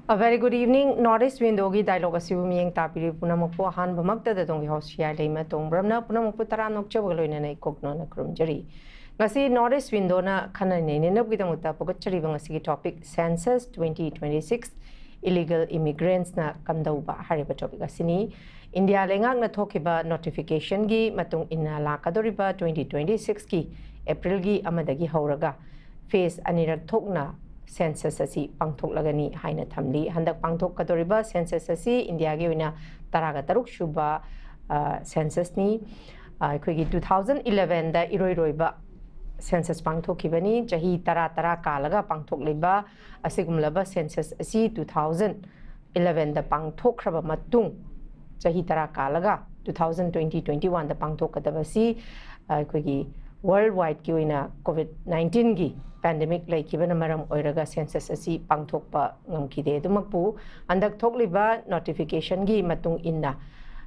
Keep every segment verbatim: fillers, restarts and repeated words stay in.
A very good evening. North East Window-ꯒꯤ dialogue ꯑꯁꯤꯕꯨ ꯃꯤꯠꯌꯦꯡ ꯇꯥꯕꯤꯔꯤꯕ ꯄꯨꯝꯅꯃꯛꯄꯨ ꯑꯍꯥꯟꯕꯃꯛꯇꯗ ꯑꯗꯣꯝꯒꯤ host ꯁꯤꯌꯥꯏ ꯂꯩꯃ ꯇꯣꯡꯕ꯭ꯔꯝꯅ ꯄꯨꯝꯅꯃꯛꯄꯨ ꯇꯔꯥꯝꯅ ꯑꯣꯛꯆꯕꯒ ꯂꯣꯏꯅꯅ ꯏꯀꯣꯛꯅꯣꯅ ꯈꯨꯔꯨꯝꯖꯔꯤ꯫ ꯉꯁꯤ North East Window-ꯅ ꯈꯟꯅ ꯅꯩꯅꯅꯕꯒꯤꯗꯃꯛꯇ ꯄꯨꯒꯠꯆꯔꯤꯕ ꯉꯁꯤꯒꯤ topic Census twenty twenty-six, Illegal Immigrants-ꯅ ꯀꯝꯗꯧꯕ ꯍꯥꯏꯔꯤꯕ topic ꯑꯁꯤꯅꯤ꯫ ꯏꯟꯗꯤꯌꯥ ꯂꯩꯉꯥꯛꯅ ꯊꯣꯛꯈꯤꯕ notification-ꯒꯤ ꯃꯇꯨꯡ ꯏꯟꯅ ꯂꯥꯛꯀꯗꯧꯔꯤꯕ twenty twenty-six-ꯀꯤ April-ꯒꯤ ꯑꯃꯗꯒꯤ ꯍꯧꯔꯒ phase ꯑꯅꯤꯔꯛ ꯊꯣꯛꯅ census ꯑꯁꯤ ꯄꯥꯡꯊꯣꯛꯂꯒꯅꯤ ꯍꯥꯏꯅ ꯊꯝꯂꯤ꯫ ꯍꯟꯗꯛ ꯄꯥꯡꯊꯣꯛꯀꯗꯧꯔꯤꯕ census ꯑꯁꯤ ꯏꯟꯗꯤꯌꯥꯒꯤ ꯑꯣꯏꯅ ꯇꯔꯥꯒ ꯇꯔꯨꯛ ꯁꯨꯕ, ꯑ, census-ꯅꯤ꯫ ꯑ, ꯑꯩꯈꯣꯏꯒꯤ two thousand eleven-ꯗ ꯏꯔꯣꯏ ꯂꯣꯏꯕ census ꯄꯥꯡꯊꯣꯛꯈꯤꯕꯅꯤ꯫ ꯆꯍꯤ ꯇꯔꯥ ꯇꯔꯥ ꯀꯥꯜꯂꯒ ꯄꯥꯡꯊꯣꯛꯂꯤꯕ ꯑꯁꯤꯒꯨꯝꯂꯕ census ꯑꯁꯤ two thousand eleven-ꯗ ꯄꯥꯡꯊꯣꯛꯈ꯭ꯔꯕ ꯃꯇꯨꯡ, ꯆꯍꯤ ꯇꯔꯥ ꯀꯥꯜꯂꯒ two thousand twenty twenty-one-ꯗ ꯄꯥꯡꯊꯣꯛꯀꯗꯕ ꯑꯁꯤ, ꯑ, ꯑꯩꯈꯣꯏꯒꯤ world wide-ꯀꯤ ꯑꯣꯏꯅ COVID nineteen-ꯒꯤ pandemic ꯂꯩꯈꯤꯕꯅ ꯃꯔꯝ ꯑꯣꯏꯔꯒ census ꯑꯁꯤ ꯄꯥꯡꯊꯣꯛꯄ ꯉꯝꯈꯤꯗꯦ꯫ ꯑꯗꯨꯃꯛꯄꯨ, ꯍꯟꯗꯛ ꯊꯣꯛꯂꯤꯕ notification-ꯒꯤ ꯃꯇꯨꯡ ꯏꯟꯅ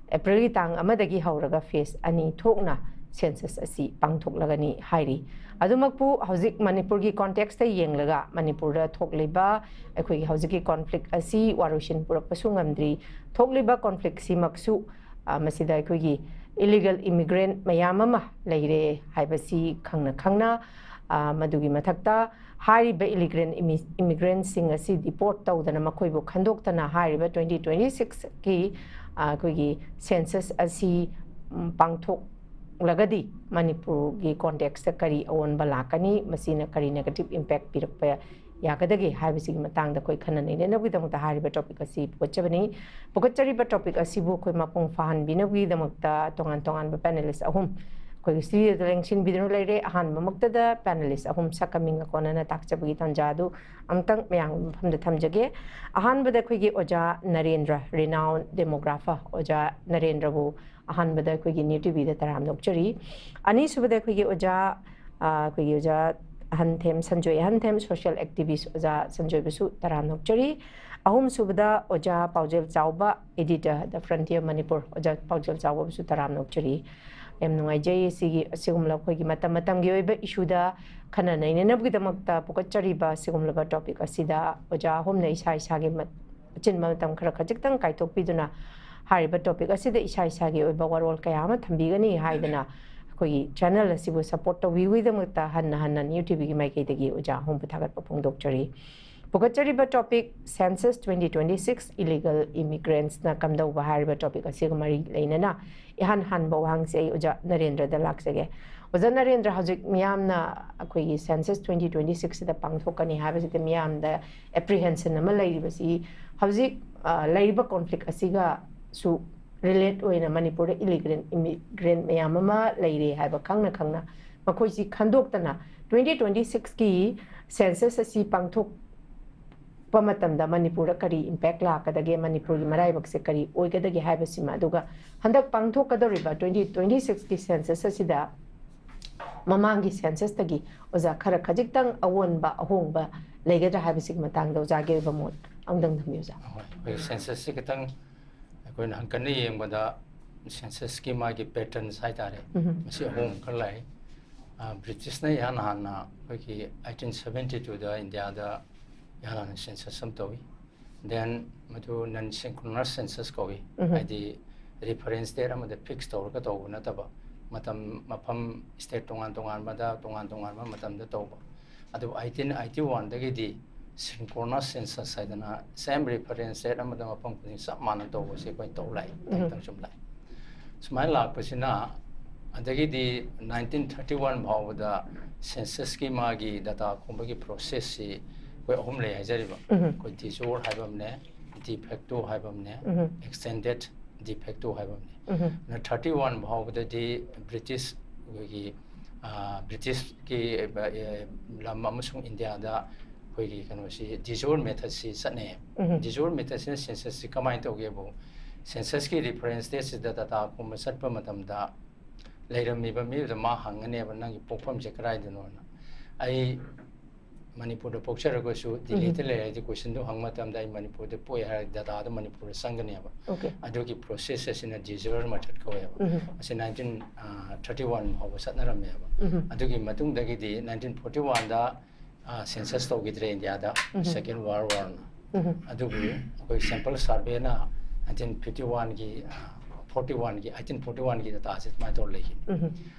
April-ꯒꯤ ꯇꯥꯡ ꯑꯃꯗꯒꯤ ꯍꯧꯔꯒ phase ꯑꯅꯤ ꯊꯣꯛꯅ census ꯑꯁꯤ ꯄꯥꯡꯊꯣꯛꯂꯒꯅꯤ ꯍꯥꯏꯔꯤ꯫ ꯑꯗꯨꯃꯛꯄꯨ, ꯍꯧꯖꯤꯛ ꯃꯅꯤꯄꯨꯔꯒꯤ context-ꯇ ꯌꯦꯡꯂꯒ, ꯃꯅꯤꯄꯨꯔꯗ ꯊꯣꯛꯂꯤꯕ ꯑꯩꯈꯣꯏꯒꯤ ꯍꯧꯖꯤꯛꯀꯤ conflict ꯑꯁꯤ ꯋꯥꯔꯣꯏꯁꯤꯟ ꯄꯨꯔꯛꯄꯁꯨ ꯉꯝꯗ꯭ꯔꯤ꯫ ꯊꯣꯛꯂꯤꯕ conflict-ꯁꯤꯃꯛꯁꯨ, ꯑ, ꯃꯁꯤꯗ ꯑꯩꯈꯣꯏꯒꯤ illegal immigrant ꯃꯌꯥꯝ ꯑꯃ ꯂꯩꯔꯦ ꯍꯥꯏꯕꯁꯤ ꯈꯪꯅ ꯈꯪꯅ, ꯑ, ꯃꯗꯨꯒꯤ ꯃꯊꯛꯇ ꯍꯥꯏꯔꯤꯕ illegal immi-, immigrant-ꯁꯤꯡ ꯑꯁꯤ deport ꯇꯧꯗꯅ, ꯃꯈꯣꯏꯕꯨ ꯈꯟꯗꯣꯛꯇꯅ ꯍꯥꯏꯔꯤꯕ twenty twenty-six-ꯀꯤ, ꯑ, ꯑꯩꯈꯣꯏꯒꯤ census ꯑꯁꯤ, ꯎꯝ, ꯄꯥꯡꯊꯣꯛꯂꯒꯗꯤ ꯃꯅꯤꯄꯨꯔꯒꯤ context-ꯇ ꯀꯔꯤ ꯑꯑꯣꯟꯕ ꯂꯥꯛꯀꯅꯤ, ꯃꯁꯤꯅ ꯀꯔꯤ negative impact ꯄꯤꯔꯛꯄ ꯌꯥꯒꯗꯒꯦ ꯍꯥꯏꯕꯁꯤꯒꯤ ꯃꯇꯥꯡꯗ ꯑꯩꯈꯣꯏ ꯈꯟꯅ ꯅꯩꯅꯅꯕꯒꯤꯗꯃꯛꯇ ꯍꯥꯏꯔꯤꯕ topic ꯑꯁꯤ ꯄꯨꯒꯠꯆꯕꯅꯤ꯫ ꯄꯨꯒꯠꯆꯔꯤꯕ topic ꯑꯁꯤꯕꯨ ꯑꯩꯈꯣꯏ ꯃꯄꯨꯡ ꯐꯥꯍꯟꯕꯤꯅꯕꯒꯤꯗꯃꯛꯇ ꯇꯣꯉꯥꯟ ꯇꯣꯉꯥꯟꯕ panelist ꯑꯍꯨꯝ ꯑꯩꯈꯣꯏꯒꯤ studio-ꯗ ꯂꯦꯡꯁꯤꯟꯕꯤꯗꯨꯅ ꯂꯩꯔꯦ꯫ ꯑꯍꯥꯟꯕꯃꯛꯇꯗ panelist ꯑꯍꯨꯝ ꯁꯛꯀ ꯃꯤꯡꯒ ꯀꯣꯟꯅꯅ ꯇꯥꯛꯆꯕꯒꯤ ꯇꯥꯟꯖꯥ ꯑꯗꯨ ꯑꯃꯨꯛꯇꯪ ꯃꯌꯥꯝꯒꯤ ꯃꯐꯝꯗ ꯊꯝꯖꯒꯦ꯫ ꯑꯍꯥꯟꯕꯗ ꯑꯩꯈꯣꯏꯒꯤ ꯑꯣꯖꯥ ꯅꯔꯦꯟꯗ꯭ꯔ, renowned demographer ꯑꯣꯖꯥ ꯅꯔꯦꯟꯗ꯭ꯔꯕꯨ ꯑꯍꯥꯟꯕꯗ ꯑꯩꯈꯣꯏꯒꯤ New T V-ꯗ ꯇꯔꯥꯝꯅ ꯑꯣꯛꯆꯔꯤ꯫ ꯑꯅꯤꯁꯨꯕꯗ ꯑꯩꯈꯣꯏꯒꯤ ꯑꯣꯖꯥ, ꯑ, ꯑꯩꯈꯣꯏꯒꯤ ꯑꯣꯖꯥ ꯑꯍꯟꯊꯦꯝ ꯁꯟꯖꯣꯏ, ꯑꯍꯟꯊꯦꯝ social activist ꯑꯣꯖꯥ ꯁꯟꯖꯣꯏꯕꯨꯁꯨ ꯇꯔꯥꯝꯅ ꯑꯣꯛꯆꯔꯤ꯫ ꯑꯍꯨꯝꯁꯨꯕꯗ ꯑꯣꯖꯥ ꯄꯥꯎꯖꯦꯜ ꯆꯥꯎꯕ, editor, The Frontier Manipur, ꯑꯣꯖꯥ ꯄꯥꯎꯖꯦꯜ ꯆꯥꯎꯕꯕꯨꯁꯨ ꯇꯔꯥꯝꯅ ꯑꯣꯛꯆꯔꯤ꯫ ꯌꯥꯝ ꯅꯨꯡꯉꯥꯏꯖꯩ꯫ ꯁꯤꯒꯤ, ꯑꯁꯤꯒꯨꯝꯂꯕ ꯑꯩꯈꯣꯏꯒꯤ ꯃꯇꯝ ꯃꯇꯝꯒꯤ ꯑꯣꯏꯕ ꯏꯁꯨꯗ ꯈꯟꯅ ꯅꯩꯅꯅꯕꯒꯤꯗꯃꯛꯇ ꯄꯨꯈꯠꯆꯔꯤꯕ ꯑꯁꯤꯒꯨꯝꯂꯕ ꯇꯣꯄꯤꯛ ꯑꯁꯤꯗ ꯑꯣꯖꯥ ꯑꯍꯨꯝꯅ ꯏꯁꯥ ꯏꯁꯥꯒꯤ ꯃꯠ-, ꯑꯆꯤꯟꯕ ꯃꯇꯝ ꯈꯔ ꯈꯖꯤꯛꯇꯪ ꯀꯥꯏꯊꯣꯛꯄꯤꯗꯨꯅ ꯍꯥꯏꯔꯤꯕ ꯇꯣꯄꯤꯛ ꯑꯁꯤꯗ ꯏꯁꯥ ꯏꯁꯥꯒꯤ ꯑꯣꯏꯕ ꯋꯥꯔꯣꯜ ꯀꯌꯥ ꯑꯃ ꯊꯝꯕꯤꯒꯅꯤ ꯍꯥꯏꯗꯅ ꯑꯩꯈꯣꯏꯒꯤ ꯆꯦꯅꯦꯜ ꯑꯁꯤꯕꯨ ꯁꯄꯣꯔꯠ ꯇꯧꯕꯤꯕꯒꯤꯗꯃꯛꯇ ꯍꯟꯅ ꯍꯟꯅ ꯅ꯭ꯌꯨ ꯇꯤꯚꯤꯒꯤ ꯃꯥꯏꯀꯩꯗꯒꯤ ꯑꯣꯖꯥ ꯑꯍꯨꯝꯕꯨ ꯊꯥꯒꯠꯄ ꯐꯣꯡꯗꯣꯛꯆꯔꯤ꯫ ꯄꯨꯈꯠꯆꯔꯤꯕ topic census twenty twenty six, illegal ꯏꯃꯤꯒ꯭ꯔꯦꯟꯠꯁꯅ ꯀꯝꯗꯧꯕ ꯍꯥꯏꯔꯤꯕ ꯇꯣꯄꯤꯛ ꯑꯁꯤꯒ ꯃꯔꯤ ꯂꯩꯅꯅ ꯏꯍꯥꯟ ꯍꯥꯟꯕ ꯋꯥꯍꯪꯁꯦ ꯑꯩ ꯑꯣꯖꯥ ꯅꯔꯦꯟꯗ꯭ꯔꯗ ꯂꯥꯛꯆꯒꯦ꯫ ꯑꯣꯖꯥ ꯅꯔꯦꯟꯗ꯭ꯔ, ꯍꯧꯖꯤꯛ ꯃꯤꯌꯥꯝꯅ ꯑꯩꯈꯣꯏꯒꯤ ꯁꯦꯟꯁꯁ ꯇ꯭ꯋꯦꯟꯇꯤ ꯇ꯭ꯋꯦꯟꯇꯤ ꯁꯤꯛꯁꯁꯤꯗ ꯄꯥꯡꯊꯣꯛꯀꯅꯤ ꯍꯥꯏꯕꯁꯤꯗ ꯃꯤꯌꯥꯝꯗ ꯑꯦꯄ꯭ꯔꯤꯍꯦꯟꯁꯟ ꯑꯃ ꯂꯩꯔꯤꯕꯁꯤ ꯍꯧꯖꯤꯛ, ꯑ, ꯂꯩꯔꯤꯕ ꯀꯣꯟꯐ꯭ꯂꯤꯛ ꯑꯁꯤꯒꯁꯨ ꯔꯤꯂꯦꯠ ꯑꯣꯏꯅ ꯃꯅꯤꯄꯨꯔꯗ ꯏꯂꯤꯒꯦꯜ ꯏꯃꯤꯒ꯭ꯔꯦꯟꯠ ꯃꯌꯥꯝ ꯑꯃ ꯂꯩꯔꯦ ꯍꯥꯏꯕ ꯈꯪꯅ ꯈꯪꯅ ꯃꯈꯣꯏꯁꯤ ꯈꯟꯗꯣꯛꯇꯅ ꯇ꯭ꯋꯦꯟꯇꯤ ꯇ꯭ꯋꯦꯟꯇꯤ ꯁꯤꯛꯁꯀꯤ ꯁꯦꯟꯁꯁ ꯑꯁꯤ ꯄꯥꯡꯊꯣꯛꯄ ꯃꯇꯝꯗ ꯃꯅꯤꯄꯨꯔꯗ ꯀꯔꯤ ꯏꯝꯄꯦꯛ ꯂꯥꯛꯀꯗꯒꯦ, ꯃꯅꯤꯄꯨꯔꯒꯤ ꯃꯔꯥꯏꯕꯛꯁꯦ ꯀꯔꯤ ꯑꯣꯏꯒꯗꯒꯦ ꯍꯥꯏꯕꯁꯤꯃ, ꯑꯗꯨꯒ ꯍꯟꯗꯛ ꯄꯥꯡꯊꯣꯛꯀꯗꯧꯔꯤꯕ ꯇ꯭ꯋꯦꯟꯇꯤ ꯇ꯭ꯋꯦꯟꯇꯤ ꯁꯤꯛꯁꯀꯤ ꯁꯦꯟꯁꯁ ꯑꯁꯤꯗ ꯃꯃꯥꯡꯒꯤ ꯁꯦꯟꯁꯁꯇꯒꯤ ꯑꯣꯖꯥ ꯈꯔ ꯈꯖꯤꯛꯇꯪ ꯑꯑꯣꯟꯕ ꯑꯍꯣꯡꯕ ꯂꯩꯒꯗ꯭ꯔꯥ ꯍꯥꯏꯕꯁꯤꯒꯤ ꯃꯇꯥꯡꯗ ꯑꯣꯖꯥꯒꯤ ꯑꯣꯏꯕ ꯃꯣꯠ ꯑꯃꯨꯛꯇꯪ ꯊꯝꯕꯤꯌꯨ, ꯑꯣꯖꯥ꯫ ꯍꯣꯏ, ꯑꯩꯈꯣꯏꯒꯤ ꯁꯦꯟꯁꯁꯁꯤ ꯈꯤꯇꯪ ꯑꯩꯈꯣꯏꯅ ꯍꯪꯀꯠꯅ ꯌꯦꯡꯕꯗ ꯁꯦꯟꯁꯁꯀꯤ ꯃꯥꯒꯤ ꯄꯦꯇꯔꯟꯁ ꯍꯥꯏꯇꯥꯔꯦ, ꯎꯝ꯫ ꯃꯁꯤ ꯑꯍꯣꯡꯕ ꯈꯔ ꯂꯥꯛꯏ꯫ ꯑ, ꯕ꯭ꯔꯤꯇꯤꯁꯅ ꯏꯍꯥꯟ ꯍꯥꯟꯅ ꯑꯩꯈꯣꯏꯒꯤ ꯑꯩꯠꯇꯤꯟ ꯁꯕꯦꯟꯇꯤ ꯇꯨꯗ ꯏꯟꯗꯤꯌꯥꯗ ꯏꯍꯥꯟ ꯍꯥꯟꯅ ꯁꯦꯟꯁꯁ ꯑꯃ ꯇꯧꯏ꯫ ꯗꯦꯟ ꯃꯗꯨ ꯅꯟ ꯁꯤꯟꯀ꯭ꯔꯣꯅꯁ ꯁꯦꯟꯁꯁ ꯀꯧꯏ꯫ ꯎꯝ꯫ ꯍꯥꯏꯗꯤ ꯔꯤꯐꯔꯦꯟꯁ ꯗꯦꯠ ꯑꯃꯗ ꯐꯤꯛꯁ ꯇꯧꯔꯒ ꯇꯧꯕ ꯅꯠꯇꯕ, ꯃꯇꯝ, ꯃꯐꯝ, ꯁ꯭ꯇꯦꯠ ꯇꯣꯉꯥꯟ ꯇꯣꯉꯥꯟꯕꯗ ꯇꯣꯉꯥꯟ ꯇꯣꯉꯥꯟꯕ ꯃꯇꯝꯗ ꯇꯧꯕ꯫ ꯑꯗꯨꯕꯨ ꯑꯩꯠꯇꯤꯟ ꯑꯩꯠꯇꯤ ꯋꯥꯟꯗꯒꯤꯗꯤ ꯁꯤꯟꯀ꯭ꯔꯣꯅꯁ ꯁꯦꯟꯁꯁ ꯍꯥꯏꯗꯅ ꯁꯦꯝ ꯔꯤꯐꯔꯦꯟꯁ ꯗꯦꯠ ꯑꯃꯗ ꯃꯐꯝ ꯈꯨꯗꯤꯡ ꯆꯞ ꯃꯥꯟꯅ ꯇꯧꯕꯁꯦ ꯑꯩꯈꯣꯏ ꯇꯧ ꯂꯥꯛꯏ, ꯃꯇꯝ ꯎꯝ꯫ ꯃꯇꯝ ꯁꯨꯝ ꯂꯥꯛꯏ꯫ ꯁꯨꯃꯥꯏꯅ ꯂꯥꯛꯄꯁꯤꯅ ꯑꯗꯒꯤꯗꯤ ꯅꯥꯏꯟꯇꯤꯟ ꯊꯥꯔꯇꯤ ꯋꯥꯟ ꯐꯥꯎꯕꯗ ꯁꯦꯟꯁꯁꯀꯤ ꯃꯥꯒꯤ ꯗꯇꯥ ꯈꯣꯝꯕꯒꯤ ꯄ꯭ꯔꯣꯁꯦꯁꯁꯤ ꯑꯩꯈꯣꯏ ꯑꯍꯨꯝ ꯂꯩ ꯍꯥꯏꯖꯔꯤꯕ꯫ ꯎꯝ꯫ ꯑꯩꯈꯣꯏ ꯗꯤꯖꯣꯔ ꯍꯥꯏꯕ ꯑꯃꯅꯦ, ꯗꯤꯐꯦꯛꯇꯣ ꯍꯥꯏꯕ ꯑꯃꯅꯦ, ꯎꯝ꯫ ꯑꯦꯛꯁꯇꯦꯟꯗꯦꯠ ꯗꯤꯐꯦꯛꯇꯣ ꯍꯥꯏꯕ ꯑꯃꯅꯦ꯫ ꯎꯝ꯫ ꯑꯗꯨꯅ ꯊꯥꯔꯇꯤ ꯋꯥꯟ ꯐꯥꯎꯕꯗꯗꯤ ꯕ꯭ꯔꯤꯇꯤꯁ, ꯑꯩꯈꯣꯏꯒꯤ, ꯑ, ꯕ꯭ꯔꯤꯇꯤꯁꯀꯤ, ꯑ, ꯑ, ꯂꯝ ꯑꯃꯁꯨꯡ ꯏꯟꯗꯤꯌꯥꯗ ꯑꯩꯈꯣꯏꯒꯤ ꯀꯩꯅꯣꯁꯤ ꯗꯤꯖꯣꯔ ꯃꯦꯊꯠꯁꯤ ꯆꯠꯅꯩ꯫ ꯎꯝ꯫ ꯗꯤꯖꯣꯔ ꯃꯦꯊꯠꯁꯤꯅ ꯁꯦꯟꯁꯁꯁꯤ ꯀꯃꯥꯏꯅ ꯇꯧꯒꯦꯕꯨ, ꯁꯦꯟꯁꯁꯀꯤ ꯔꯤꯐꯔꯦꯟꯁ ꯗꯦꯠꯁꯤꯗ ꯗꯇꯥ ꯈꯣꯝꯕ ꯆꯠꯄ ꯃꯇꯝꯗ ꯂꯩꯔꯝꯃꯤꯕ ꯃꯤꯗꯨꯗ ꯃꯥ ꯍꯪꯒꯅꯦꯕ, "ꯅꯪꯒꯤ ꯄꯣꯛꯐꯝꯁꯦ ꯀꯗꯥꯏꯗꯅꯣꯅ?" ꯑꯩ ꯃꯅꯤꯄꯨꯔꯗ ꯄꯣꯛꯆꯔꯒꯁꯨ ꯗꯤꯜꯂꯤꯗ ꯂꯩꯔꯗꯤ ꯀꯣꯏꯁꯟꯗꯨ ꯍꯪꯕ ꯃꯇꯝꯗ ꯑꯩ ꯃꯅꯤꯄꯨꯔꯗ ꯄꯣꯛꯑꯦ ꯍꯥꯏꯔꯒ ꯗꯇꯥꯗꯨ ꯃꯅꯤꯄꯨꯔꯗ ꯆꯪꯒꯅꯦꯕ꯫ ꯑꯣꯀꯦ꯫ ꯑꯗꯨꯒꯤ ꯄ꯭ꯔꯣꯁꯦꯁ ꯑꯁꯤꯅ ꯗꯤꯖꯔ ꯃꯦꯊꯗ ꯀꯧꯋꯦꯕ꯫ ꯎꯝ꯫ ꯑꯁꯤ ꯅꯥꯏꯟꯇꯤꯟ ꯊꯥꯔꯇꯤ ꯋꯥꯟ ꯐꯥꯎꯕ ꯆꯠꯅꯔꯝꯃꯦꯕ꯫ ꯎꯝ꯫ ꯑꯗꯨꯒꯤ ꯃꯇꯨꯡꯗꯒꯤꯗꯤ ꯅꯥꯏꯟꯇꯤꯟ ꯐꯣꯔꯇꯤ ꯋꯥꯟꯗ ꯁꯦꯟꯁꯁ ꯇꯧꯈꯤꯗ꯭ꯔꯦ ꯏꯟꯗꯤꯌꯥꯗ, ꯎꯝ꯫ ꯁꯦꯀꯦꯟ ꯋꯥꯔꯜ ꯋꯥꯔꯅ꯫ ꯎꯝ꯫ ꯑꯗꯨꯕꯨ ꯑꯩꯈꯣꯏ ꯁꯦꯝꯄꯜ ꯁꯥꯔꯚꯦꯅ ꯅꯥꯏꯟꯇꯤꯟ ꯐꯤꯐꯇꯤ ꯋꯥꯟꯒꯤ ꯐꯣꯔꯇꯤ ꯋꯥꯟꯒꯤ ꯑꯩꯠꯇꯤꯟ ꯐꯣꯔꯇꯤ ꯋꯥꯟꯒꯤ ꯗꯇꯥꯁꯦ ꯑꯗꯨꯃꯥꯏꯅ ꯇꯧꯔ ꯂꯩꯈꯤꯅꯤ꯫ ꯎꯝ꯫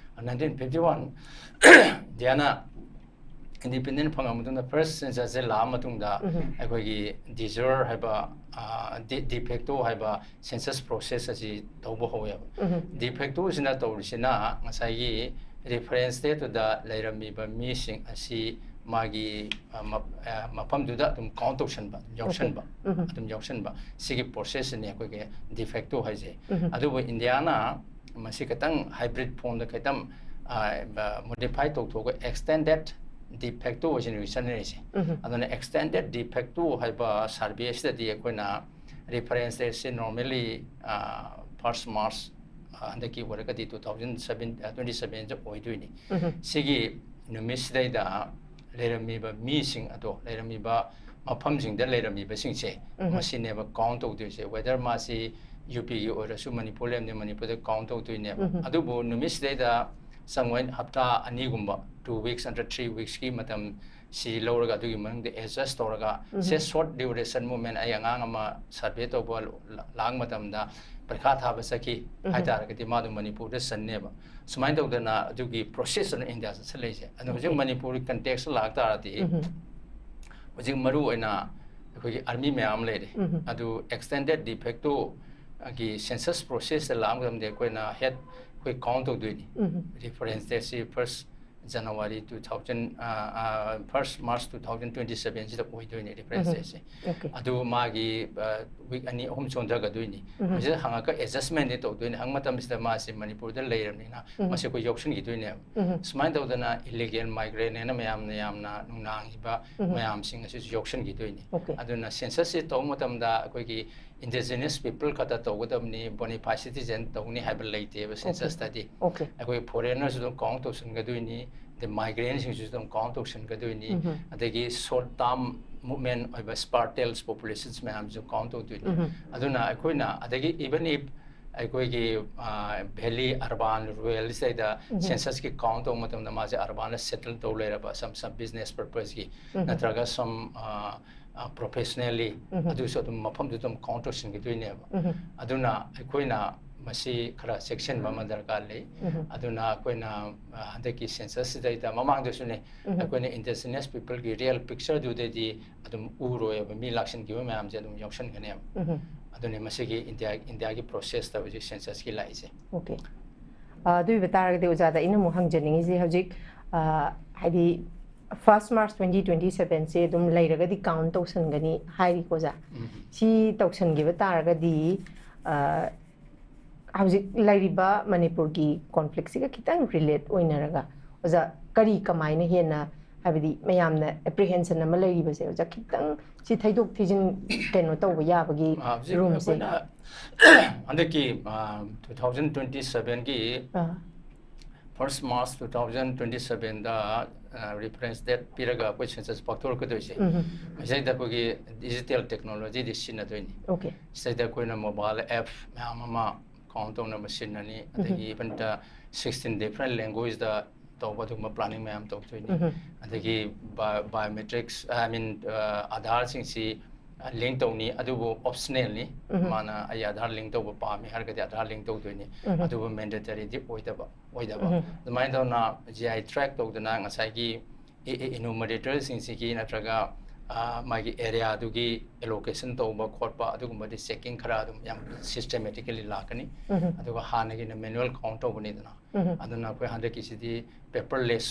ꯅꯥꯏꯟꯇꯤꯟ ꯐꯤꯐꯇꯤ ꯋꯥꯟ ꯏꯟꯗꯤꯌꯥꯅ ꯏꯟꯗꯤꯄꯦꯟꯗꯦꯟ ꯐꯪꯉ ꯃꯇꯨꯡꯗ ꯐꯥꯔꯁ ꯁꯦꯟꯁꯁꯁꯦ ꯂꯥꯛꯑ ꯃꯇꯨꯡꯗ ꯎꯝ꯫ ꯑꯩꯈꯣꯏꯒꯤ ꯗꯤꯖꯔ ꯍꯥꯏꯕ ꯗꯤꯐꯦꯛꯇꯣ ꯍꯥꯏꯕ ꯁꯦꯟꯁꯁ ꯄ꯭ꯔꯣꯁꯦꯁ ꯑꯁꯤ ꯇꯧꯕ ꯍꯧꯋꯦꯕ꯫ ꯎꯝ꯫ ꯗꯤꯐꯦꯛꯇꯣꯁꯤꯅ ꯇꯧꯔꯤꯁꯤꯅ ꯉꯁꯥꯏꯒꯤ ꯔꯤꯐꯔꯦꯟꯁ ꯗꯦꯠꯇꯨꯗ ꯂꯩꯔꯝꯃꯤꯕ ꯃꯤꯁꯤꯡ ꯑꯁꯤ ꯃꯥꯒꯤ ꯑ, ꯃ-, ꯑ, ꯃꯐꯝꯗꯨꯗ ꯑꯗꯨꯝ ꯀꯥꯎꯟ ꯇꯧꯁꯟꯕ, ꯑꯗꯨꯝ ꯌꯥꯎꯁꯟꯕ, ꯎꯝ꯫ ꯑꯗꯨꯝ ꯌꯥꯎꯁꯟꯕ, ꯁꯤꯒꯤ ꯄ꯭ꯔꯣꯁꯦꯁꯁꯤꯅꯤ ꯑꯩꯈꯣꯏꯒꯤ ꯗꯤꯐꯦꯛꯇꯣ ꯍꯥꯏꯁꯦ꯫ ꯎꯝ꯫ ꯑꯗꯨꯕꯨ ꯏꯟꯗꯤꯌꯥꯅ ꯃꯁꯤ ꯈꯤꯇꯪ ꯍꯥꯏꯕ꯭ꯔꯤꯠ ꯐꯣꯝꯗ ꯈꯤꯇꯪ ꯃꯣꯗꯤꯐꯥꯏ ꯇꯧꯊꯣꯛꯑꯒ ꯑꯦꯛꯁꯇꯦꯟꯗꯦꯠ ꯗꯤꯐꯦꯛꯇꯣ ꯑꯣꯏꯁꯤꯅ ꯆꯠꯅꯔꯤꯁꯦ꯫ ꯎꯝ꯫ ꯑꯗꯨꯅ ꯑꯦꯛꯁꯇꯦꯟꯗꯦꯠ ꯗꯤꯐꯦꯛꯇꯣ ꯍꯥꯏꯕ ꯁꯥꯔꯚꯦꯁꯤꯗꯗꯤ ꯑꯩꯈꯣꯏꯅ ꯔꯤꯐꯔꯦꯟꯁ ꯗꯦꯠꯁꯦ ꯅꯣꯔꯃꯦꯂꯤ ꯐꯥꯔꯁ ꯃꯥꯔꯁ, ꯍꯟꯗꯛꯀꯤ ꯑꯣꯏꯔꯒꯗꯤ ꯇꯨ ꯊꯥꯎꯖꯟ ꯁꯕꯦꯟ ꯇ꯭ꯋꯦꯟꯇꯤ ꯁꯕꯦꯟꯗ ꯑꯣꯏꯗꯣꯏꯅꯤ꯫ ꯎꯝ꯫ ꯁꯤꯒꯤ ꯅꯨꯃꯤꯠꯁꯤꯗꯩꯗ ꯂꯩꯔꯝꯃꯤꯕ ꯃꯤꯁꯤꯡ ꯑꯗꯣ, ꯂꯩꯔꯝꯃꯤꯕ ꯃꯐꯝꯁꯤꯡꯗ ꯂꯩꯔꯝꯃꯤꯕꯁꯤꯡꯁꯦ, ꯎꯝ꯫ ꯃꯁꯤꯅꯦꯕ ꯀꯥꯎꯟ ꯇꯧꯗꯣꯏꯁꯦ꯫ ꯋꯦꯗꯔ ꯃꯥꯁꯤ ꯌꯨ ꯄꯤꯒꯤ ꯑꯣꯏꯔꯁꯨ ꯃꯅꯤꯄꯨꯔ ꯂꯩꯔꯝꯅꯤ, ꯃꯅꯤꯄꯨꯔꯗ ꯀꯥꯎꯟ ꯇꯧꯗꯣꯏꯅꯦꯕ꯫ ꯎꯝ꯫ ꯑꯗꯨꯕꯨ ꯅꯨꯃꯤꯠꯁꯤꯗꯩꯗ ꯆꯪꯉꯣꯏ, ꯍꯞꯇꯥ ꯑꯅꯤꯒꯨꯝꯕ, ꯇꯨ ꯋꯤꯛꯁ ꯅꯠꯇ꯭ꯔ ꯊ꯭ꯔꯤ ꯋꯤꯛꯁꯀꯤ ꯃꯇꯝ ꯁꯤ ꯂꯧꯔꯒ ꯑꯗꯨꯒꯤ ꯃꯅꯨꯡꯗ ꯑꯦꯗꯖꯁ ꯇꯧꯔꯒ, ꯎꯝ꯫ ꯁꯦ ꯁꯣꯔꯠ ꯗ꯭ꯌꯨꯔꯦꯁꯟ ꯃꯨꯚꯃꯦꯟ, ꯑꯩ ꯑꯉꯥꯡ ꯑꯃ ꯁꯔꯚꯦ ꯇꯧꯕ ꯂ-, ꯂꯥꯛ ꯃꯇꯝꯗ ꯄꯔꯤꯈꯥ ꯊꯥꯕ ꯆꯠꯈꯤ ꯎꯝ꯫ ꯍꯥꯏꯇꯥꯔꯒꯗꯤ ꯃꯥꯗꯣ ꯃꯅꯤꯄꯨꯔꯗ ꯆꯟꯅꯦꯕ꯫ ꯁꯨꯃꯥꯏꯅ ꯇꯧꯗꯅ ꯑꯗꯨꯒꯤ ꯄ꯭ꯔꯣꯁꯦꯁ ꯑꯗꯨꯅ ꯏꯟꯗꯤꯌꯥ ꯆꯠꯁꯜꯂꯛꯏꯁꯦ꯫ ꯑꯗꯣ ꯍꯧꯖꯤꯛ ꯑꯣꯀꯦ꯫ ꯃꯅꯤꯄꯨꯔꯒꯤ ꯀꯟꯇꯦꯛꯁ ꯂꯥꯛ ꯇꯥꯔꯗꯤ ꯎꯝ꯫ ꯍꯧꯖꯤꯛ ꯃꯔꯨ ꯑꯣꯏꯅ ꯑꯩꯈꯣꯏꯒꯤ ꯑꯥꯔꯃꯤ ꯃꯌꯥꯝ ꯑꯃ ꯂꯩꯔꯦ꯫ ꯎꯝ꯫ ꯑꯗꯨ ꯑꯦꯛꯁꯇꯦꯟꯗꯦꯠ ꯗꯤꯐꯦꯛꯇꯣꯒꯤ ꯁꯦꯟꯁꯁ ꯄ꯭ꯔꯣꯁꯦꯁꯇ ꯂꯥꯛꯄ ꯃꯇꯝꯗ ꯑꯩꯈꯣꯏꯅ ꯍꯦꯠ ꯑꯩꯈꯣꯏ ꯀꯥꯎꯟ ꯇꯧꯗꯣꯏꯅꯤ꯫ ꯎꯝ꯫ ꯔꯤꯐꯔꯦꯟꯁ ꯗꯦꯠꯁꯤ first January two thousand, first March two thousand twenty ꯁꯕꯦꯟꯁꯤꯗ ꯑꯣꯏꯗꯣꯏꯅꯦ ꯔꯤꯐꯔꯦꯟꯁ ꯎꯝ꯫ ꯗꯦꯠꯁꯦ꯫ ꯑꯣꯀꯦ꯫ ꯑꯗꯨ ꯃꯥꯒꯤ ꯋꯤꯛ ꯑꯅꯤ ꯑꯍꯨꯝ ꯆꯣꯟꯊꯒꯗꯣꯏꯅꯤ꯫ ꯎꯝ꯫ ꯃꯁꯤꯗ ꯍꯪꯉꯒ ꯑꯦꯗꯖꯁꯃꯦꯟꯗꯤ ꯇꯧꯗꯣꯏꯅꯤ꯫ ꯍꯪꯕ ꯃꯇꯝꯁꯤꯗ ꯃꯥꯁꯤ ꯃꯅꯤꯄꯨꯔꯗ ꯂꯩꯔꯕꯅꯤꯅ ꯎꯝ꯫ ꯃꯁꯤ ꯑꯩꯈꯣꯏ ꯌꯥꯎꯁꯤꯟꯈꯤꯗꯣꯏꯅꯦꯕ꯫ ꯎꯝ꯫ ꯁꯨꯃꯥꯏꯅ ꯇꯧꯗꯅ ꯏꯂꯤꯒꯦꯜ ꯃꯥꯏꯒ꯭ꯔꯦꯟ ꯍꯥꯏꯅ ꯃꯌꯥꯝꯅ ꯌꯥꯝꯅ ꯅꯨꯡꯅꯥꯡꯉꯤꯕ ꯎꯝ꯫ ꯃꯌꯥꯝꯁꯤꯡ ꯑꯁꯤꯁꯨ ꯌꯥꯎꯁꯤꯟꯈꯤꯗꯣꯏꯅꯤ꯫ ꯑꯣꯀꯦ꯫ ꯑꯗꯨꯅ ꯁꯦꯟꯁꯁꯁꯤ ꯇꯧꯕ ꯃꯇꯝꯗ ꯑꯩꯈꯣꯏꯒꯤ ꯏꯟꯗꯤꯖꯤꯅꯁ ꯄꯤꯄꯜ ꯈꯛꯇ ꯇꯧꯒꯗꯕꯅꯤ, ꯕꯣꯅꯤꯐꯥꯏ ꯁꯤꯇꯤꯖꯦꯟ ꯇꯧꯅꯤ ꯍꯥꯏꯕ ꯂꯩꯇꯦꯕ ꯁꯦꯟꯁꯁꯇꯗꯤ꯫ ꯑꯣꯀꯦ꯫ ꯑꯩꯈꯣꯏ ꯐꯣꯔꯦꯟꯅꯔꯁꯨ ꯑꯗꯨꯝ ꯀꯥꯎꯟ ꯇꯧꯁꯤꯟꯒꯗꯣꯏꯅꯤ, ꯑꯗꯩ migrantꯁꯤꯡꯁꯨ ꯑꯗꯨꯝ count ꯇꯧꯁꯟꯒꯗꯣꯏꯅꯤ, ꯑꯗꯒꯤ short term movement ꯑꯣꯏꯕ sparse populations ꯃꯌꯥꯝꯁꯨ count ꯇꯧꯗꯣꯏꯅꯤ꯫ ꯑꯗꯨꯅ ꯑꯩꯈꯣꯏꯅ, ꯑꯗꯒꯤ even if ꯑꯩꯈꯣꯏꯒꯤ valley, urban, rural ꯁꯤꯗꯩꯗ censusꯀꯤ count ꯇꯧꯕ ꯃꯇꯝꯗ ꯃꯥꯁꯦ urbanꯗ settle ꯇꯧ ꯂꯩꯔꯕ, some some business purposeꯀꯤ ꯅꯠꯇ꯭ꯔꯒ some professionally, ꯑꯗꯨꯁꯨ ꯑꯗꯨꯝ ꯃꯐꯝꯗꯨꯗ ꯑꯗꯨꯝ count ꯇꯧꯁꯤꯟꯈꯤꯗꯣꯏꯅꯦꯕ꯫ ꯑꯗꯨꯅ ꯑꯩꯈꯣꯏꯅ ꯃꯁꯤ ꯈꯔ ꯆꯦꯛꯁꯤꯟꯕ ꯑꯃ ꯗꯔꯀꯥꯔ ꯂꯩ꯫ ꯑꯗꯨꯅ ꯑꯩꯈꯣꯏꯅ ꯍꯟꯗꯛꯀꯤ censusꯁꯤꯗꯩꯗ, ꯃꯃꯥꯡꯗꯁꯨꯅꯦ, ꯑꯩꯈꯣꯏꯅ indigenous peopleꯒꯤ real pictureꯗꯨꯗꯗꯤ ꯑꯗꯨꯝ ꯎꯔꯣꯏꯕ, ꯃꯤ ꯂꯥꯛꯁꯤꯟꯈꯤꯕ ꯃꯌꯥꯝꯁꯦ ꯑꯗꯨꯝ ꯌꯥꯎꯁꯟꯒꯅꯦꯕ꯫ ꯑꯗꯨꯅ ꯃꯁꯤꯒꯤ India, Indiaꯒꯤ processꯇ ꯍꯧꯖꯤꯛ censusꯀꯤ ꯂꯥꯛꯏꯁꯦ꯫ Okay꯫ ꯑꯗꯨ ꯑꯣꯏꯕ ꯇꯥꯔꯒꯗꯤ ꯑꯣꯖꯥꯗ ꯑꯩꯅ ꯑꯃꯨꯛ ꯍꯪꯖꯅꯤꯡꯉꯤꯁꯦ, ꯍꯧꯖꯤꯛ ꯍꯥꯏꯗꯤ first March twenty twenty sevenꯁꯦ ꯑꯗꯨꯝ ꯂꯩꯔꯒꯗꯤ count ꯇꯧꯁꯟꯒꯅꯤ ꯍꯥꯏꯔꯤꯀꯣ ꯑꯣꯖꯥ꯫ ꯁꯤ ꯇꯧꯁꯟꯈꯤꯕ ꯇꯥꯔꯒꯗꯤ ꯍꯧꯖꯤꯛ ꯂꯩꯔꯤꯕ ꯃꯅꯤꯄꯨꯔꯒꯤ conflictꯁꯤꯒ ꯈꯤꯇꯪ relate ꯑꯣꯏꯅꯔꯒ ꯑꯣꯖꯥ, ꯀꯔꯤ ꯀꯃꯥꯏꯅ ꯍꯦꯟꯅ, ꯍꯥꯏꯕꯗꯤ ꯃꯌꯥꯝꯅ apprehension ꯑꯃ ꯂꯩꯔꯤꯕꯁꯦ ꯑꯣꯖꯥ, ꯈꯤꯇꯪ ꯁꯤ ꯊꯩꯗꯣꯛ ꯊꯩꯖꯤꯟ ꯀꯩꯅꯣ ꯇꯧꯕ ꯌꯥꯕꯒꯤ ꯍꯧꯖꯤꯛ roomꯁꯦ? ꯑꯩꯈꯣꯏꯅ ꯍꯟꯗꯛꯀꯤ two thousand twenty sevenꯒꯤ first March two thousand twenty sevenꯗ reference date ꯄꯤꯔꯒ ꯑꯩꯈꯣꯏ census ꯄꯥꯡꯊꯣꯔꯛꯀꯗꯣꯏꯁꯦ꯫ ꯃꯁꯤꯗꯩꯗ ꯑꯩꯈꯣꯏꯒꯤ digital technologyꯗꯤ ꯁꯤꯖꯤꯟꯅꯗꯣꯏꯅꯤ꯫ Okay꯫ ꯁꯤꯗꯩꯗ ꯑꯩꯈꯣꯏꯅ mobile app ꯃꯌꯥꯝ ꯑꯃ count ꯇꯧꯅꯕ ꯁꯤꯖꯤꯟꯅꯅꯤ, ꯑꯗꯒꯤ even sixteen different languageꯗ ꯇꯧꯕ ꯑꯗꯨꯒꯨꯝꯕ planning ꯃꯌꯥꯝ ꯇꯧꯗꯣꯏꯅꯤ꯫ ꯑꯗꯒꯤ biometrics, I mean, Aadhaarꯁꯤꯡꯁꯤ link ꯇꯧꯅꯤ, ꯑꯗꯨꯕꯨ optionalꯅꯤ꯫ ꯃꯥꯅ ꯑꯩ Aadhaar link ꯇꯧꯕ ꯄꯥꯝꯃꯤ ꯍꯥꯏꯔꯒꯗꯤ Aadhaar link ꯇꯧꯗꯣꯏꯅꯤ, ꯑꯗꯨꯕꯨ mandatoryꯗꯤ ꯑꯣꯏꯗꯕ ꯑꯣꯏꯗꯕ ꯑꯗꯨꯃꯥꯏꯅ ꯇꯧꯅ GI track ꯇꯧꯗꯅ ꯉꯁꯥꯏꯒꯤ enumeratorꯁꯤꯡꯁꯤꯒꯤ ꯅꯠꯇ꯭ꯔꯒ ꯃꯥꯒꯤ areaꯗꯨꯒꯤ allocation ꯇꯧꯕ ꯈꯣꯠꯄ ꯑꯗꯨꯒꯨꯝꯕꯗꯤ checking ꯈꯔ ꯑꯗꯨꯝ ꯌꯥꯝ systematically ꯂꯥꯛꯀꯅꯤ꯫ ꯑꯗꯨꯒ ꯍꯥꯟꯅꯒꯤꯅ manual count ꯇꯧꯕꯅꯤꯗꯅ, ꯑꯗꯨꯅ ꯑꯩꯈꯣꯏ ꯍꯟꯗꯛꯀꯤꯁꯤꯗꯤ paperless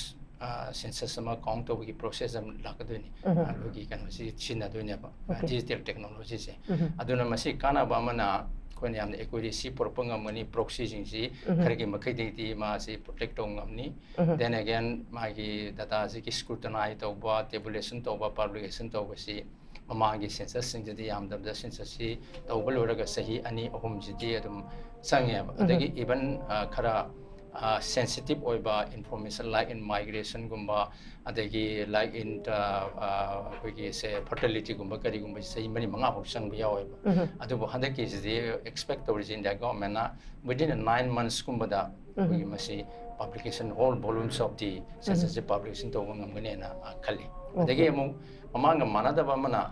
census ꯑꯃ count ꯇꯧꯕꯒꯤ process ꯑꯃ ꯂꯥꯛꯀꯗꯣꯏꯅꯤ꯫ ꯑꯩꯈꯣꯏꯒꯤ ꯀꯩꯅꯣꯁꯤ ꯁꯤꯖꯤꯟꯅꯗꯣꯏꯅꯦꯕ, digital technologyꯁꯦ꯫ ꯑꯗꯨꯅ ꯃꯁꯤ ꯀꯥꯟꯅꯕ ꯑꯃꯅ ꯑꯩꯈꯣꯏꯅ ꯌꯥꯝꯅ accuracy ꯄꯨꯔꯛꯄ ꯉꯝꯒꯅꯤ, proxyꯁꯤꯡꯁꯤ ꯈꯔꯒꯤ ꯃꯈꯩꯗꯤ ꯃꯥꯁꯤ protect ꯇꯧꯕ ꯉꯝꯅꯤ꯫ Then again, ꯃꯥꯒꯤ dataꯁꯤꯒꯤ scrutinize ꯇꯧꯕ, tabulation ꯇꯧꯕ, publication ꯇꯧꯕꯁꯤ ꯃꯃꯥꯡꯒꯤ censusꯁꯤꯡꯗꯗꯤ ꯌꯥꯝꯗꯕꯗ censusꯁꯤ ꯇꯧꯕ ꯂꯣꯏꯔꯒ ꯆꯍꯤ ꯑꯅꯤ ꯑꯍꯨꯝꯁꯤꯗꯤ ꯑꯗꯨꯝ ꯆꯪꯉꯦꯕ꯫ ꯑꯗꯒꯤ even ꯈꯔ ꯁꯦꯟꯁꯤꯇꯤꯞ ꯑꯣꯏꯕ ꯏꯟꯐꯣꯔꯃꯦꯁꯟ, ꯂꯥꯏꯛ ꯏꯟ ꯃꯥꯏꯒ꯭ꯔꯦꯁꯟꯒꯨꯝꯕ, ꯑꯗꯒꯤ ꯂꯥꯏꯛ ꯏꯟ ꯑꯩꯈꯣꯏꯒꯤ ꯁꯦ ꯐꯔꯇꯤꯂꯤꯇꯤꯒꯨꯝꯕ ꯀꯔꯤꯒꯨꯝꯕ ꯆꯍꯤ ꯃꯔꯤ ꯃꯉꯥ ꯐꯥꯎ ꯆꯪꯕ ꯌꯥꯎꯋꯦꯕ꯫ ꯑꯗꯨꯕꯨ ꯍꯟꯗꯛꯀꯤꯁꯤꯗꯤ ꯑꯦꯛꯁꯄꯦꯛ ꯇꯧꯔꯤꯁꯤ ꯏꯟꯗꯤꯌꯥ ꯒꯣꯔꯃꯦꯟꯅ within a nine monthsꯀꯨꯝꯕꯗ ꯑꯩꯈꯣꯏꯒꯤ ꯃꯁꯤ publication, all volumes of the censusꯁꯦ publication ꯇꯧꯕ ꯉꯝꯒꯅꯦꯅ ꯑ, ꯈꯜꯂꯤ꯫ ꯑꯗꯒꯤ ꯑꯃꯨꯛ ꯃꯃꯥꯡꯒ ꯃꯥꯟꯅꯗꯕ ꯑꯃꯅ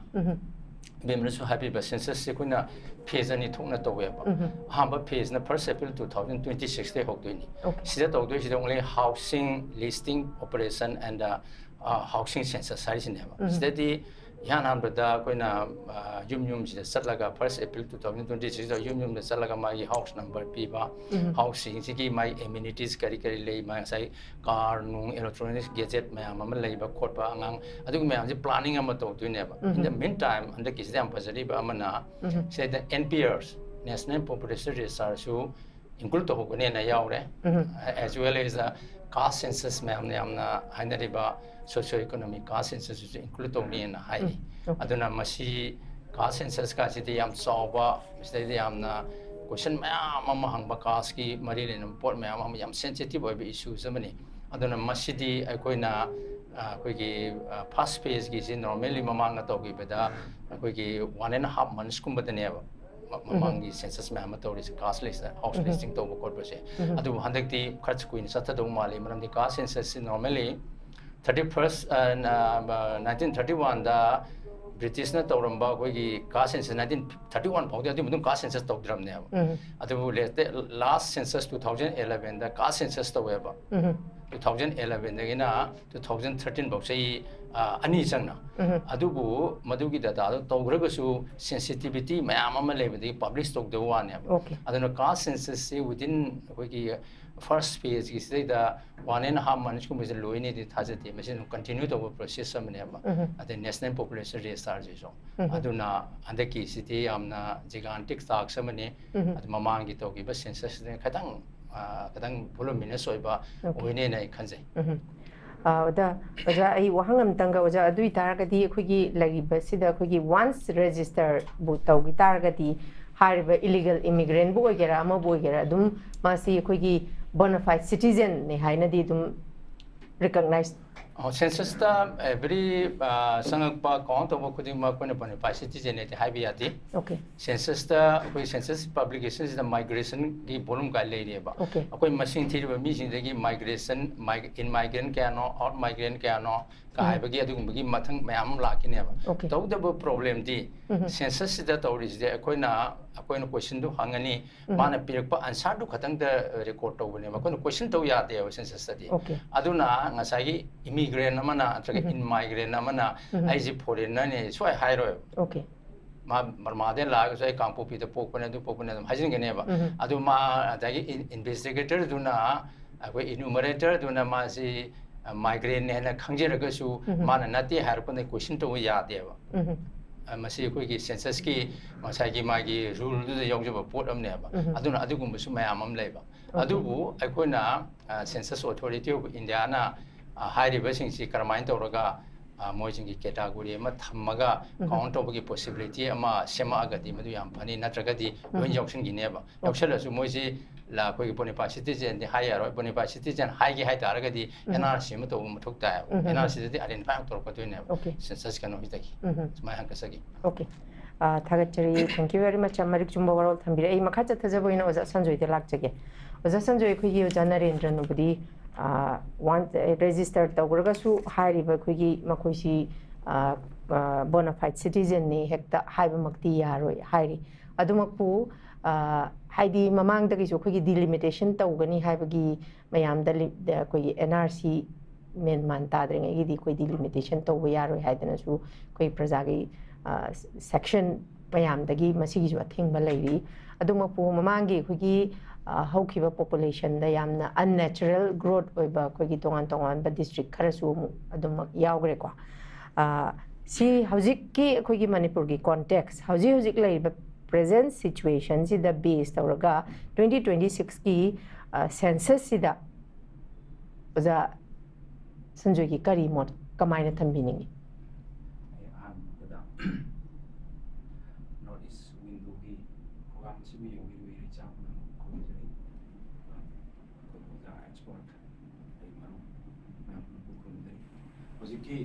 ꯕꯦꯝꯅꯁꯨ ꯍꯥꯏꯕꯤꯕ ꯁꯦꯟꯁꯁꯁꯦ ꯑꯩꯈꯣꯏꯅ ꯐꯦꯖ ꯑꯅꯤ ꯊꯣꯛꯅ ꯇꯧꯋꯦꯕ꯫ ꯑꯍꯥꯟꯕ ꯐꯦꯖꯅ first April two thousand twenty sixꯇꯩ ꯍꯧꯗꯣꯏꯅꯤ꯫ ꯁꯤꯗ ꯇꯧꯗꯣꯏꯁꯤꯗ only housing listing operation and housing census ꯍꯥꯏꯔꯤꯁꯤꯅꯦꯕ꯫ ꯁꯤꯗꯗꯤ ꯏꯍꯥꯟ ꯍꯥꯟꯕꯗ ꯑꯩꯈꯣꯏꯅ ꯑ, ꯌꯨꯝ ꯌꯨꯝꯁꯤꯗ ꯆꯠꯂꯒ first April two thousand twenty sixꯇ ꯌꯨꯝ ꯌꯨꯝꯗ ꯆꯠꯂꯒ ꯃꯥꯒꯤ ꯍꯥꯎꯁ ꯅꯝꯕꯔ ꯄꯤꯕ, ꯍꯥꯎꯁꯁꯤꯡꯁꯤꯒꯤ ꯃꯥꯒꯤ ꯑꯦꯃꯤꯅꯤꯇꯤꯁ ꯀꯔꯤ ꯀꯔꯤ ꯂꯩ, ꯃꯥ ꯉꯁꯥꯏ ꯀꯥꯔ ꯅꯨꯡ, ꯏꯂꯦꯛꯇ꯭ꯔꯣꯅꯤꯛꯁ ꯒꯦꯖꯦꯠ ꯃꯌꯥꯝ ꯑꯃ ꯂꯩꯕ ꯈꯣꯠꯄ, ꯑꯉꯥꯡ ꯑꯗꯨꯒꯤ ꯃꯌꯥꯝꯁꯦ ꯄ꯭ꯂꯥꯅꯤꯡ ꯑꯃ ꯇꯧꯗꯣꯏꯅꯦꯕ꯫ In the meantime, ꯍꯟꯗꯛꯀꯤꯁꯤꯗ ꯌꯥꯝ ꯐꯖꯔꯤꯕ ꯑꯃꯅ ꯁꯤꯗ N P Rs, National Population Registerꯁꯨ include ꯇꯧꯍꯧꯒꯅꯦꯅ ꯌꯥꯎꯔꯦ꯫ As well as caste census ꯃꯌꯥꯝꯅ ꯌꯥꯝꯅ ꯍꯥꯏꯅꯔꯤꯕ socio economic caste censusꯁꯨ include ꯇꯧꯅꯤꯅ ꯍꯥꯏꯔꯤ꯫ ꯑꯗꯨꯅ ꯃꯁꯤ caste censusꯀꯁꯤꯗꯤ ꯌꯥꯝ ꯆꯥꯎꯕ, ꯃꯁꯤꯗꯩꯗ ꯌꯥꯝꯅ question ꯃꯌꯥꯝ ꯑꯃ ꯍꯪꯕ, casteꯀꯤ ꯃꯔꯤ ꯂꯩꯅꯕ ꯄꯣꯠ ꯃꯌꯥꯝ ꯑꯃ, ꯌꯥꯝ sensitive ꯑꯣꯏꯕ issues ꯑꯃꯅꯤ꯫ ꯑꯗꯨꯅ ꯃꯁꯤꯗꯤ ꯑꯩꯈꯣꯏꯅ ꯑ, ꯑꯩꯈꯣꯏꯒꯤ first phaseꯀꯤꯁꯤ normally ꯃꯃꯥꯡꯗ ꯇꯧꯈꯤꯕꯗ ꯑꯩꯈꯣꯏꯒꯤ one and half monthsꯀꯨꯝꯕꯗꯅꯦꯕ ꯃ- ꯃꯃꯥꯡꯒꯤ census ꯃꯌꯥꯝ ꯑꯃ ꯇꯧꯔꯤꯁꯦ, caste list, house listing ꯇꯧꯕ ꯈꯣꯠꯄꯁꯦ꯫ ꯑꯗꯨꯕꯨ ꯍꯟꯗꯛꯇꯤ ꯈꯔ ꯀꯨꯏꯅ ꯆꯠꯊꯗꯧ ꯃꯥꯜꯂꯤ, ꯃꯔꯝꯗꯤ caste censusꯁꯤ normally thirty first nineteen thirty oneꯗ Britishꯅ ꯇꯧꯔꯝꯕ ꯑꯩꯈꯣꯏꯒꯤ caste census nineteen thirty one ꯐꯥꯎꯗꯤ ꯑꯗꯨꯒꯤ ꯃꯇꯨꯡ caste census ꯇꯧꯗ꯭ꯔꯕꯅꯦꯕ꯫ ꯑꯗꯨꯕꯨ last census two thousand elevenꯗ caste census ꯇꯧꯋꯦꯕ꯫ Two thousand elevenꯗꯒꯤꯅ two thousand thirteen ꯐꯥꯎ ꯆꯍꯤ ꯑ, ꯑꯅꯤ ꯆꯪꯅ꯫ ꯑꯗꯨꯕꯨ ꯃꯗꯨꯒꯤ dataꯗꯣ ꯇꯧꯈ꯭ꯔꯒꯁꯨ sensitivity ꯃꯌꯥꯝ ꯑꯃ ꯂꯩꯕꯗꯒꯤ publish ꯇꯧꯗꯕ ꯋꯥꯅꯦꯕ꯫ ꯑꯗꯨꯅ caste censusꯁꯤ within ꯑꯩꯈꯣꯏꯒꯤ first phaseꯀꯤ ꯁꯤꯗꯩꯗ one and half monthsꯀꯨꯝꯕꯁꯦ ꯂꯣꯏꯅꯤꯗꯤ ꯊꯥꯖꯗꯦ꯫ ꯃꯁꯤ ꯑꯗꯨꯝ continue ꯇꯧꯕ process ꯑꯃꯅꯦꯕ꯫ ꯑꯗꯩ National Population Registerꯁꯤꯁꯨ꯫ ꯑꯗꯨꯅ ꯍꯟꯗꯛꯀꯤꯁꯤꯗꯤ ꯌꯥꯝꯅ gigantic task ꯑꯃꯅꯤ꯫ ꯑꯗꯨ ꯃꯃꯥꯡꯒꯤ ꯇꯧꯈꯤꯕ censusꯁꯤꯗꯒꯤ ꯈꯤꯇꯪ ꯑ, ꯈꯤꯇꯪ voluminous ꯑꯣꯏꯕ ꯑꯣꯏꯅꯦꯅ ꯑꯩ ꯈꯟꯖꯩ꯫ ꯑ, ꯑꯣꯖꯥ, ꯑꯣꯖꯥ, ꯑꯩ ꯋꯥꯍꯪ ꯑꯃꯇꯪꯒ, ꯑꯣꯖꯥ, ꯑꯗꯨ ꯑꯣꯏꯇꯥꯔꯒꯗꯤ ꯑꯩꯈꯣꯏꯒꯤ ꯂꯩꯔꯤꯕꯁꯤꯗ ꯑꯩꯈꯣꯏꯒꯤ once registerꯕꯨ ꯇꯧꯈꯤ ꯇꯥꯔꯒꯗꯤ ꯍꯥꯏꯔꯤꯕ ꯏꯂꯤꯒꯦꯜ ꯏꯃꯤꯒ꯭ꯔꯦꯟꯕꯨ ꯑꯣꯏꯒꯦꯔꯥ ꯑꯃꯕꯨ ꯑꯣꯏꯒꯦꯔꯥ ꯑꯗꯨꯝ ꯃꯥꯁꯤ ꯑꯩꯈꯣꯏꯒꯤ ꯕꯣꯅꯐꯥꯏꯠ ꯁꯤꯇꯤꯖꯟꯅꯤ ꯍꯥꯏꯅꯗꯤ ꯑꯗꯨꯝ ꯔꯤꯀꯛꯅꯥꯏꯁ ꯑꯣ, ꯁꯦꯟꯁꯁꯇ ꯑꯦꯚ꯭ꯔꯤ ꯆꯪꯉꯛꯄ ꯀꯥꯎꯟ ꯇꯧꯕ ꯈꯨꯗꯤꯡꯃꯛ ꯑꯩꯈꯣꯏꯅ ꯕꯣꯅꯐꯥꯏꯠ ꯁꯤꯇꯤꯖꯟꯅꯦꯗꯤ ꯍꯥꯏꯕ ꯌꯥꯗꯦ꯫ ꯑꯣꯀꯦ ꯁꯦꯟꯁꯁꯇ ꯑꯩꯈꯣꯏ ꯁꯦꯟꯁꯁ ꯄꯕ꯭ꯂꯤꯀꯦꯁꯟꯁꯤꯗ ꯃꯥꯏꯒ꯭ꯔꯦꯁꯟꯒꯤ ꯚꯣꯂꯨꯝ ꯀꯥꯏ ꯂꯩꯔꯤꯑꯕ꯫ ꯑꯣꯀꯦ ꯑꯩꯈꯣꯏ ꯃꯁꯤꯡ ꯊꯤꯔꯤꯕ ꯃꯤꯁꯤꯡꯗꯒꯤ ꯃꯥꯏꯒ꯭ꯔꯦꯁꯟ ꯏꯟ ꯃꯥꯏꯒ꯭ꯔꯦꯟ ꯀꯌꯥꯅꯣ, ꯑꯥꯎꯠ ꯃꯥꯏꯒ꯭ꯔꯦꯟ ꯀꯌꯥꯅꯣ ꯀ ꯎꯝ꯫ ꯍꯥꯏꯕꯒꯤ ꯑꯗꯨꯒꯨꯝꯕꯒꯤ ꯃꯊꯪ ꯃꯌꯥꯝ ꯑꯃ ꯂꯥꯛꯈꯤꯅꯦꯕ꯫ ꯑꯣꯀꯦ ꯇꯧꯕꯇꯕꯨ ꯄ꯭ꯔꯣꯕ꯭ꯂꯦꯝꯗꯤ ꯎꯝ꯫ ꯁꯦꯟꯁꯁꯁꯤꯗ ꯇꯧꯔꯤꯁꯤꯗꯤ ꯑꯩꯈꯣꯏꯅ ꯑꯩꯈꯣꯏꯅ ꯀꯣꯏꯁꯟꯗꯨ ꯍꯪꯉꯅꯤ, ꯎꯝ꯫ ꯃꯥꯅ ꯄꯤꯔꯛꯄ ꯑꯟꯁꯥꯔꯗꯨ ꯈꯛꯇꯪꯗ ꯔꯦꯀꯣꯔꯠ ꯇꯧꯕꯅꯦꯕ꯫ ꯑꯩꯈꯣꯏꯅ ꯀꯣꯏꯁꯟ ꯇꯧ ꯌꯥꯗꯦꯕ ꯁꯦꯟꯁꯁꯇꯗꯤ꯫ ꯑꯣꯀꯦ ꯑꯗꯨꯅ ꯉꯁꯥꯏꯒꯤ ꯏꯃꯤꯒ꯭ꯔꯦꯟ ꯑꯃꯅ ꯅꯠꯇ꯭ꯔꯒ ꯎꯝ꯫ ꯏꯟ ꯃꯥꯏꯒ꯭ꯔꯦꯟ ꯑꯃꯅ ꯎꯝ꯫ ꯑꯩꯁꯦ ꯐꯣꯔꯦꯟꯅꯔꯅꯦ ꯁꯨꯡꯍꯥꯏ ꯍꯥꯏꯔꯣꯏꯕ꯫ ꯑꯣꯀꯦ ꯃꯥ ꯕꯔꯃꯥꯗꯩ ꯂꯥꯛꯑꯒꯁꯨ ꯑꯩ ꯀꯥꯡꯄꯣꯛꯄꯤꯗ ꯄꯣꯛꯄꯅꯦ, ꯑꯗꯨ ꯄꯣꯛꯄꯅꯦ ꯑꯗꯨꯝ ꯍꯥꯏꯖꯤꯟꯒꯅꯦꯕ꯫ ꯎꯝ꯫ ꯑꯗꯨ ꯃꯥ ꯑꯗꯒꯤ ꯏꯟꯚꯦꯁꯇꯤꯒꯦꯇꯔꯗꯨꯅ ꯑꯩꯈꯣꯏ ꯏꯅꯨꯃꯔꯦꯇꯔꯗꯨꯅ ꯃꯥꯁꯤ ꯃꯥꯏꯒ꯭ꯔꯦꯟꯅꯦ ꯍꯥꯏꯅ ꯈꯪꯖꯔꯒꯁꯨ ꯎꯝ꯫ ꯃꯥꯅ ꯅꯠꯇꯦ ꯍꯥꯏꯔꯛꯄꯗ ꯀꯣꯏꯁꯟ ꯇꯧꯕ ꯌꯥꯗꯦꯕ꯫ ꯎꯝ꯫ ꯑ, ꯃꯁꯤ ꯑꯩꯈꯣꯏꯒꯤ ꯁꯦꯟꯁꯁꯀꯤ ꯉꯁꯥꯏꯒꯤ ꯃꯥꯒꯤ ꯔꯨꯜꯗꯨꯗ ꯌꯥꯎꯖꯕ ꯄꯣꯠ ꯑꯃꯅꯦꯕ꯫ ꯎꯝ꯫ ꯑꯗꯨꯅ ꯑꯗꯨꯒꯨꯝꯕꯁꯨ ꯃꯌꯥꯝ ꯑꯃ ꯂꯩꯕ꯫ ꯑꯣꯀꯦ꯫ ꯑꯗꯨꯕꯨ ꯑꯩꯈꯣꯏꯅ ꯁꯦꯟꯁꯁ ꯑꯣꯊꯣꯔꯤꯇꯤ ꯑꯣꯐ ꯏꯟꯗꯤꯌꯥꯅ ꯍꯥꯏꯔꯤꯕꯁꯤꯡꯁꯤ ꯀꯔꯝꯍꯥꯏꯅ ꯇꯧꯔꯒ ꯑ, ꯃꯣꯏꯁꯤꯡꯒꯤ ꯀꯦꯇꯥꯒꯣꯔꯤ ꯑꯃ ꯊꯝꯃꯒ ꯎꯝ꯫ ꯀꯥꯎꯟ ꯇꯧꯕꯒꯤ ꯄꯣꯁꯤꯕꯤꯂꯤꯇꯤ ꯑꯃ ꯁꯦꯝꯃꯛꯑꯒꯗꯤ ꯃꯗꯨ ꯌꯥꯝ ꯐꯅꯤ, ꯅꯠꯇ꯭ꯔꯒꯗꯤ ꯂꯣꯏ ꯎꯝ꯫ ꯌꯥꯎꯁꯟꯈꯤꯅꯦꯕ꯫ ꯌꯥꯎꯁꯜꯂꯁꯨ ꯃꯣꯏꯁꯤ ꯂ-, ꯑꯩꯈꯣꯏꯒꯤ ꯕꯣꯅꯤꯐꯥꯏ ꯁꯤꯇꯤꯖꯦꯟꯗꯤ ꯍꯥꯏ ꯌꯥꯔꯣꯏ꯫ ꯕꯣꯅꯤꯐꯥꯏ ꯁꯤꯇꯤꯖꯦꯟ ꯍꯥꯏꯒꯦ ꯍꯥꯏ ꯇꯥꯔꯒꯗꯤ ꯎꯝ꯫ ꯑꯦꯟ ꯑꯥꯔ ꯁꯤ ꯑꯃ ꯇꯧꯕ ꯃꯊꯧ ꯇꯥꯏꯌꯦꯕ꯫ ꯎꯝ, ꯎꯝ, ꯑꯦꯟ ꯑꯥꯔ ꯎꯝ꯫ ꯁꯤꯗꯗꯤ ꯑꯥꯏꯗꯦꯟꯇꯤꯐꯥꯏ ꯑꯃ ꯇꯧꯔꯛꯀꯗꯣꯏꯅꯦꯕ꯫ ꯑꯣꯀꯦ꯫ ꯁꯦꯟꯁꯁ ꯀꯩꯅꯣꯁꯤꯗꯒꯤ꯫ ꯎꯝ꯫ ꯁꯨꯃꯥꯏꯅ ꯍꯪꯒꯠꯆꯒꯦ꯫ ꯑꯣꯀꯦ꯫ ꯑ, ꯊꯥꯒꯠꯆꯔꯤ, thank you very much꯫ ꯌꯥꯝ ꯃꯔꯤꯛ ꯆꯨꯝꯕ ꯋꯥꯔꯣꯜ ꯊꯝꯕꯤꯔꯦ꯫ ꯑꯩ ꯃꯈꯥ ꯆꯠꯊꯖꯕ ꯑꯣꯏꯅ ꯑꯣꯖꯥ ꯁꯟꯖꯣꯏꯗ ꯂꯥꯛꯆꯒꯦ꯫ ꯑꯣꯖꯥ ꯁꯟꯖꯣꯏ, ꯑꯩꯈꯣꯏꯒꯤ ꯑꯣꯖꯥ ꯅꯔꯦꯟꯗ꯭ꯔꯅꯕꯨꯗꯤ, ꯑ, ꯋꯥꯟ, ꯑ, ꯔꯦꯖꯤꯁꯇꯔ ꯇꯧꯈ꯭ꯔꯒꯁꯨ ꯍꯥꯏꯔꯤꯕ ꯑꯩꯈꯣꯏꯒꯤ ꯃꯈꯣꯏꯁꯤ, ꯑ, ꯑ, ꯕꯣꯅꯐꯥꯏꯠ ꯁꯤꯇꯤꯖꯟꯅꯤ ꯍꯦꯛꯇ ꯍꯥꯏꯕꯃꯛꯇꯤ ꯌꯥꯔꯣꯏ ꯍꯥꯏꯔꯤ꯫ ꯑꯗꯨꯃꯛꯄꯨ, ꯑ, ꯍꯥꯏꯗꯤ ꯃꯃꯥꯡꯗꯒꯤꯁꯨ ꯑꯩꯈꯣꯏꯒꯤ ꯗꯤꯂꯤꯃꯤꯇꯦꯁꯟ ꯇꯧꯒꯅꯤ ꯍꯥꯏꯕꯒꯤ ꯃꯌꯥꯝꯗ ꯂꯤ-, ꯗ ꯑꯩꯈꯣꯏꯒꯤ ꯑꯦꯟ ꯑꯥꯔ ꯁꯤ ꯃꯦꯟ ꯃꯥꯟ ꯇꯥꯗ꯭ꯔꯤꯉꯩꯒꯤꯗꯤ ꯑꯩꯈꯣꯏ ꯗꯤꯂꯤꯃꯤꯇꯦꯁꯟ ꯇꯧꯕ ꯌꯥꯔꯣꯏ ꯍꯥꯏꯗꯅꯁꯨ ꯑꯩꯈꯣꯏ ꯄ꯭ꯔꯖꯥꯒꯤ, ꯑ, ꯁꯦꯛꯁꯟ ꯃꯌꯥꯝꯗꯒꯤ ꯃꯁꯤꯒꯤꯁꯨ ꯑꯊꯤꯡꯕ ꯂꯩꯔꯤ꯫ ꯑꯗꯨꯃꯛꯄꯨ ꯃꯃꯥꯡꯒꯤ ꯑꯩꯈꯣꯏꯒꯤ, ꯑ, ꯍꯧꯈꯤꯕ ꯄꯣꯄꯨꯂꯦꯁꯟꯗ ꯌꯥꯝꯅ ꯑꯟꯅꯦꯆꯔꯦꯜ ꯒ꯭ꯔꯣꯠ ꯑꯣꯏꯕ ꯑꯩꯈꯣꯏꯒꯤ ꯇꯣꯉꯥꯟ ꯇꯣꯉꯥꯟꯕ ꯗꯤꯁꯇ꯭ꯔꯤꯛ ꯈꯔꯁꯨ ꯑꯃꯨꯛ ꯑꯗꯨꯃꯛ ꯌꯥꯎꯈ꯭ꯔꯦꯀꯣ꯫ ꯑ, ꯁꯤ ꯍꯧꯖꯤꯛꯀꯤ ꯑꯩꯈꯣꯏꯒꯤ ꯃꯅꯤꯄꯨꯔꯒꯤ ꯀꯣꯟꯇꯦꯛꯁ, ꯍꯧꯖꯤꯛ ꯍꯧꯖꯤꯛ ꯂꯩꯔꯤꯕ ꯄ꯭ꯔꯦꯖꯦꯟ ꯁꯤꯆꯨꯋꯦꯁꯟꯁꯤꯗ ꯕꯦꯁ ꯇꯧꯔꯒ ꯇ꯭ꯋꯦꯟꯇꯤ ꯇ꯭ꯋꯦꯟꯇꯤ ꯁꯤꯛꯁꯀꯤ, ꯑ, ꯁꯦꯟꯁꯁꯁꯤꯗ ꯑꯣꯖꯥ ꯁꯟꯖꯣꯏꯒꯤ ꯀꯔꯤ ꯃꯣꯠ, ꯀꯃꯥꯏꯅ ꯊꯝꯕꯤꯅꯤꯡꯉꯤ? ꯑꯩ ꯑꯍꯥꯟꯕꯗ ꯅꯣꯔꯠ ꯏꯁ ꯋꯤꯡꯗꯨꯒꯤ ꯁꯤꯕꯨ ꯌꯦꯡꯕꯤꯔꯤꯕ ꯏꯔꯩꯆꯥ ꯄꯨꯝꯅꯃꯛ ꯈꯨꯔꯨꯝꯖꯔꯤ꯫ ꯑꯩꯈꯣꯏ ꯑꯣꯖꯥ ꯑꯦꯛꯁꯄꯔꯠ, ꯑꯩ ꯃꯔꯨꯞ ꯃꯌꯥꯝ ꯄꯨꯝꯅꯃꯛꯄꯨ ꯈꯨꯔꯨꯝꯖꯔꯤ꯫ ꯍꯧꯖꯤꯛꯀꯤ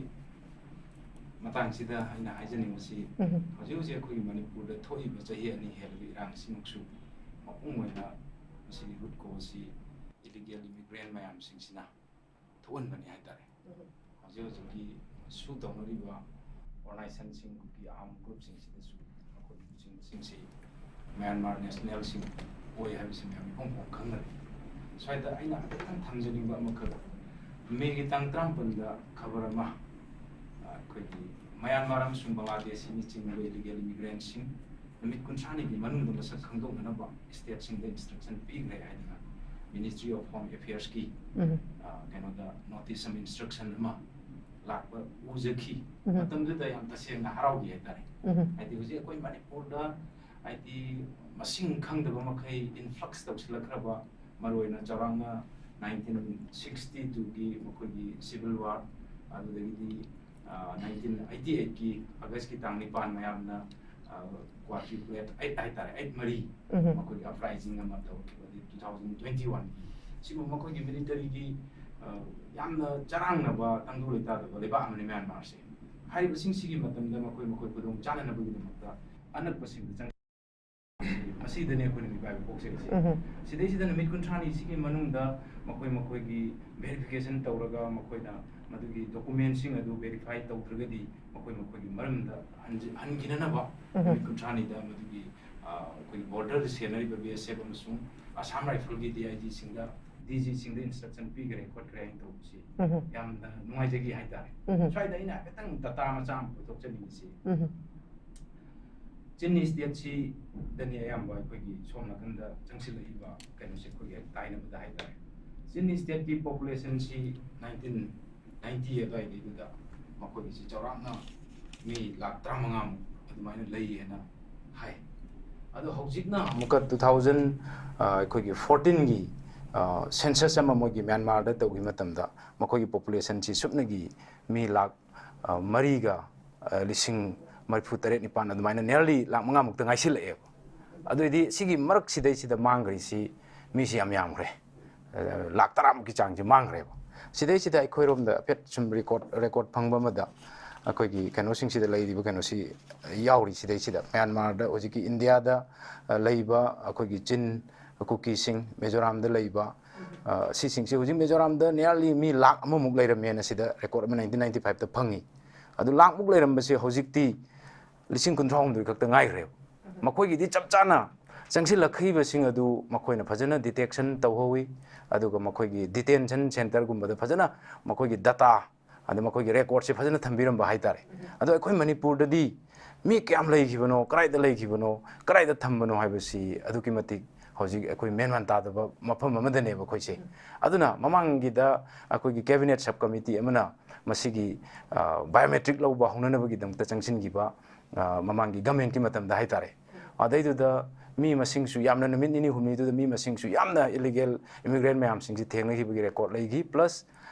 ꯃꯇꯥꯡꯁꯤꯗ ꯑꯩꯅ ꯍꯥꯏꯖꯅꯤꯡꯕꯁꯤ, ꯎꯝ꯫ ꯍꯧꯖꯤꯛ ꯍꯧꯖꯤꯛ ꯑꯩꯈꯣꯏꯒꯤ ꯃꯅꯤꯄꯨꯔꯗ ꯊꯣꯛꯏꯕ ꯆꯍꯤ ꯑꯅꯤ ꯍꯦꯜꯂꯕ ꯏꯔꯥꯡꯁꯤꯃꯛꯁꯨ ꯃꯄꯨꯡ ꯑꯣꯏꯅ ꯃꯁꯤꯒꯤ ꯔꯨꯠ ꯀꯣꯁꯁꯤ ꯏꯂꯤꯒꯦꯜ ꯏꯃꯤꯒ꯭ꯔꯦꯟ ꯃꯌꯥꯝꯁꯤꯡꯁꯤꯅ ꯊꯣꯛꯍꯟꯕꯅꯤ ꯍꯥꯏꯇꯥꯔꯦ꯫ ꯎꯝ꯫ ꯍꯧꯖꯤꯛ ꯍꯧꯖꯤꯛꯀꯤ ꯁꯨ ꯇꯧꯅꯔꯤꯕ ꯑꯣꯔꯒꯅꯥꯏꯖꯦꯁꯟꯁꯤꯡꯒꯤ ꯑꯥꯔꯝ ꯒ꯭ꯔꯨꯞꯁꯤꯡꯁꯤꯗꯁꯨ ꯃꯈꯣꯏ ꯂꯨꯆꯤꯡꯕꯁꯤꯡꯁꯤ ꯃ꯭ꯌꯥꯟꯃꯥꯔ ꯅꯦꯁꯅꯦꯜꯁꯤꯡ ꯑꯣꯏ ꯍꯥꯏꯕꯁꯤ ꯃꯌꯥꯝ ꯏꯐꯣꯡ ꯐꯣꯡ ꯈꯪꯅꯔꯦ꯫ ꯁ꯭ꯋꯥꯏꯗ ꯑꯩꯅ ꯈꯤꯇꯪ ꯊꯝꯖꯅꯤꯡꯕ ꯑꯃꯈꯛ, ꯃꯦꯒꯤ ꯇꯥꯡ ꯇꯔꯥꯃꯥꯄꯟꯗ ꯈꯕꯔ ꯑꯃ, ꯑ, ꯑꯩꯈꯣꯏꯒꯤ ꯃ꯭ꯌꯥꯟꯃꯥꯔ ꯑꯃꯁꯨꯡ ꯕꯪꯒ꯭ꯂꯥꯗꯦꯁ ꯑꯅꯤ ꯆꯤꯡꯕ ꯏꯂꯤꯒꯦꯜ ꯏꯃꯤꯒ꯭ꯔꯦꯟꯁꯤꯡ ꯅꯨꯃꯤꯠ ꯀꯨꯟꯊ꯭ꯔꯥꯅꯤꯒꯤ ꯃꯅꯨꯡꯗ ꯃꯁꯛ ꯈꯪꯗꯣꯛꯅꯅꯕ ꯁ꯭ꯇꯦꯠꯁꯤꯡꯗ ꯏꯟꯁꯇ꯭ꯔꯛꯁꯟ ꯄꯤꯈ꯭ꯔꯦ ꯍꯥꯏꯗꯅ Ministry of Home Affairsꯀꯤ, ꯎꯝ꯫ ꯑ, ꯀꯩꯅꯣꯗ ꯅꯣꯇꯤꯁ ꯑꯃ, ꯏꯟꯁꯇ꯭ꯔꯛꯁꯟ ꯑꯃ ꯂꯥꯛꯄ ꯎꯖꯈꯤ꯫ ꯎꯝ꯫ ꯃꯇꯝꯗꯨꯗ ꯌꯥꯝ ꯇꯁꯦꯡꯅ ꯍꯔꯥꯎꯈꯤ ꯍꯥꯏꯇꯥꯔꯦ꯫ ꯎꯝ꯫ ꯍꯥꯏꯗꯤ ꯍꯧꯖꯤꯛ ꯑꯩꯈꯣꯏ ꯃꯅꯤꯄꯨꯔꯗ, ꯍꯥꯏꯗꯤ, ꯃꯁꯤꯡ ꯈꯪꯗꯕ ꯃꯈꯩ ꯏꯟꯐ꯭ꯂꯛꯁ ꯇꯧꯁꯤꯜꯂꯛꯈ꯭ꯔꯕ, ꯃꯔꯨꯑꯣꯏꯅ ꯆꯥꯎꯔꯥꯛꯅ ꯅꯥꯏꯟꯇꯤꯟ ꯁꯤꯛꯁꯇꯤ ꯇꯨꯒꯤ ꯃꯈꯣꯏꯒꯤ ꯁꯤꯚꯤꯜ ꯋꯥꯔ, ꯑꯗꯨꯗꯒꯤꯗꯤ, ꯑ, ꯅꯥꯏꯟꯇꯤꯟ ꯑꯩꯠꯇꯤ ꯑꯩꯠꯀꯤ ꯑꯥꯒꯁꯀꯤ ꯇꯥꯡ ꯅꯤꯄꯥꯟ ꯃꯌꯥꯝꯅ, ꯑ, ꯀ꯭ꯋꯥꯗ꯭ꯔꯤꯄ꯭ꯂꯦꯠ ꯑꯩꯠ ꯍꯥꯏꯇꯥꯔꯦ, ꯑꯩꯠ ꯃꯔꯤ, ꯎꯝ꯫ ꯃꯈꯣꯏꯒꯤ ꯑꯞꯔꯥꯏꯖꯤꯡ ꯑꯃ ꯇꯧꯔꯛꯈꯤꯕ, ꯑꯗꯩ ꯇꯨ ꯊꯥꯎꯖꯟ ꯇ꯭ꯋꯦꯟꯇꯤ ꯋꯥꯟꯒꯤ ꯁꯤꯒꯨꯝꯕ ꯃꯈꯣꯏꯒꯤ ꯃꯤꯂꯤꯇꯔꯤꯒꯤ, ꯑ, ꯌꯥꯝꯅ ꯆꯔꯥꯡꯅꯕ ꯇꯪꯗꯨ ꯂꯩꯇꯥꯗꯕ ꯂꯩꯕꯥꯛ ꯑꯃꯅꯤ ꯃ꯭ꯌꯥꯟꯃꯥꯔꯁꯦ꯫ ꯍꯥꯏꯔꯤꯕꯁꯤꯡꯁꯤꯒꯤ ꯃꯇꯝꯗ ꯃꯈꯣꯏ ꯃꯈꯣꯏ ꯈꯨꯗꯣꯡ ꯆꯥꯅꯅꯕꯒꯤꯗꯃꯛꯇ ꯑꯅꯛꯄꯁꯤꯡꯗ ꯆꯪ-, ꯃꯁꯤꯗꯅꯦ ꯑꯩꯈꯣꯏꯅ ꯃꯤꯄꯥꯏꯕ ꯄꯣꯛꯆꯔꯤꯁꯦ꯫ ꯎꯝ꯫ ꯁꯤꯗꯩꯁꯤꯗ ꯅꯨꯃꯤꯠ ꯀꯨꯟꯊ꯭ꯔꯥꯅꯤ ꯁꯤꯒꯤ ꯃꯅꯨꯡꯗ ꯃꯈꯣꯏ ꯃꯈꯣꯏꯒꯤ ꯚꯦꯔꯤꯐꯤꯀꯦꯁꯟ ꯇꯧꯔꯒ, ꯃꯈꯣꯏꯅ ꯃꯗꯨꯒꯤ ꯗꯣꯀꯨꯃꯦꯟꯁꯤꯡ ꯑꯗꯨ ꯚꯦꯔꯤꯐꯥꯏ ꯇꯧꯗ꯭ꯔꯒꯗꯤ ꯃꯈꯣꯏ ꯃꯈꯣꯏꯒꯤ ꯃꯔꯝꯗ ꯍꯟꯖꯤ-, ꯍꯟꯈꯤꯅꯅꯕ ꯎꯝ꯫ ꯅꯨꯃꯤꯠ ꯀꯨꯟꯊ꯭ꯔꯥꯅꯤꯗ ꯃꯗꯨꯒꯤ, ꯑ, ꯑꯩꯈꯣꯏꯒꯤ ꯕꯣꯔꯗꯔꯗ ꯁꯦꯟꯅꯔꯤꯕ ꯕꯤ ꯑꯦꯁ ꯑꯦꯐ ꯑꯃꯁꯨꯡ Assam ꯔꯥꯏꯐꯜꯒꯤ D I ꯖꯤꯁꯤꯡꯗ, D ꯖꯤꯁꯤꯡꯗ instruction ꯄꯤꯈ꯭ꯔꯦ ꯈꯣꯠꯈ꯭ꯔꯦ ꯍꯥꯏꯅ ꯇꯧꯕꯁꯤ ꯎꯝ꯫ ꯌꯥꯝꯅ ꯅꯨꯡꯉꯥꯏꯖꯈꯤ ꯍꯥꯏꯇꯥꯔꯦ꯫ ꯎꯝ꯫ ꯁ꯭ꯋꯥꯏꯗ ꯑꯩꯅ ꯍꯥꯏꯐꯦꯠꯇꯪ ꯗꯇꯥ ꯃꯆꯥ ꯑꯃ ꯄꯨꯊꯣꯛꯆꯅꯤꯡꯉꯤꯁꯤ, ꯎꯝ꯫ ꯆꯤꯟꯅꯤ ꯁ꯭ꯇꯦꯠꯁꯤꯗꯅꯤ ꯑꯌꯥꯝꯕ ꯑꯩꯈꯣꯏꯒꯤ ꯁꯣꯝ ꯅꯥꯀꯟꯗ ꯆꯪꯁꯤꯜꯂꯛꯏꯕ ꯀꯩꯅꯣꯁꯦ ꯑꯩꯈꯣꯏꯒꯤ ꯍꯦꯛ ꯇꯥꯏꯅꯕꯗ ꯍꯥꯏꯇꯥꯔꯦ꯫ ꯆꯤꯟꯅꯤ ꯁ꯭ꯇꯦꯠꯀꯤ ꯄꯣꯄꯨꯂꯦꯁꯟꯁꯤ ꯅꯥꯏꯟꯇꯤꯟ ꯅꯥꯏꯟꯇꯤ ꯑꯗꯨꯋꯥꯏꯗꯩꯗꯨꯗ ꯃꯈꯣꯏꯒꯤꯁꯤ ꯆꯥꯎꯔꯥꯛꯅ ꯃꯤ ꯂꯥꯈ ꯇꯔꯥꯃꯉꯥꯃꯨꯛ ꯑꯗꯨꯃꯥꯏꯅ ꯂꯩꯌꯦꯅ ꯍꯥꯏ꯫ ꯑꯗꯣ ꯍꯧꯖꯤꯛꯅ ꯑꯃꯨꯛꯀ ꯇꯨ ꯊꯥꯎꯖꯟ, ꯑ, ꯑꯩꯈꯣꯏꯒꯤ ꯐꯣꯔꯇꯤꯟꯒꯤ, ꯑ, ꯁꯦꯟꯁꯁ ꯑꯃ ꯃꯣꯏꯒꯤ ꯃ꯭ꯌꯥꯟꯃꯥꯔꯗ ꯇꯧꯈꯤꯕ ꯃꯇꯝꯗ ꯃꯈꯣꯏꯒꯤ ꯄꯣꯄꯨꯂꯦꯁꯟꯁꯤ ꯁꯨꯞꯅꯒꯤ ꯃꯤ ꯂꯥꯈ, ꯑ, ꯃꯔꯤꯒ, ꯑ, ꯂꯤꯁꯤꯡ ꯃꯔꯤꯐꯨ ꯇꯔꯦꯠ ꯅꯤꯄꯥꯟ ꯑꯗꯨꯃꯥꯏꯅ nearly ꯂꯥꯈ ꯃꯉꯥꯃꯨꯛꯇ ꯉꯥꯏꯁꯤꯜꯂꯛꯑꯦꯕ꯫ ꯑꯗꯨꯑꯣꯏꯗꯤ ꯁꯤꯒꯤ ꯃꯔꯛꯁꯤꯗꯩꯁꯤꯗ ꯃꯥꯡꯈ꯭ꯔꯤꯁꯤ ꯃꯤꯁꯤ ꯌꯥꯝ ꯌꯥꯝꯈ꯭ꯔꯦ꯫ ꯑ, ꯂꯥꯛ ꯇꯔꯥꯃꯨꯛꯀꯤ ꯆꯥꯡꯁꯦ ꯃꯥꯡꯈ꯭ꯔꯦꯕ꯫ ꯁꯤꯗꯩꯁꯤꯗ ꯑꯩꯈꯣꯏꯔꯣꯝꯗ ꯍꯥꯏꯐꯦꯠ ꯁꯨꯝ ꯔꯦꯀꯣꯔꯠ, ꯔꯦꯀꯣꯔꯠ ꯐꯪꯕ ꯑꯃꯗ ꯑꯩꯈꯣꯏꯒꯤ ꯀꯩꯅꯣꯁꯤꯡꯁꯤꯗ ꯂꯩꯔꯤꯕ ꯀꯩꯅꯣꯁꯤ ꯌꯥꯎꯔꯤ꯫ ꯁꯤꯗꯩꯁꯤꯗ ꯃ꯭ꯌꯥꯟꯃꯥꯔꯗ, ꯍꯧꯖꯤꯛꯀꯤ ꯏꯟꯗꯤꯌꯥꯗ, ꯑ, ꯂꯩꯕ ꯑꯩꯈꯣꯏꯒꯤ ꯆꯤꯟ, ꯀꯨꯀꯤꯁꯤꯡ, ꯃꯤꯖꯣꯔꯥꯝꯗ ꯂꯩꯕ, ꯑ, ꯁꯤꯁꯤꯡꯁꯤ ꯍꯧꯖꯤꯛ ꯃꯤꯖꯣꯔꯥꯝꯗ nearly ꯃꯤ ꯂꯥꯛ ꯑꯃꯃꯨꯛ ꯂꯩꯔꯝꯃꯦꯅ ꯁꯤꯗ ꯔꯦꯀꯣꯔꯠ ꯑꯃ nineteen ninety five ꯇ ꯐꯪꯉꯤ꯫ ꯑꯗꯨ ꯂꯥꯛꯃꯨꯛ ꯂꯩꯔꯝꯕꯁꯦ ꯍꯧꯖꯤꯛꯇꯤ ꯂꯤꯁꯤꯡ ꯀꯨꯟꯊ꯭ꯔꯥ ꯍꯨꯝꯗꯣꯏ ꯈꯛꯇ ꯉꯥꯏꯈ꯭ꯔꯦꯕ꯫ ꯃꯈꯣꯏꯒꯤꯗꯤ ꯆꯞ ꯆꯥꯅ ꯆꯪꯁꯤꯜꯂꯛꯈꯤꯕꯁꯤꯡ ꯑꯗꯨ ꯃꯈꯣꯏꯅ ꯐꯖꯅ detection ꯇꯧꯍꯧꯋꯤ, ꯑꯗꯨꯒ ꯃꯈꯣꯏꯒꯤ detention centre ꯒꯨꯝꯕꯗ ꯐꯖꯅ ꯃꯈꯣꯏꯒꯤ data, ꯑꯗ ꯃꯈꯣꯏꯒꯤ ꯔꯦꯀꯣꯔꯠꯁꯦ ꯐꯖꯅ ꯊꯝꯕꯤꯔꯝꯕ ꯍꯥꯏꯇꯥꯔꯦ꯫ ꯑꯗꯣ ꯑꯩꯈꯣꯏ ꯃꯅꯤꯄꯨꯔꯗꯗꯤ ꯃꯤ ꯀꯌꯥꯝ ꯂꯩꯈꯤꯕꯅꯣ, ꯀꯗꯥꯏꯗ ꯂꯩꯈꯤꯕꯅꯣ, ꯀꯗꯥꯏꯗ ꯊꯝꯕꯅꯣ ꯍꯥꯏꯕꯁꯤ ꯑꯗꯨꯛꯀꯤ ꯃꯇꯤꯛ ꯍꯧꯖꯤꯛ ꯑꯩꯈꯣꯏ ꯃꯦꯟꯃꯥꯟ ꯇꯥꯗꯕ ꯃꯐꯝ ꯑꯃꯗꯅꯦꯕ ꯑꯩꯈꯣꯏꯁꯦ꯫ ꯑꯗꯨꯅ ꯃꯃꯥꯡꯒꯤꯗ ꯑꯩꯈꯣꯏꯒꯤ cabinet sub committee ꯑꯃꯅ ꯃꯁꯤꯒꯤ, ꯑ, biometric ꯂꯧꯕ ꯍꯧꯅꯅꯕꯒꯤꯗꯃꯛꯇ ꯆꯪꯁꯤꯟꯈꯤꯕ, ꯑ, ꯃꯃꯥꯡꯒꯤ government ꯀꯤ ꯃꯇꯝꯗ ꯍꯥꯏꯇꯥꯔꯦ꯫ ꯑꯗꯩꯗꯨꯗ ꯃꯤ ꯃꯁꯤꯡꯁꯨ ꯌꯥꯝꯅ, ꯅꯨꯃꯤꯠ ꯅꯤꯅꯤ ꯍꯨꯝꯅꯤꯗꯨꯗ ꯃꯤ ꯃꯁꯤꯡꯁꯨ ꯌꯥꯝꯅ illegal immigrant ꯃꯌꯥꯝꯁꯤꯡꯁꯤ ꯊꯦꯡꯅꯈꯤꯕꯒꯤ ꯔꯦꯀꯣꯔꯠ ꯂꯩꯈꯤ, plus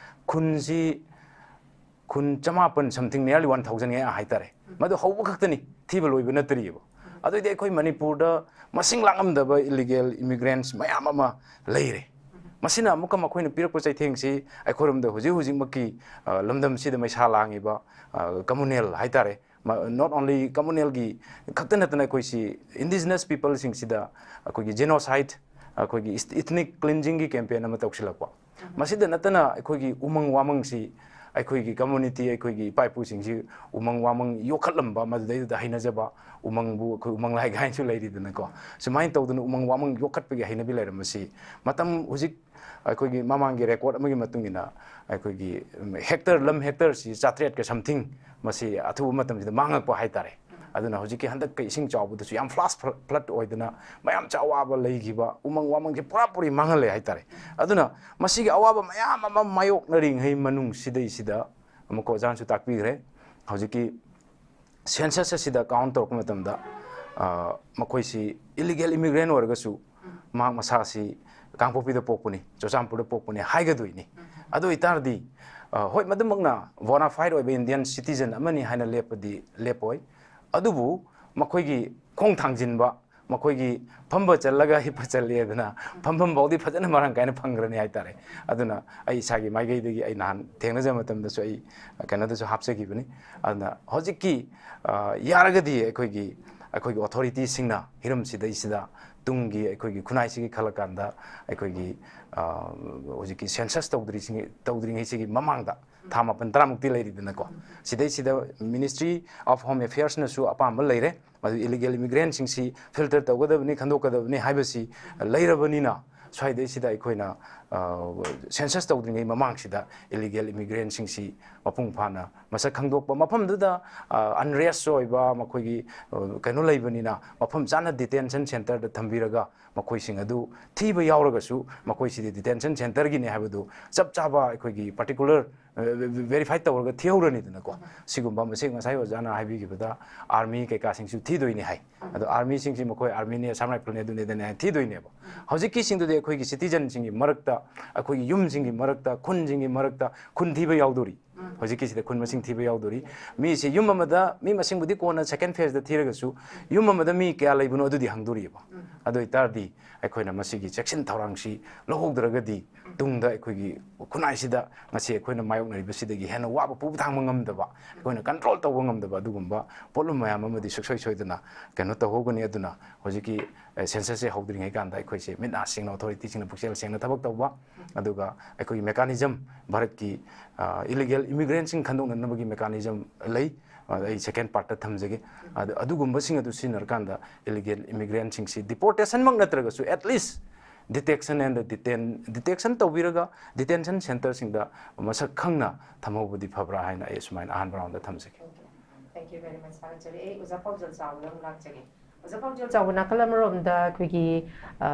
ꯈꯨꯟꯁꯤ ꯈꯨꯟ ꯆꯃꯥꯄꯟ something, nearly one thousand ꯉꯌꯥ ꯍꯥꯏꯇꯥꯔꯦ꯫ ꯃꯗꯨ ꯍꯧꯕ ꯈꯛꯇꯅꯤ, ꯊꯤꯕ ꯂꯣꯏꯕ ꯅꯠꯇ꯭ꯔꯤꯑꯕ꯫ ꯑꯗꯨꯑꯣꯏꯗꯤ ꯑꯩꯈꯣꯏ ꯃꯅꯤꯄꯨꯔꯗ ꯃꯁꯤꯡ ꯂꯥꯛꯂꯝꯗꯕ illegal immigrants ꯃꯌꯥꯝ ꯑꯃ ꯂꯩꯔꯦ꯫ ꯃꯁꯤꯅ ꯑꯃꯨꯛꯀ ꯃꯈꯣꯏꯅ ꯄꯤꯔꯛꯄ ꯆꯩꯊꯦꯡꯁꯤ ꯑꯩꯈꯣꯏꯔꯣꯝꯗ ꯍꯧꯖꯤꯛ ꯍꯧꯖꯤꯛꯃꯛꯀꯤ, ꯑ, ꯂꯝꯗꯝꯁꯤꯗ ꯃꯩꯁꯥ ꯂꯥꯡꯉꯤꯕ, ꯑ, communal ꯍꯥꯏꯇꯥꯔꯦ, ꯃ-, not only communal ꯒꯤ ꯈꯛꯇ ꯅꯠꯇꯅ ꯑꯩꯈꯣꯏꯁꯤ indigenous people ꯁꯤꯡꯁꯤꯗ ꯑꯩꯈꯣꯏꯒꯤ genocide, ꯑꯩꯈꯣꯏꯒꯤ eth-, ethnic cleansing ꯒꯤ campaign ꯑꯃ ꯇꯧꯁꯤꯜꯂꯛꯄ꯫ ꯃꯁꯤꯗ ꯅꯠꯇꯅ ꯑꯩꯈꯣꯏꯒꯤ ꯎꯃꯪ ꯋꯥꯃꯪꯁꯤ, ꯑꯩꯈꯣꯏꯒꯤ community, ꯑꯩꯈꯣꯏꯒꯤ ꯏꯄꯥ ꯏꯄꯨꯁꯤꯡꯁꯤ ꯎꯃꯪ ꯋꯥꯃꯪ ꯌꯣꯛꯈꯠꯂꯝꯕ, ꯃꯗꯨꯗꯩꯗꯨꯗ ꯍꯩꯅꯖꯕ, ꯎꯃꯪꯕꯨ ꯑꯩꯈꯣꯏ ꯎꯃꯪ ꯂꯥꯏ ꯀꯥꯏꯅꯁꯨ ꯂꯩꯔꯤꯗꯅꯀꯣ꯫ ꯁꯨꯃꯥꯏꯅ ꯇꯧꯗꯅ ꯎꯃꯪ ꯋꯥꯃꯪ ꯌꯣꯛꯈꯠꯄꯒꯤ ꯍꯩꯅꯕꯤ ꯂꯩꯔꯝꯕꯁꯤ ꯃꯇꯝ ꯍꯧꯖꯤꯛ ꯑꯩꯈꯣꯏꯒꯤ ꯃꯃꯥꯡꯒꯤ ꯔꯦꯀꯣꯔꯠ ꯑꯃꯒꯤ ꯃꯇꯨꯡ ꯏꯟꯅ ꯑꯩꯈꯣꯏꯒꯤ, ꯎꯝ, ꯍꯦꯛꯇꯔ, ꯂꯝ ꯍꯦꯛꯇꯔꯁꯤ ꯆꯥꯇ꯭ꯔꯦꯠꯀ something ꯃꯁꯤ ꯑꯊꯨꯕ ꯃꯇꯝꯁꯤꯗ ꯃꯥꯡꯉꯛꯄ ꯍꯥꯏꯇꯥꯔꯦ꯫ ꯑꯗꯨꯅ ꯍꯧꯖꯤꯛꯀꯤ ꯍꯟꯗꯛꯀ ꯏꯁꯤꯡ ꯆꯥꯎꯕꯗꯁꯨ ꯌꯥꯝ flash flood ꯑꯣꯏꯗꯅ ꯃꯌꯥꯝ ꯆꯥ ꯑꯋꯥꯕ ꯂꯩꯈꯤꯕ, ꯎꯃꯪ ꯋꯥꯃꯪꯁꯦ ꯄꯨꯔꯥ ꯄꯨꯔꯤ ꯃꯥꯡꯍꯜꯂꯦ ꯍꯥꯏꯇꯥꯔꯦ꯫ ꯑꯗꯨꯅ ꯃꯁꯤꯒꯤ ꯑꯋꯥꯕ ꯃꯌꯥꯝ ꯑꯃ ꯃꯥꯌꯣꯛꯅꯔꯤꯉꯩ ꯃꯅꯨꯡꯁꯤꯗꯩꯁꯤꯗ ꯑꯃꯨꯛꯀ ꯑꯣꯖꯥꯅꯁꯨ ꯇꯥꯛꯄꯤꯈ꯭ꯔꯦ, ꯍꯧꯖꯤꯛꯀꯤ census ꯑꯁꯤꯗ count ꯇꯧꯔꯛꯄ ꯃꯇꯝꯗ, ꯑ, ꯃꯈꯣꯏꯁꯤ illegal immigrant ꯑꯣꯏꯔꯒꯁꯨ ꯃꯍꯥꯛ ꯃꯁꯥꯁꯤ ꯀꯥꯡꯄꯣꯛꯄꯤꯗ ꯄꯣꯛꯄꯅꯤ, ꯆꯨꯔꯆꯥꯟꯄꯨꯔꯗ ꯄꯣꯛꯄꯅꯤ ꯍꯥꯏꯒꯗꯣꯏꯅꯤ꯫ ꯑꯗꯨ ꯑꯣꯏꯇꯥꯔꯗꯤ, ꯑ, ꯍꯣꯏ, ꯃꯗꯨꯃꯛꯅ bona fide ꯑꯣꯏꯕ Indian citizen ꯑꯃꯅꯤ ꯍꯥꯏꯅ ꯂꯦꯞꯄꯗꯤ ꯂꯦꯞꯄꯣꯏ꯫ ꯑꯗꯨꯕꯨ ꯃꯈꯣꯏꯒꯤ ꯈꯣꯡ ꯊꯥꯡꯖꯤꯟꯕ, ꯃꯈꯣꯏꯒꯤ ꯐꯝꯕ ꯆꯜꯂꯒ ꯍꯤꯞꯄ ꯆꯜꯂꯤ ꯑꯗꯨꯅ ꯐꯝꯐꯝ ꯐꯥꯎꯗꯤ ꯐꯖꯅ ꯃꯔꯥꯡ ꯀꯥꯏꯅ ꯐꯪꯈ꯭ꯔꯅꯤ ꯍꯥꯏꯇꯥꯔꯦ꯫ ꯑꯗꯨꯅ ꯑꯩ ꯏꯁꯥꯒꯤ ꯃꯥꯏꯀꯩꯗꯒꯤ ꯑꯩ ꯅꯍꯥꯟ ꯊꯦꯡꯅꯖꯕ ꯃꯇꯝꯗꯁꯨ ꯑꯩ ꯀꯩꯅꯣꯗꯁꯨ ꯍꯥꯞꯆꯈꯤꯕꯅꯤ꯫ ꯑꯗꯨꯅ ꯍꯧꯖꯤꯛꯀꯤ, ꯑ, ꯌꯥꯔꯒꯗꯤ ꯑꯩꯈꯣꯏꯒꯤ, ꯑꯩꯈꯣꯏꯒꯤ ꯑꯣꯊꯣꯔꯤꯇꯤꯁꯤꯡꯅ ꯍꯤꯔꯝꯁꯤꯗꯩꯁꯤꯗ ꯇꯨꯡꯒꯤ ꯑꯩꯈꯣꯏꯒꯤ ꯈꯨꯟꯅꯥꯏꯁꯤꯒꯤ ꯈꯜꯂꯀꯥꯟꯗ ꯑꯩꯈꯣꯏꯒꯤ, ꯑ, ꯍꯧꯖꯤꯛꯀꯤ census ꯇꯧꯗ꯭ꯔꯤꯁꯤꯡ-, ꯇꯧꯗ꯭ꯔꯤꯉꯩꯁꯤꯒꯤ ꯃꯃꯥꯡꯗ ꯊꯥ ꯃꯥꯄꯟ ꯇꯔꯥꯃꯨꯛꯇꯤ ꯂꯩꯔꯤꯗꯅꯀꯣ꯫ ꯁꯤꯗꯩꯁꯤꯗ Ministry of Home Affairsꯅꯁꯨ ꯑꯄꯥꯝꯕ ꯂꯩꯔꯦ꯫ ꯃꯗꯨ illegal immigrantꯁꯤꯡꯁꯤ filter ꯇꯧꯒꯗꯕꯅꯤ, ꯈꯟꯗꯣꯛꯀꯗꯕꯅꯤ ꯍꯥꯏꯕꯁꯤ ꯂꯩꯔꯕꯅꯤꯅ, ꯁ꯭ꯋꯥꯏꯗꯩꯁꯤꯗ ꯑꯩꯈꯣꯏꯅ, ꯑ, census ꯇꯧꯗ꯭ꯔꯤꯉꯩ ꯃꯃꯥꯡꯁꯤꯗ illegal immigrantꯁꯤꯡꯁꯤ ꯃꯄꯨꯡ ꯐꯥꯅ ꯃꯁꯛ ꯈꯪꯗꯣꯛꯄ, ꯃꯐꯝꯗꯨꯗ, ꯑ, unrest ꯑꯣꯏꯕ, ꯃꯈꯣꯏꯒꯤ, ꯑ, ꯀꯩꯅꯣ ꯂꯩꯕꯅꯤꯅ, ꯃꯐꯝ ꯆꯥꯅ detention centreꯗ ꯊꯝꯕꯤꯔꯒ ꯃꯈꯣꯏꯁꯤꯡ ꯑꯗꯨ ꯊꯤꯕ ꯌꯥꯎꯔꯒꯁꯨ ꯃꯈꯣꯏꯁꯤꯗꯤ detention centreꯒꯤꯅꯤ ꯍꯥꯏꯕꯗꯨ ꯆꯞ ꯆꯥꯕ ꯑꯩꯈꯣꯏꯒꯤ particular verify ꯇꯧꯔꯒ ꯊꯤꯍꯧꯔꯅꯤꯗꯅꯀꯣ꯫ ꯁꯤꯒꯨꯝꯕ ꯃꯁꯤ ꯉꯁꯥꯏ ꯑꯣꯖꯥꯅ ꯍꯥꯏꯕꯤꯈꯤꯕꯗ army ꯀꯩꯀꯥꯁꯤꯡꯁꯨ ꯊꯤꯗꯣꯏꯅꯤ ꯍꯥꯏ꯫ ꯑꯗꯣ armyꯁꯤꯡꯁꯤ ꯃꯈꯣꯏ armyꯅꯤ, Assam Rifleꯅꯤ, ꯑꯗꯨꯅꯤ ꯑꯗꯨꯅꯤ ꯍꯥꯏꯅ ꯊꯤꯗꯣꯏꯅꯦꯕ꯫ ꯍꯧꯖꯤꯛꯀꯤꯁꯤꯡꯗꯨꯗꯤ ꯑꯩꯈꯣꯏꯒꯤ citizenꯁꯤꯡꯒꯤ ꯃꯔꯛꯇ, ꯑꯩꯈꯣꯏꯒꯤ ꯌꯨꯝꯁꯤꯡꯒꯤ ꯃꯔꯛꯇ, ꯈꯨꯟꯁꯤꯡꯒꯤ ꯃꯔꯛꯇ ꯈꯨꯟ ꯊꯤꯕ ꯌꯥꯎꯗꯣꯔꯤ꯫ ꯍꯧꯖꯤꯛꯀꯤꯁꯤꯗ ꯈꯨꯟ ꯃꯁꯤꯡ ꯊꯤꯕ ꯌꯥꯎꯗꯣꯔꯤ꯫ ꯃꯤꯁꯤ ꯌꯨꯝ ꯑꯃꯗ, ꯃꯤ ꯃꯁꯤꯡꯕꯨꯗꯤ ꯀꯣꯟꯅ second phaseꯇ ꯊꯤꯔꯒꯁꯨ, ꯌꯨꯝ ꯑꯃꯗ ꯃꯤ ꯀꯌꯥ ꯂꯩꯕꯅꯣ ꯑꯗꯨꯗꯤ ꯍꯪꯗꯣꯔꯤꯑꯕ꯫ ꯑꯗꯨ ꯑꯣꯏꯇꯥꯔꯗꯤ ꯑꯩꯈꯣꯏꯅ ꯃꯁꯤꯒꯤ ꯆꯦꯛꯁꯤꯟ ꯊꯧꯔꯥꯡꯁꯤ ꯂꯧꯍꯧꯗ꯭ꯔꯒꯗꯤ ꯇꯨꯡꯗ ꯑꯩꯈꯣꯏꯒꯤ ꯈꯨꯟꯅꯥꯏꯁꯤꯗ ꯉꯁꯤ ꯑꯩꯈꯣꯏꯅ ꯃꯥꯌꯣꯛꯅꯔꯤꯕꯁꯤꯗꯒꯤ ꯍꯦꯟꯅ ꯋꯥꯕ ꯄꯨꯕ ꯊꯥꯡꯕ ꯉꯝꯗꯕ, ꯑꯩꯈꯣꯏꯅ control ꯇꯧꯕ ꯉꯝꯗꯕ ꯑꯗꯨꯒꯨꯝꯕ ꯄꯣꯠꯂꯨꯝ ꯃꯌꯥꯝ ꯑꯃꯗꯤ ꯁꯨꯡꯁꯣꯏ ꯁꯣꯏꯗꯅ ꯀꯩꯅꯣ ꯇꯧꯍꯧꯒꯅꯤ꯫ ꯑꯗꯨꯅ ꯍꯧꯖꯤꯛꯀꯤ, ꯑꯦ, censusꯁꯦ ꯍꯧꯗ꯭ꯔꯤꯉꯩ ꯀꯥꯟꯗ ꯑꯩꯈꯣꯏꯁꯦ ꯃꯤꯠ ꯅꯥ ꯁꯤꯡꯅ authorityꯁꯤꯡꯅ ꯄꯨꯛꯆꯦꯜ ꯁꯦꯡꯅ ꯊꯕꯛ ꯇꯧꯕ, ꯑꯗꯨꯒ ꯑꯩꯈꯣꯏꯒꯤ mechanism, ꯚꯥꯔꯠꯀꯤ, ꯑ, illegal immigrantꯁꯤꯡ ꯈꯟꯗꯣꯛꯅꯅꯕꯒꯤ mechanism ꯂꯩ꯫ ꯑ, ꯑꯩ second partꯇ ꯊꯝꯖꯒꯦ꯫ ꯑꯗꯨ, ꯑꯗꯨꯒꯨꯝꯕꯁꯤꯡ ꯑꯗꯨ ꯁꯤꯖꯤꯟꯅꯔꯀꯥꯟꯗ illegal immigrantꯁꯤꯡꯁꯤ deportationꯃꯛ ꯅꯠꯇ꯭ꯔꯒꯁꯨ at least detection and detain, detection ꯇꯧꯕꯤꯔꯒ detention centreꯁꯤꯡꯗ ꯃꯁꯛ ꯈꯪꯅ ꯊꯝꯍꯧꯕꯗꯤ ꯐꯕ꯭ꯔꯥ ꯍꯥꯏꯅ ꯑꯩ ꯑꯁꯨꯃꯥꯏꯅ ꯑꯍꯥꯟꯕ roundꯗ ꯊꯝꯖꯒꯦ꯫ Thank you very much. ꯊꯥꯒꯠꯆꯔꯤ꯫ ꯑꯩ ꯑꯣꯖꯥ ꯄꯥꯎꯖꯦꯜ ꯆꯥꯎꯕꯗ ꯑꯃꯨꯛ ꯂꯥꯛꯆꯒꯦ꯫ ꯑꯣꯖꯥ ꯄꯥꯎꯖꯦꯜ ꯆꯥꯎꯕ, ꯅꯥꯀꯜ ꯑꯃꯔꯣꯝꯗ ꯑꯩꯈꯣꯏꯒꯤ, ꯑ,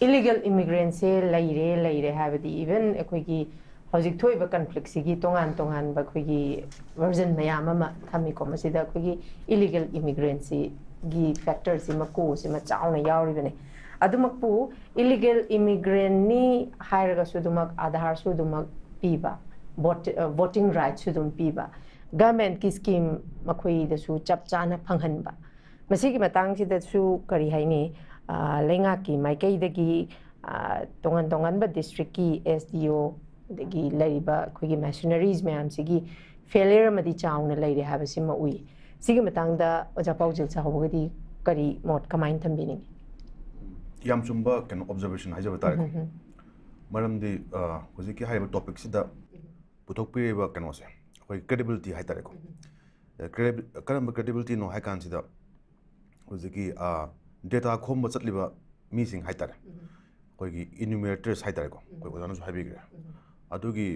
illegal immigrantꯁꯦ ꯂꯩꯔꯦ, ꯂꯩꯔꯦ ꯍꯥꯏꯕꯗꯤ even ꯑꯩꯈꯣꯏꯒꯤ ꯍꯧꯖꯤꯛ ꯊꯣꯛꯏꯕ conflictꯁꯤꯒꯤ ꯇꯣꯉꯥꯟ ꯇꯣꯉꯥꯟꯕ ꯑꯩꯈꯣꯏꯒꯤ version ꯃꯌꯥꯝ ꯑꯃ ꯊꯝꯃꯤꯀꯣ꯫ ꯃꯁꯤꯗ ꯑꯩꯈꯣꯏꯒꯤ illegal immigrantꯁꯤꯒꯤ factorꯁꯤꯃ, causeꯁꯤꯃ ꯆꯥꯎꯅ ꯌꯥꯎꯔꯤꯕꯅꯤ꯫ ꯑꯗꯨꯃꯛꯄꯨ illegal immigrantꯅꯤ ꯍꯥꯏꯔꯒꯁꯨ ꯑꯗꯨꯃꯛ ꯑꯥꯙꯥꯔꯁꯨ ꯑꯗꯨꯃꯛ ꯄꯤꯕ, vote-, ꯑ, voting rightꯁꯨ ꯑꯗꯨꯝ ꯄꯤꯕ, governmentꯀꯤ scheme ꯃꯈꯣꯏꯗꯁꯨ ꯆꯞ ꯆꯥꯅ ꯐꯪꯍꯟꯕ, ꯃꯁꯤꯒꯤ ꯃꯇꯥꯡꯁꯤꯗꯁꯨ ꯀꯔꯤ ꯍꯥꯏꯅꯤ, ꯑ, ꯂꯩꯉꯥꯛꯀꯤ ꯃꯥꯏꯀꯩꯗꯒꯤ, ꯑ, ꯇꯣꯉꯥꯟ ꯇꯣꯉꯥꯟꯕ district ꯀꯤ S D O, ꯑꯗꯒꯤ ꯂꯩꯔꯤꯕ ꯑꯩꯈꯣꯏꯒꯤ missionaries ꯃꯌꯥꯝꯁꯤꯒꯤ failure ꯑꯃꯗꯤ ꯆꯥꯎꯅ ꯂꯩꯔꯦ ꯍꯥꯏꯕꯁꯤꯃ ꯎꯏ꯫ ꯁꯤꯒꯤ ꯃꯇꯥꯡꯗ ꯑꯣꯖꯥ ꯄꯥꯎꯖꯦꯜ ꯁꯍꯧꯕꯒꯗꯤ ꯀꯔꯤ ꯃꯣꯠ, ꯀꯃꯥꯏꯅ ꯊꯝꯕꯤꯅꯤꯡꯉꯤ? ꯌꯥꯝ ꯆꯨꯝꯕ ꯀꯩꯅꯣ observation ꯍꯥꯏꯖꯕ ꯇꯥꯔꯦꯀꯣ꯫ ꯃꯔꯝꯗꯤ, ꯑ, ꯍꯧꯖꯤꯛꯀꯤ ꯍꯥꯏꯔꯤꯕ topic ꯁꯤꯗ ꯄꯨꯊꯣꯛꯄꯤꯔꯤꯕ ꯀꯩꯅꯣꯁꯦ, ꯑꯩꯈꯣꯏ credibility ꯍꯥꯏ ꯇꯥꯔꯦꯀꯣ꯫ ꯑ, credi-, ꯀꯔꯝꯕ credibility ꯅꯣ ꯍꯥꯏ ꯀꯥꯟꯁꯤꯗ, ꯍꯧꯖꯤꯛꯀꯤ, ꯑ, data ꯈꯣꯝꯕ ꯆꯠꯂꯤꯕ ꯃꯤꯁꯤꯡ ꯍꯥꯏ ꯇꯥꯔꯦ, ꯑꯩꯈꯣꯏꯒꯤ enumerators ꯍꯥꯏ ꯇꯥꯔꯦꯀꯣ, ꯑꯩꯈꯣꯏ ꯑꯣꯖꯥꯅꯁꯨ ꯍꯥꯏꯕꯤꯈ꯭ꯔꯦ꯫ ꯑꯗꯨꯒꯤ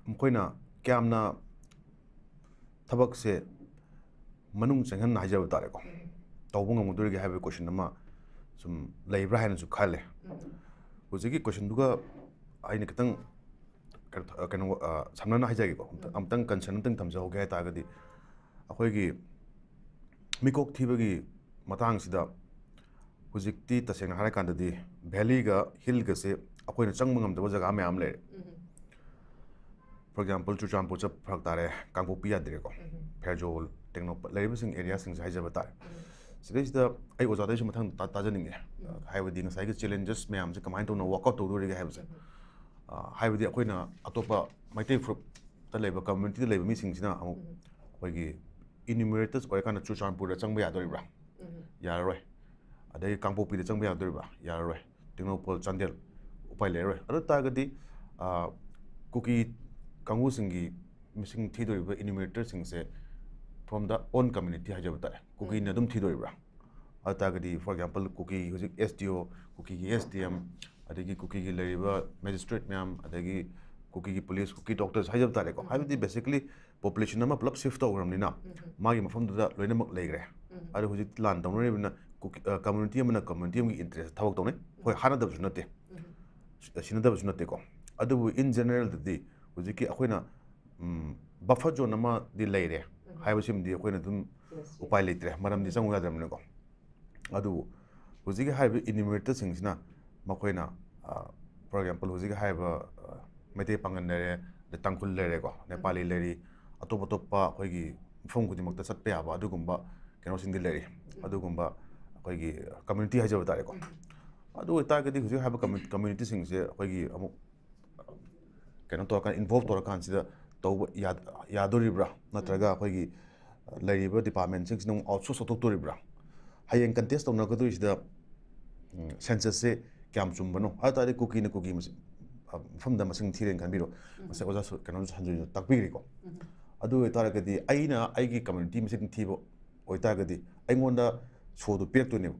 ꯃꯈꯣꯏꯅ ꯀꯌꯥꯝꯅ ꯊꯕꯛꯁꯦ ꯃꯅꯨꯡ ꯆꯪꯍꯟꯅ ꯍꯥꯏꯖꯕ ꯇꯥꯔꯦꯀꯣ, ꯇꯧꯕ ꯉꯝꯒꯗꯧꯔꯤꯒꯦ ꯍꯥꯏꯕꯒꯤ question ꯑꯃ ꯁꯨꯝ ꯂꯩꯕ꯭ꯔꯥ ꯍꯥꯏꯅꯁꯨ ꯈꯜꯂꯦ꯫ ꯍꯧꯖꯤꯛꯀꯤ question ꯗꯨꯒ ꯑꯩꯅ ꯈꯤꯇꯪ ꯀꯩꯅꯣ, ꯀꯩꯅꯣ, ꯑ, ꯁꯝꯅꯅ ꯍꯥꯏꯖꯒꯦꯀꯣ, ꯑꯝꯇ-, ꯑꯃꯇꯪ concern ꯑꯃꯇꯪ ꯊꯝꯖꯍꯧꯒꯦ ꯍꯥꯏ ꯇꯥꯔꯒꯗꯤ, ꯑꯩꯈꯣꯏꯒꯤ ꯃꯤꯀꯣꯛ ꯊꯤꯕꯒꯤ ꯃꯇꯥꯡꯁꯤꯗ ꯍꯧꯖꯤꯛꯇꯤ ꯇꯁꯦꯡꯅ ꯍꯥꯏꯔꯀꯥꯟꯗꯗꯤ valley ꯒ hill ꯒꯁꯦ ꯑꯩꯈꯣꯏꯅ ꯆꯪꯕ ꯉꯝꯗꯕ ꯖꯒꯥ ꯃꯌꯥꯝ ꯂꯩꯔꯦ꯫ For example, ꯆꯨꯔꯆꯥꯟꯄꯨꯔ ꯆꯠꯄ ꯐꯔꯛ ꯇꯥꯔꯦ, ꯀꯥꯡꯄꯣꯛꯄꯤ ꯌꯥꯗ꯭ꯔꯦꯀꯣ, ꯐꯦꯔꯖꯣꯜ, ꯇꯦꯡꯅꯧꯄꯜ ꯂꯩꯔꯤꯕꯁꯤꯡ area ꯁꯤꯡꯁꯦ ꯍꯥꯏꯖꯕ ꯇꯥꯔꯦ꯫ ꯁꯤꯗꯩꯁꯤꯗ ꯑꯩ ꯑꯣꯖꯥꯗꯩꯁꯨ ꯃꯊꯪ ꯇꯥ-, ꯇꯥꯖꯅꯤꯡꯉꯦ꯫ ꯍꯥꯏꯕꯗꯤ ꯉꯁꯥꯏꯒꯤ challenges ꯃꯌꯥꯝꯁꯦ ꯀꯃꯥꯏꯅ ꯇꯧꯅ work out ꯇꯧꯗꯣꯔꯤꯒꯦ ꯍꯥꯏꯕꯁꯦ꯫ ꯑ, ꯍꯥꯏꯕꯗꯤ ꯑꯩꯈꯣꯏꯅ ꯑꯇꯣꯞꯄ ꯃꯩꯇꯩ ꯐꯨꯔꯨꯞꯇ ꯂꯩꯕ, community ꯗ ꯂꯩꯕ ꯃꯤꯁꯤꯡꯁꯤꯅ ꯑꯃꯨꯛ ꯑꯩꯈꯣꯏꯒꯤ enumerators ꯑꯣꯏꯔꯀꯥꯟꯗ ꯆꯨꯔꯆꯥꯟꯄꯨꯔꯗ ꯆꯪꯕ ꯌꯥꯗꯣꯔꯤꯕ꯭ꯔꯥ? ꯌꯥꯔꯔꯣꯏ꯫ ꯑꯗꯒꯤ ꯀꯥꯡꯄꯣꯛꯄꯤꯗ ꯆꯪꯕ ꯌꯥꯗꯣꯔꯤꯕ꯭ꯔꯥ? ꯌꯥꯔꯔꯣꯏ꯫ ꯇꯦꯡꯅꯧꯄꯜ, ꯆꯥꯟꯗꯦꯜ ꯎꯄꯥꯏ ꯂꯩꯔꯔꯣꯏ꯫ ꯑꯗꯨ ꯇꯥꯔꯒꯗꯤ, ꯑ, ꯀꯨꯀꯤ ꯀꯥꯡꯕꯨꯁꯤꯡꯒꯤ ꯃꯁꯤꯡ ꯊꯤꯗꯣꯔꯤꯕ enumerators ꯁꯤꯡꯁꯦ from the own community ꯍꯥꯏꯖꯕ ꯇꯥꯔꯦ, ꯀꯨꯀꯤꯅ ꯑꯗꯨꯝ ꯊꯤꯗꯣꯔꯤꯕ꯭ꯔꯥ? ꯑꯗꯨ ꯇꯥꯔꯒꯗꯤ, for example, ꯀꯨꯀꯤ ꯍꯧꯖꯤꯛ S D O, ꯀꯨꯀꯤꯒꯤ S D M, ꯑꯗꯒꯤ ꯀꯨꯀꯤꯒꯤ ꯂꯩꯔꯤꯕ magistrate ꯃꯌꯥꯝ, ꯑꯗꯒꯤ ꯀꯨꯀꯤꯒꯤ police, ꯀꯨꯀꯤ doctors ꯍꯥꯏꯖꯕ ꯇꯥꯔꯦꯀꯣ꯫ ꯍꯥꯏꯕꯗꯤ basically population ꯑꯃ ꯄꯨꯂꯞ shift ꯇꯧꯈ꯭ꯔꯕꯅꯤꯅ ꯃꯥꯒꯤ ꯃꯐꯝꯗꯨꯗ ꯂꯣꯏꯅꯃꯛ ꯂꯩꯈ꯭ꯔꯦ꯫ ꯑꯗꯣ ꯍꯧꯖꯤꯛꯇꯤ ꯂꯥꯟ ꯇꯧꯅꯔꯤꯕꯅꯤꯅ ꯀꯨꯀꯤ-, ꯑ, community ꯑꯃꯅ community ꯑꯃꯒꯤ interest ꯊꯕꯛ ꯇꯧꯅꯩ꯫ ꯍꯣꯏ, ꯍꯥꯠꯅꯗꯕꯁꯨ ꯅꯠꯇꯦ, ꯁꯤꯟꯅꯗꯕꯁꯨ ꯅꯠꯇꯦꯀꯣ꯫ ꯑꯗꯨꯕꯨ in general ꯗꯗꯤ ꯍꯧꯖꯤꯛꯀꯤ ꯑꯩꯈꯣꯏꯅ, ꯎꯝ, buffer zone ꯑꯃꯗꯤ ꯂꯩꯔꯦ ꯍꯥꯏꯕꯁꯤꯃꯗꯤ ꯑꯩꯈꯣꯏꯅ ꯑꯗꯨꯝ ꯎꯄꯥꯏ ꯂꯩꯇ꯭ꯔꯦ, ꯃꯔꯝꯗꯤ ꯆꯪꯉꯨ ꯌꯥꯗ꯭ꯔꯕꯅꯤꯅꯀꯣ꯫ ꯑꯗꯨꯕꯨ ꯍꯧꯖꯤꯛꯀꯤ ꯍꯥꯏꯔꯤꯕ enumerators ꯁꯤꯡꯁꯤꯅ ꯃꯈꯣꯏꯅ, ꯑ, for example, ꯍꯧꯖꯤꯛꯀꯤ ꯍꯥꯏꯔꯤꯕ, ꯑ, ꯃꯩꯇꯩ ꯄꯥꯉꯜ ꯂꯩꯔꯦ, ꯑꯗꯩ ꯇꯥꯡꯈꯨꯜ ꯂꯩꯔꯦꯀꯣ, ꯅꯦꯄꯥꯂꯤ ꯂꯩꯔꯤ, ꯑꯇꯣꯞ ꯑꯇꯣꯞꯄ ꯑꯩꯈꯣꯏꯒꯤ ꯃꯐꯝ ꯈꯨꯗꯤꯡꯃꯛꯇ ꯆꯠꯄ ꯌꯥꯕ ꯑꯗꯨꯒꯨꯝꯕ ꯀꯩꯅꯣꯁꯤꯡꯗꯤ ꯂꯩꯔꯤ꯫ ꯑꯗꯨꯒꯨꯝꯕ ꯑꯩꯈꯣꯏꯒꯤ ꯀꯝꯃ꯭ꯌꯨꯅꯤꯇꯤ ꯍꯥꯏꯖꯕ ꯇꯥꯔꯦꯀꯣ꯫ ꯑꯗꯨ ꯑꯣꯏꯇꯥꯔꯒꯗꯤ ꯍꯧꯖꯤꯛ ꯍꯥꯏꯕ ꯀꯝꯃ꯭ꯌꯨ-, ꯀꯝꯃ꯭ꯌꯨꯅꯤꯇꯤꯁꯤꯡꯁꯦ ꯑꯩꯈꯣꯏꯒꯤ ꯑꯃꯨꯛ ꯀꯩꯅꯣ ꯇꯧꯔꯀꯥꯟ, ꯏꯟꯚꯣꯜꯕ ꯇꯧꯔꯀꯥꯟꯁꯤꯗ ꯇꯧꯕ ꯌꯥ-, ꯌꯥꯗꯣꯔꯤꯕ꯭ꯔꯥ? ꯅꯠꯇ꯭ꯔꯒ ꯑꯩꯈꯣꯏꯒꯤ ꯂꯩꯔꯤꯕ ꯗꯤꯄꯥꯔꯠꯃꯦꯟꯁꯤꯡꯁꯤꯅ ꯑꯃꯨꯛ ꯑꯥꯎꯠꯁꯣꯔꯁ ꯇꯧꯊꯣꯛꯇꯣꯔꯤꯕ꯭ꯔꯥ? ꯍꯌꯦꯡ ꯀꯟꯇꯦꯁ ꯇꯧꯅꯔꯛꯀꯗꯣꯏꯁꯤꯗ ꯁꯦꯟꯁꯁꯁꯦ ꯀꯌꯥꯝ ꯆꯨꯝꯕꯅꯣ? ꯑꯗꯨ ꯇꯥꯔꯗꯤ ꯀꯨꯀꯤꯅ ꯀꯨꯀꯤ ꯃꯁꯤꯡ, ꯃꯐꯝꯗ ꯃꯁꯤꯡ ꯊꯤꯔꯦꯅ ꯈꯟꯕꯤꯔꯣ꯫ ꯉꯁꯥꯏ ꯑꯣꯖꯥ ꯁꯨ-, ꯀꯩꯅꯣꯁꯨ ꯍꯟꯖꯤꯟ ꯍꯟꯖꯤꯟ ꯇꯥꯛꯄꯤꯈ꯭ꯔꯦꯀꯣ꯫ ꯑꯗꯨ ꯑꯣꯏꯇꯥꯔꯒꯗꯤ ꯑꯩꯅ ꯑꯩꯒꯤ ꯀꯝꯃ꯭ꯌꯨꯅꯤꯇꯤ ꯃꯁꯤꯡ ꯊꯤꯕ ꯑꯣꯏꯇꯥꯔꯒꯗꯤ ꯑꯩꯉꯣꯟꯗ ꯁꯣꯗꯨ ꯄꯤꯔꯛꯇꯣꯏꯅꯦꯕ,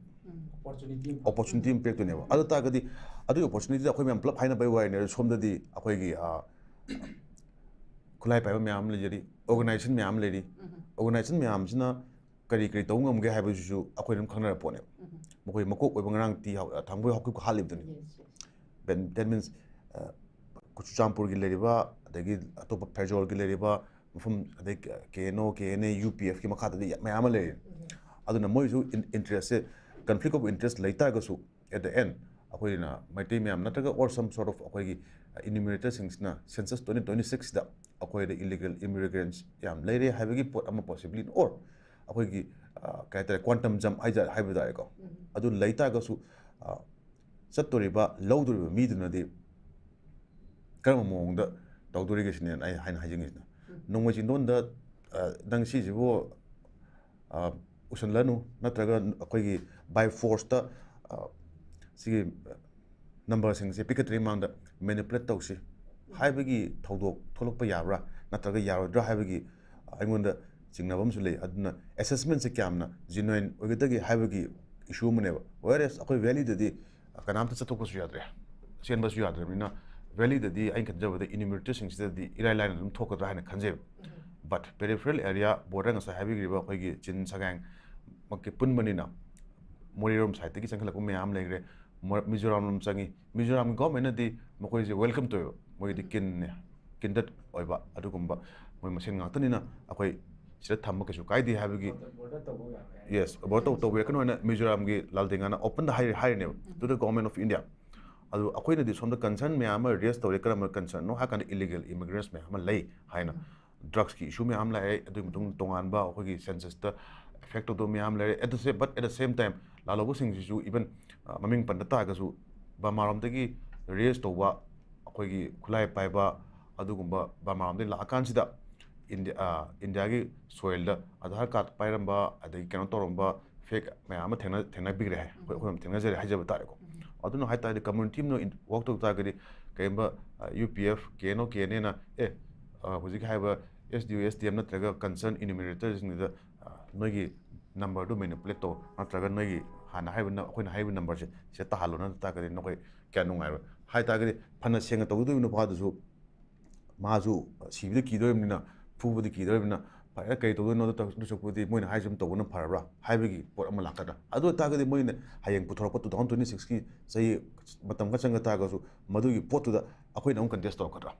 ꯑꯣꯄꯣꯔꯆꯨꯅꯤꯇꯤ ꯑꯣꯄꯣꯔꯆꯨꯅꯤꯇꯤ ꯑꯃ ꯄꯤꯔꯛꯇꯣꯏꯅꯦꯕ꯫ ꯑꯗꯨ ꯇꯥꯔꯒꯗꯤ ꯑꯗꯨꯒꯤ ꯑꯣꯄꯣꯔꯆꯨꯅꯤꯇꯤꯗ ꯑꯩꯈꯣꯏ ꯃꯌꯥꯝ ꯄꯨꯂꯞ ꯍꯥꯏꯅꯕꯒꯤ ꯋꯥꯔꯤꯅꯦ꯫ ꯁꯣꯝꯗꯗꯤ ꯑꯩꯈꯣꯏꯒꯤ, ꯑ, ꯈꯨꯠꯂꯥꯏ ꯄꯥꯏꯕ ꯃꯌꯥꯝ ꯑꯃ ꯂꯩꯖꯔꯤ, ꯑꯣꯔꯒꯅꯥꯏꯖꯦꯁꯟ ꯃꯌꯥꯝ ꯑꯃ ꯂꯩꯔꯤ꯫ ꯑꯣꯔꯒꯅꯥꯏꯖꯦꯁꯟ ꯃꯌꯥꯝꯁꯤꯅ ꯀꯔꯤ ꯀꯔꯤ ꯇꯧꯕ ꯉꯝꯒꯦ ꯍꯥꯏꯕꯁꯤꯁꯨ ꯑꯩꯈꯣꯏ ꯑꯗꯨꯝ ꯈꯪꯅꯔ ꯄꯣꯠꯅꯦꯕ꯫ ꯃꯈꯣꯏ ꯃꯀꯣꯛ ꯑꯣꯏꯕ ꯉꯔꯥꯡ ꯇꯤ ꯍꯧ-, ꯊꯥꯡꯕꯣꯏ ꯍꯥꯎꯀꯤꯞ ꯍꯥꯠꯂꯤꯕꯗꯨꯅꯤ꯫ That means, ꯑ, ꯆꯨꯔꯆꯥꯟꯄꯨꯔꯒꯤ ꯂꯩꯔꯤꯕ, ꯑꯗꯒꯤ ꯑꯇꯣꯞꯄ ꯐꯦꯔꯖꯣꯜꯒꯤ ꯂꯩꯔꯤꯕ ꯃꯐꯝ, ꯑꯗꯩ ꯀꯦ N O, K N A, U ꯄꯤ ꯑꯦꯐꯀꯤ ꯃꯈꯥꯗꯗꯤ ꯌꯥꯝ ꯃꯌꯥꯝ ꯑꯃ ꯂꯩꯔꯤ꯫ ꯑꯗꯨꯅ ꯃꯣꯏꯁꯨ ꯏꯟ-, ꯏꯟꯇꯔꯦꯁꯁꯦ, conflict of interest ꯂꯩ ꯇꯥꯔꯒꯁꯨ, at the end ꯑꯩꯈꯣꯏꯅ ꯃꯩꯇꯩ ꯃꯌꯥꯝ ꯅꯠꯇ꯭ꯔꯒ or some sort of ꯑꯩꯈꯣꯏꯒꯤ ꯏꯅ꯭ꯌꯨꯃꯔꯦꯇꯔꯁꯤꯡꯁꯤꯅ ꯁꯦꯟꯁꯁ ꯇ꯭ꯋꯦꯟꯇꯤ ꯇ꯭ꯋꯦꯟꯇꯤ ꯁꯤꯛꯁꯇ ꯑꯩꯈꯣꯏꯗ ꯏꯂꯤꯒꯦꯜ ꯏꯃꯤꯒ꯭ꯔꯦꯟꯁ ꯌꯥꯝ ꯂꯩꯔꯦ ꯍꯥꯏꯕꯒꯤ ꯄꯣꯠ ꯑꯃ possibly, or ꯑꯩꯈꯣꯏꯒꯤ, ꯑ, ꯀꯩ ꯍꯥꯏꯇꯥꯔꯦ, quantum jump ꯍꯥꯏꯖ-, ꯍꯥꯏꯕ ꯇꯥꯔꯦꯀꯣ꯫ ꯑꯗꯨ ꯂꯩ ꯇꯥꯔꯒꯁꯨ, ꯑ, ꯆꯠꯇꯣꯔꯤꯕ, ꯂꯧꯗꯣꯔꯤꯕ ꯃꯤꯗꯨꯅꯗꯤ ꯀꯔꯝꯕ ꯃꯑꯣꯡꯗ ꯇꯧꯗꯣꯔꯤꯒꯦ ꯁꯤꯅꯦ ꯑꯩ ꯍꯥꯏꯅ ꯍꯥꯏꯖꯅꯤꯡꯉꯤꯁꯤꯅ꯫ ꯅꯣꯡꯃꯩ ꯆꯤꯡꯗꯣꯟꯗ, ꯑ, "ꯅꯪ ꯁꯤꯁꯤꯕꯨ, ꯑ, ꯎꯁꯜꯂꯅꯨ, ꯅꯠꯇ꯭ꯔꯒ ꯑꯩꯈꯣꯏꯒꯤ by forceꯇ, ꯑ, ꯁꯤꯒꯤ ꯅꯝꯕꯔꯁꯤꯡꯁꯦ ꯄꯤꯈꯠꯇ꯭ꯔꯤꯉꯩ ꯃꯃꯥꯡꯗ manipulate ꯇꯧꯁꯤ" ꯍꯥꯏꯕꯒꯤ ꯊꯧꯗꯣꯛ ꯊꯣꯛꯂꯛꯄ ꯌꯥꯕ꯭ꯔꯥ ꯅꯠꯇ꯭ꯔꯒ ꯌꯥꯔꯣꯏꯗ꯭ꯔꯥ ꯍꯥꯏꯕꯒꯤ ꯑꯩꯉꯣꯟꯗ ꯆꯤꯡꯅꯕ ꯑꯃꯁꯨ ꯂꯩ꯫ ꯑꯗꯨꯅ assessmentꯁꯦ ꯀꯌꯥꯝꯅ genuine ꯑꯣꯏꯒꯗꯒꯦ ꯍꯥꯏꯕꯒꯤ issue ꯑꯃꯅꯦꯕ꯫ Whereas ꯑꯩꯈꯣꯏ valleyꯗꯗꯤ ꯀꯅꯥꯝꯇ ꯆꯠꯊꯣꯛꯄꯁꯨ ꯌꯥꯗ꯭ꯔꯦ, ꯆꯦꯟꯕꯁꯨ ꯌꯥꯗ꯭ꯔꯕꯅꯤꯅ, valleyꯗꯗꯤ ꯑꯩꯅ ꯈꯟꯖꯕꯗ ꯏꯅ꯭ꯌꯨꯃꯔꯦꯇꯔꯁꯤꯡꯁꯤꯗꯗꯤ ꯏꯔꯥꯏ ꯂꯥꯏꯅ ꯑꯗꯨꯝ ꯊꯣꯛꯀꯗ꯭ꯔꯥ ꯍꯥꯏꯅ ꯈꯟꯖꯩꯕ꯫ But peripheral area, border ꯉꯁꯥꯏ ꯍꯥꯏꯕꯤꯈ꯭ꯔꯤꯕ ꯑꯩꯈꯣꯏꯒꯤ ꯆꯤꯟ ꯁꯒꯥꯡꯃꯛꯀꯤ ꯄꯨꯟꯕꯅꯤꯅ, ꯃꯣꯔꯦꯔꯣꯝ ꯁꯥꯏꯠꯇꯒꯤ ꯆꯪꯈꯠꯂꯛꯄ ꯃꯌꯥꯝ ꯂꯩꯈ꯭ꯔꯦ, ꯃꯣꯔ-, ꯃꯤꯖꯣꯔꯥꯝ ꯂꯣꯝ ꯆꯪꯉꯤ꯫ ꯃꯤꯖꯣꯔꯥꯝꯒꯤ ꯒꯣꯔꯃꯦꯟꯅꯗꯤ ꯃꯈꯣꯏꯁꯦ welcome ꯇꯧꯋꯦꯕ, ꯃꯣꯏꯒꯤꯗꯤ kindness, kindred ꯑꯣꯏꯕ ꯑꯗꯨꯒꯨꯝꯕ ꯃꯣꯏ ꯃꯁꯦꯟ ꯉꯥꯛꯇꯅꯤꯅ ꯑꯩꯈꯣꯏ ꯁꯤꯗ ꯊꯝꯕ ꯀꯩꯁꯨ ꯀꯥꯏꯗꯦ ꯍꯥꯏꯕꯒꯤ꯫ ꯕꯣꯔꯗꯔ ꯇꯧꯕ ꯌꯥꯔꯣꯏ ꯍꯥꯏ꯫ Yes, border ꯇꯧ-, ꯇꯧꯕꯤꯔꯛꯀꯅꯣ ꯍꯥꯏꯅ ꯃꯤꯖꯣꯔꯥꯝꯒꯤ ꯂꯥꯜꯗꯦꯡꯒꯥꯅ openꯗ ꯍꯥꯏꯔꯤ-, ꯍꯥꯏꯔꯤꯅꯦꯕ, to the Government of India꯫ ꯑꯗꯨ ꯑꯩꯈꯣꯏꯅꯗꯤ ꯁꯣꯝꯗ concern ꯃꯌꯥꯝ ꯑꯃ raise ꯇꯧꯔꯦ꯫ ꯀꯔꯝꯕ concernꯅꯣ ꯍꯥꯏ ꯀꯥꯟꯗ illegal immigrants ꯃꯌꯥꯝ ꯑꯃ ꯂꯩ ꯍꯥꯏꯅ꯫ ꯗ꯭ꯔꯛꯁꯀꯤ ꯏꯁꯨ ꯃꯌꯥꯝ ꯂꯥꯛꯑꯦ꯫ ꯑꯗꯨꯒꯤ ꯃꯇꯨꯡꯗ ꯇꯣꯉꯥꯟꯕ ꯑꯩꯈꯣꯏꯒꯤ ꯁꯦꯟꯁꯁꯇ ꯑꯦꯐꯦꯛ ꯇꯧꯗꯕ ꯃꯌꯥꯝ ꯂꯩꯔꯦ꯫ At the same, but at the same time, ꯂꯥꯜꯍꯧꯕꯁꯤꯡꯁꯤꯁꯨ, ꯏꯚꯟ ꯃꯃꯤꯡ ꯄꯟꯗ ꯇꯥꯔꯒꯁꯨ, ꯕꯔꯃꯥꯔꯣꯝꯗꯒꯤ ꯔꯦꯁ ꯇꯧꯕ ꯑꯩꯈꯣꯏꯒꯤ ꯈꯨꯠꯂꯥꯏ ꯄꯥꯏꯕ, ꯑꯗꯨꯒꯨꯝꯕ ꯕꯔꯃꯥꯔꯣꯝꯗꯒꯤ ꯂꯥꯛꯑꯀꯥꯟꯁꯤꯗ ꯏꯟꯗꯤ-, ꯑ, ꯏꯟꯗꯤꯌꯥꯒꯤ ꯁꯣꯏꯜꯗ ꯑꯙꯥꯔ ꯀꯥꯔꯗ ꯄꯥꯏꯔꯝꯕ, ꯑꯗꯒꯤ ꯀꯩꯅꯣ ꯇꯧꯔꯝꯕ, ꯐꯦꯛ ꯃꯌꯥꯝ ꯑꯃ ꯊꯦꯡꯅ-, ꯊꯦꯡꯅꯕꯤꯈ꯭ꯔꯦ꯫ ꯑꯩꯈꯣꯏ, ꯑꯩꯈꯣꯏ ꯑꯗꯨꯝ ꯊꯦꯡꯅꯖꯔꯦ ꯍꯥꯏꯖꯕ ꯇꯥꯔꯦꯀꯣ꯫ ꯑꯗꯨꯅ ꯍꯥꯏ ꯇꯥꯔꯗꯤ, ꯀꯝꯃ꯭ꯌꯨꯅꯤꯇꯤ ꯑꯃꯅ ꯋꯥꯛ ꯇꯧ ꯇꯥꯔꯒꯗꯤ, ꯀꯔꯤꯒꯨꯝꯕ, ꯑ, U P F, K N O, K and ꯑꯦꯅ, ꯑꯦ, ꯑ, ꯍꯧꯖꯤꯛ ꯍꯥꯏꯔꯤꯕ ꯑꯦꯁ ꯗꯤ ꯑꯣ, ꯑꯦꯁ ꯗꯤ ꯑꯦꯝ ꯅꯠꯇ꯭ꯔꯒ ꯀꯟꯁꯔꯟ ꯏꯅ꯭ꯌꯨꯃꯔꯦꯇꯔꯁꯤꯡꯗꯨꯗ, ꯑ, ꯅꯣꯏꯒꯤ ꯅꯝꯕꯔꯗꯨ ꯃꯦꯅꯤꯄꯨꯂꯦꯠ ꯇꯧ, ꯅꯠꯇ꯭ꯔꯒ ꯅꯣꯏꯒꯤ ꯍꯥꯟꯅ ꯍꯥꯏꯔꯤꯕ ꯅ-, ꯑꯩꯈꯣꯏꯅ ꯍꯥꯏꯔꯤꯕ ꯅꯝꯕꯔꯁꯦ ꯁꯤꯗ ꯇꯥꯍꯜꯂꯣ, ꯅꯠꯇ ꯇꯥꯔꯒꯗꯤ ꯅꯈꯣꯏ ꯀꯌꯥ ꯅꯨꯡꯉꯥꯏꯔꯣꯏ꯫ ꯍꯥꯏ ꯇꯥꯔꯒꯗꯤ, ꯐꯅ ꯁꯦꯡꯅ ꯇꯧꯒꯗꯧꯔꯤꯕ ꯅꯨꯄꯥꯗꯨꯁꯨ, ꯃꯥꯁꯨ ꯁꯤꯕꯗꯤ ꯀꯤꯗꯧꯔꯤꯕꯅꯤꯅ, ꯐꯨꯕꯗꯤ ꯀꯤꯗꯧꯔꯤꯕꯅꯤꯅ, ꯐꯔꯦ, ꯀꯔꯤ ꯇꯧꯗꯣꯏꯅꯣꯗ ꯇꯧ-, ꯑꯗꯨ ꯁꯔꯨꯛꯄꯨꯗꯤ ꯃꯣꯏꯅ ꯍꯥꯏꯔꯤꯁꯦ ꯑꯗꯨꯝ ꯇꯧꯕꯅ ꯐꯔꯕ꯭ꯔꯥ ꯍꯥꯏꯕꯒꯤ ꯄꯣꯠ ꯑꯃ ꯂꯥꯛꯀꯗ꯭ꯔꯥ? ꯑꯗꯨ ꯑꯣꯏꯇꯥꯔꯒꯗꯤ, ꯃꯣꯏꯅ ꯍꯌꯦꯡ ꯄꯨꯊꯣꯔꯛꯄ two thousand twenty sixꯀꯤ ꯆꯍꯤ ꯃꯇꯝ ꯈꯔ ꯆꯪꯒ ꯇꯥꯔꯒꯁꯨ, ꯃꯗꯨꯒꯤ ꯄꯣꯠꯇꯨꯗ ꯑꯩꯈꯣꯏꯅ ꯑꯃꯨꯛ ꯀꯟꯇꯦꯁ ꯇꯧꯔꯛꯀꯗ꯭ꯔꯥ?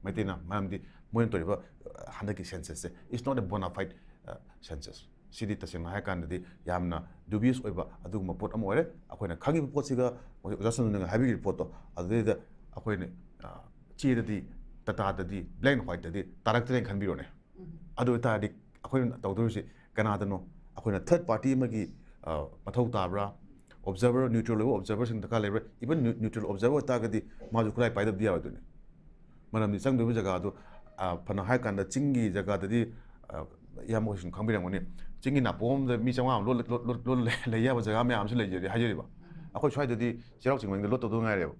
ꯃꯩꯇꯩꯅ, ꯃꯔꯝꯗꯤ ꯃꯣꯏꯅ ꯇꯧꯔꯤꯕ, ꯑ, ꯍꯟꯗꯛꯀꯤ ꯁꯦꯟꯁꯁꯁꯦ is not a bona fide, ꯑ, census꯫ ꯁꯤꯗꯤ ꯇꯁꯦꯡꯅ ꯍꯥꯏꯔꯀꯥꯟꯗꯗꯤ ꯌꯥꯝꯅ dubious ꯑꯣꯏꯕ ꯑꯗꯨꯒꯨꯝꯕ ꯄꯣꯠ ꯑꯃ ꯑꯣꯏꯔꯦ꯫ ꯑꯩꯈꯣꯏꯅ ꯈꯪꯉꯤꯕ ꯄꯣꯠꯁꯤꯒ, ꯍꯧꯖꯤꯛ ꯑꯣꯖꯥ ꯁꯟꯗꯨꯅ ꯍꯥꯏꯕꯤꯔꯤꯕ ꯄꯣꯠꯇꯣ, ꯑꯗꯨꯗꯩꯗ ꯑꯩꯈꯣꯏꯅ, ꯑ, ꯆꯦꯗꯗꯤ, ꯗꯇꯥꯗꯗꯤ, black and whiteꯇꯗꯤ ꯇꯥꯔꯛꯇ꯭ꯔꯦꯅ ꯈꯟꯕꯤꯔꯣꯅꯦ꯫ ꯑꯗꯨ ꯑꯣꯏꯇꯥꯔꯗꯤ, ꯑꯩꯈꯣꯏꯅ ꯇꯧꯗꯣꯔꯤꯁꯤ ꯀꯅꯥꯗꯅꯣ? ꯑꯩꯈꯣꯏꯅ ꯊꯔꯗ ꯄꯥꯔꯇꯤ ꯑꯃꯒꯤ, ꯑ, ꯃꯊꯧ ꯇꯥꯕ꯭ꯔꯥ? ꯑꯣꯕꯖꯥꯔꯚꯔ, ꯅ꯭ꯌꯨꯇ꯭ꯔꯦꯜ ꯑꯣꯏꯕ ꯑꯣꯕꯖꯥꯔꯚꯔꯁꯤꯡ ꯗꯔꯀꯥꯔ ꯂꯩꯕ꯭ꯔꯥ? ꯏꯚꯟ ꯅ꯭ꯌꯨ-, ꯅ꯭ꯌꯨꯇ꯭ꯔꯦꯜ ꯑꯣꯕꯖꯥꯔꯚꯔ ꯑꯣꯏꯇꯥꯔꯒꯗꯤ, ꯃꯥꯁꯨ ꯈꯨꯠꯂꯥꯏ ꯄꯥꯏꯗꯕꯗꯤ ꯌꯥꯔꯣꯏꯗꯣꯏꯅꯤ꯫ ꯃꯔꯝꯗꯤ ꯆꯪꯗꯣꯏꯕ ꯖꯒꯥꯗꯨ, ꯑ, ꯐꯅ ꯍꯥꯏꯔꯀꯥꯟꯗ, ꯆꯤꯡꯒꯤ ꯖꯒꯥꯗꯗꯤ, ꯑ, ꯏꯌꯥꯝꯕ ꯍꯣꯏꯁꯨ ꯈꯪꯕꯤꯔꯝꯒꯅꯤ, ꯆꯤꯡꯒꯤ ꯅꯥꯄꯣꯝ ꯑꯃꯗ ꯃꯤ ꯆꯥꯝꯃꯉꯥ ꯑꯃ ꯂꯣꯠ-, ꯂꯣꯠ-, ꯂꯣꯠ-, ꯂꯣꯠ-, ꯂꯩ ꯌꯥꯕ ꯖꯒꯥ ꯃꯌꯥꯝ ꯑꯃꯁꯨ ꯂꯩꯖꯔꯤ, ꯍꯥꯏꯖꯔꯤꯕ꯫ ꯑꯩꯈꯣꯏ ꯁ꯭ꯋꯥꯏꯗꯗꯤ ꯆꯩꯔꯥꯎ ꯆꯤꯡ ꯃꯅꯤꯡꯗ ꯂꯣꯠꯇꯧꯗ ꯉꯥꯏꯔꯦꯕ꯫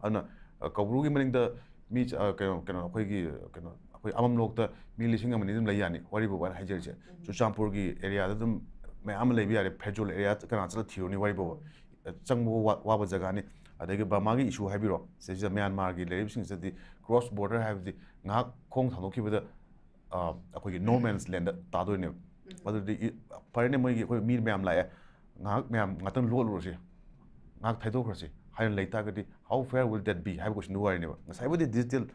ꯑꯗꯨꯅ, ꯑ, ꯀꯧꯕ꯭ꯔꯨꯒꯤ ꯃꯅꯤꯡꯗ ꯃꯤ ꯆ-, ꯑ, ꯀꯩꯅꯣ, ꯀꯩꯅꯣ, ꯑꯩꯈꯣꯏꯒꯤ, ꯀꯩꯅꯣ, ꯑꯩꯈꯣꯏ ꯑꯃꯝꯂꯣꯛꯇ ꯃꯤ ꯂꯤꯁꯤꯡ ꯑꯃ ꯑꯅꯤ ꯑꯗꯨꯝ ꯂꯩ ꯌꯥꯅꯤ, ꯋꯥꯔꯤꯕꯨ ꯑꯩꯅ ꯍꯥꯏꯖꯔꯤꯁꯦ꯫ ꯆꯨꯔꯆꯥꯟꯄꯨꯔꯒꯤ ꯑꯦꯔꯤꯌꯥꯗ ꯑꯗꯨꯝ ꯃꯌꯥꯝ ꯑꯃ ꯂꯩꯕ ꯌꯥꯔꯦ, ꯐꯦꯔꯖꯣꯜ ꯑꯦꯔꯤꯌꯥ ꯀꯅꯥ ꯆꯠꯂ ꯊꯤꯔꯨꯅꯤ, ꯋꯥꯔꯤꯕꯨ꯫ ꯆꯪꯕ ꯋꯥ-, ꯋꯥꯕ ꯖꯒꯥꯅꯤ꯫ ꯑꯗꯒꯤ ꯕꯔꯃꯥꯒꯤ ꯏꯁꯨ ꯍꯥꯏꯕꯤꯔꯣ, ꯁꯤꯗꯩꯁꯤꯗ ꯃ꯭ꯌꯥꯟꯃꯥꯔꯒꯤ ꯂꯩꯔꯤꯕꯁꯤꯡꯁꯤꯗꯗꯤ ꯀ꯭ꯔꯣꯁ ꯕꯣꯔꯗꯔ ꯍꯥꯏꯕꯗꯤ ꯉꯥꯏꯍꯥꯛ ꯈꯣꯡ ꯊꯥꯡꯗꯣꯛꯈꯤꯕꯗ, ꯑ, ꯑꯩꯈꯣꯏꯒꯤ no man's land ꯇꯥꯗꯣꯏꯅꯦꯕ꯫ ꯑꯗꯨꯗꯤ ꯏ-, ꯐꯔꯦꯅꯦ, ꯃꯣꯏꯒꯤ ꯑꯩꯈꯣꯏ ꯃꯤ ꯃꯌꯥꯝ ꯂꯥꯛꯑꯦ, ꯉꯥꯏꯍꯥꯛ ꯃꯌꯥꯝ ꯉꯥꯛꯇꯪ ꯂꯣꯠꯂꯨꯔꯁꯤ, ꯉꯥꯏꯍꯥꯛ ꯊꯩꯗꯣꯛꯈ꯭ꯔꯁꯤ ꯍꯥꯏꯅ ꯂꯩ ꯇꯥꯔꯒꯗꯤ, how fair will that be ꯍꯥꯏꯕ ꯀꯣꯏꯁꯟꯗꯨ ꯋꯥꯔꯤꯅꯦꯕ꯫ ꯉꯁꯥꯏꯕꯨꯗꯤ ꯗꯤꯖꯤꯇꯦꯜ,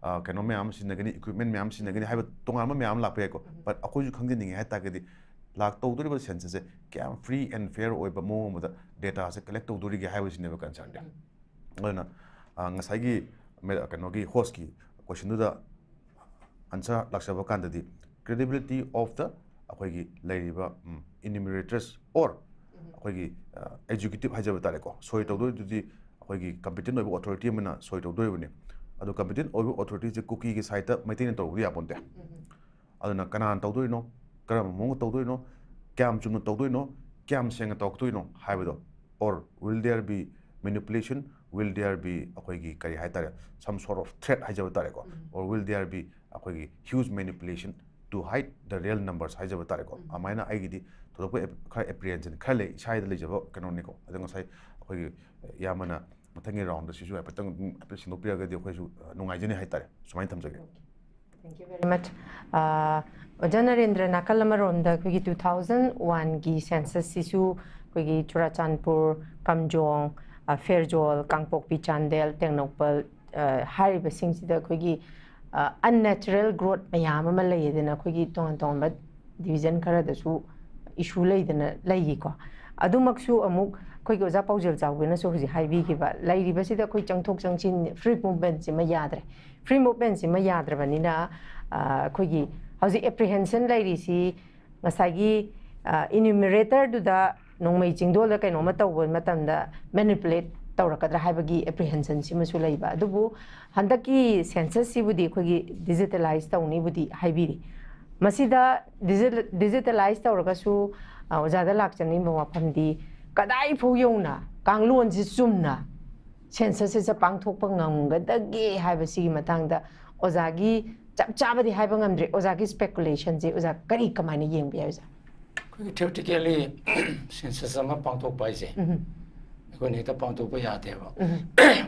ꯑ, ꯀꯩꯅꯣ ꯃꯌꯥꯝ ꯑꯃ ꯁꯤꯖꯤꯟꯅꯒꯅꯤ, ꯏꯀ꯭ꯋꯤꯞꯃꯦꯟ ꯃꯌꯥꯝ ꯑꯃ ꯁꯤꯖꯤꯟꯅꯒꯅꯤ ꯍꯥꯏꯕ ꯇꯣꯉꯥꯟꯕ ꯃꯌꯥꯝ ꯑꯃ ꯂꯥꯛꯄ ꯌꯥꯏꯀꯣ꯫ But ꯑꯩꯈꯣꯏꯁꯨ ꯈꯪꯖꯅꯤꯡꯉꯦ ꯍꯥꯏ ꯇꯥꯔꯒꯗꯤ, ꯂꯥꯛꯇꯧꯗꯣꯔꯤꯕ ꯁꯦꯟꯁꯁꯁꯦ ꯀꯌꯥꯝ free and fair ꯑꯣꯏꯕ ꯃꯑꯣꯡ ꯑꯃꯗ ꯗꯦꯇꯥꯁꯦ ꯀꯂꯦꯛ ꯇꯧꯗꯣꯔꯤꯒꯦ ꯍꯥꯏꯕꯁꯤꯅꯦꯕ ꯀꯟꯁꯔꯟꯗꯤ꯫ ꯑꯗꯨꯅ, ꯑ, ꯉꯁꯥꯏꯒꯤ ꯃꯦ-, ꯀꯩꯅꯣꯒꯤ ꯍꯣꯁꯀꯤ ꯀꯣꯏꯁꯟꯗꯨꯗ ꯑꯟꯁꯔ ꯂꯥꯛꯆꯕ ꯀꯥꯟꯗꯗꯤ credibility of the ꯑꯩꯈꯣꯏꯒꯤ ꯂꯩꯔꯤꯕ enumerators or ꯑꯩꯈꯣꯏꯒꯤ executive ꯍꯥꯏꯖꯕ ꯇꯥꯔꯦꯀꯣ, ꯁꯣꯏ ꯇꯧꯗꯣꯏꯗꯨꯗꯤ ꯑꯩꯈꯣꯏꯒꯤ competent ꯑꯣꯏꯕ authority ꯑꯃꯅ ꯁꯣꯏ ꯇꯧꯗꯣꯔꯤꯕꯅꯤ꯫ ꯑꯗꯣ competent ꯑꯣꯏꯕ authorityꯁꯦ ꯀꯨꯀꯤꯒꯤ sideꯇ ꯃꯩꯇꯩꯅ ꯇꯧꯕꯗꯤ ꯌꯥꯄꯣꯟꯇꯦ꯫ ꯑꯗꯨꯅ ꯀꯅꯥꯅ ꯇꯧꯗꯣꯏꯅꯣ, ꯀꯔꯝꯕ ꯃꯑꯣꯡꯗ ꯇꯧꯗꯣꯏꯅꯣ, ꯀꯌꯥꯝ ꯆꯨꯝꯅ ꯇꯧꯗꯣꯏꯅꯣ, ꯀꯌꯥꯝ ꯁꯦꯡꯅ ꯇꯧꯔꯛꯇꯣꯏꯅꯣ ꯍꯥꯏꯕꯗꯣ, or will there be manipulation, will there be ꯑꯩꯈꯣꯏꯒꯤ ꯀꯔꯤ ꯍꯥꯏꯇꯥꯔꯦ, some sort of threat ꯍꯥꯏꯖꯕ ꯇꯥꯔꯦꯀꯣ, or will there be ꯑꯩꯈꯣꯏꯒꯤ huge manipulation to hide the real numbers ꯍꯥꯏꯖꯕ ꯇꯥꯔꯦꯀꯣ꯫ ꯑꯗꯨꯃꯥꯏꯅ ꯑꯩꯒꯤꯗꯤ ꯊꯣꯏꯗꯣꯛꯄ ꯈꯔ apprehension ꯈꯔ ꯂꯩ, ꯏꯁꯥꯗ ꯂꯩꯖꯕ ꯀꯩꯅꯣꯅꯤꯀꯣ꯫ ꯑꯗꯣ ꯉꯁꯥꯏ ꯑꯩꯈꯣꯏꯒꯤ ꯏꯌꯥꯝꯕꯅ ꯃꯊꯪꯒꯤ roundꯗ ꯁꯤꯁꯨ ꯍꯥꯏꯐꯦꯠꯇꯪ ꯑꯗꯨꯝ ꯍꯥꯏꯐꯦꯠ ꯁꯦꯡꯗꯣꯛꯄꯤꯔꯒꯗꯤ ꯑꯩꯈꯣꯏꯁꯨ ꯅꯨꯡꯉꯥꯏꯖꯅꯤ ꯍꯥꯏꯇꯥꯔꯦ꯫ ꯁꯨꯃꯥꯏꯅ ꯊꯝꯖꯒꯦ꯫ Thank you very much. ꯑꯣꯖꯥ ꯅꯔꯦꯟꯗ꯭ꯔ, ꯅꯥꯀꯜ ꯑꯃꯔꯣꯝꯗ ꯑꯩꯈꯣꯏꯒꯤ two thousand oneꯒꯤ censusꯁꯤꯁꯨ ꯑꯩꯈꯣꯏꯒꯤ ꯆꯨꯔꯥꯆꯥꯟꯄꯨꯔ, ꯀꯥꯝꯖꯣꯡ, ꯐꯦꯔꯖꯣꯜ, ꯀꯥꯡꯄꯣꯛꯄꯤ, ꯆꯥꯟꯗꯦꯜ, ꯇꯦꯡꯅꯧꯄꯜ ꯍꯥꯏꯔꯤꯕꯁꯤꯡꯁꯤꯗ ꯑꯩꯈꯣꯏꯒꯤ unnatural growth ꯃꯌꯥꯝ ꯑꯃ ꯂꯩꯌꯦꯗꯅ, ꯑꯩꯈꯣꯏꯒꯤ ꯇꯣꯉꯥꯟ ꯇꯣꯉꯥꯟꯕ division ꯈꯔꯗꯁꯨ issue ꯂꯩꯗꯅ ꯂꯩꯈꯤꯀꯣ꯫ ꯑꯗꯨꯃꯛꯁꯨ ꯑꯃꯨꯛ ꯑꯩꯈꯣꯏꯒꯤ ꯑꯣꯖꯥ ꯄꯥꯎꯖꯦꯜ ꯆꯥꯎꯕꯅꯁꯨ ꯍꯧꯖꯤꯛ ꯍꯥꯏꯕꯤꯈꯤꯕ, ꯂꯩꯔꯤꯕꯁꯤꯗ ꯑꯩꯈꯣꯏ ꯆꯪꯊꯣꯛ ꯆꯪꯁꯤꯟ free movementꯁꯤꯃ ꯌꯥꯗ꯭ꯔꯦ꯫ Free movementꯁꯤꯃ ꯌꯥꯗ꯭ꯔꯕꯅꯤꯅ ꯑꯩꯈꯣꯏꯒꯤ ꯍꯧꯖꯤꯛ apprehension ꯂꯩꯔꯤꯁꯤ ꯉꯁꯥꯏꯒꯤ enumeratorꯗꯨꯗ ꯅꯣꯡꯃꯩ ꯆꯤꯡꯗꯣꯜꯗ ꯀꯩꯅꯣꯝꯃ ꯇꯧꯕ ꯃꯇꯝꯗ manipulate ꯇꯧꯔꯛꯀꯗ꯭ꯔꯥ ꯍꯥꯏꯕꯒꯤ apprehensionꯁꯤꯃꯁꯨ ꯂꯩꯕ꯫ ꯑꯗꯨꯕꯨ ꯍꯟꯗꯛꯀꯤ censusꯁꯤꯕꯨꯗꯤ ꯑꯩꯈꯣꯏꯒꯤ digitalize ꯇꯧꯅꯤꯕꯨꯗꯤ ꯍꯥꯏꯕꯤꯔꯤ꯫ ꯃꯁꯤꯗ digitalize ꯇꯧꯔꯒꯁꯨ ꯑꯣꯖꯥꯗ ꯂꯥꯛꯆꯅꯤꯡꯕ ꯋꯥꯐꯝꯗꯤ, ꯀꯗꯥꯏꯐꯥꯎ ꯌꯧꯅ ꯀꯥꯡꯂꯣꯟꯁꯤ ꯆꯨꯝꯅ censusꯁꯤꯗ ꯄꯥꯡꯊꯣꯛꯄ ꯉꯝꯒꯗꯒꯦ ꯍꯥꯏꯕꯁꯤꯒꯤ ꯃꯇꯥꯡꯗ ꯑꯣꯖꯥꯒꯤ ꯆꯞ ꯆꯥꯕꯗꯤ ꯍꯥꯏꯕ ꯉꯝꯗ꯭ꯔꯤ, ꯑꯣꯖꯥꯒꯤ speculationꯁꯦ ꯑꯣꯖꯥ ꯀꯔꯤ ꯀꯃꯥꯏꯅ ꯌꯦꯡꯕ ꯌꯥꯏ ꯑꯣꯖꯥ? ꯑꯩꯈꯣꯏꯒꯤ theoretically census ꯑꯃ ꯄꯥꯡꯊꯣꯛꯄ ꯍꯥꯏꯁꯦ ꯑꯩꯈꯣꯏꯅ ꯍꯦꯛꯇ ꯄꯥꯡꯊꯣꯛꯄ ꯌꯥꯗꯦꯕ꯫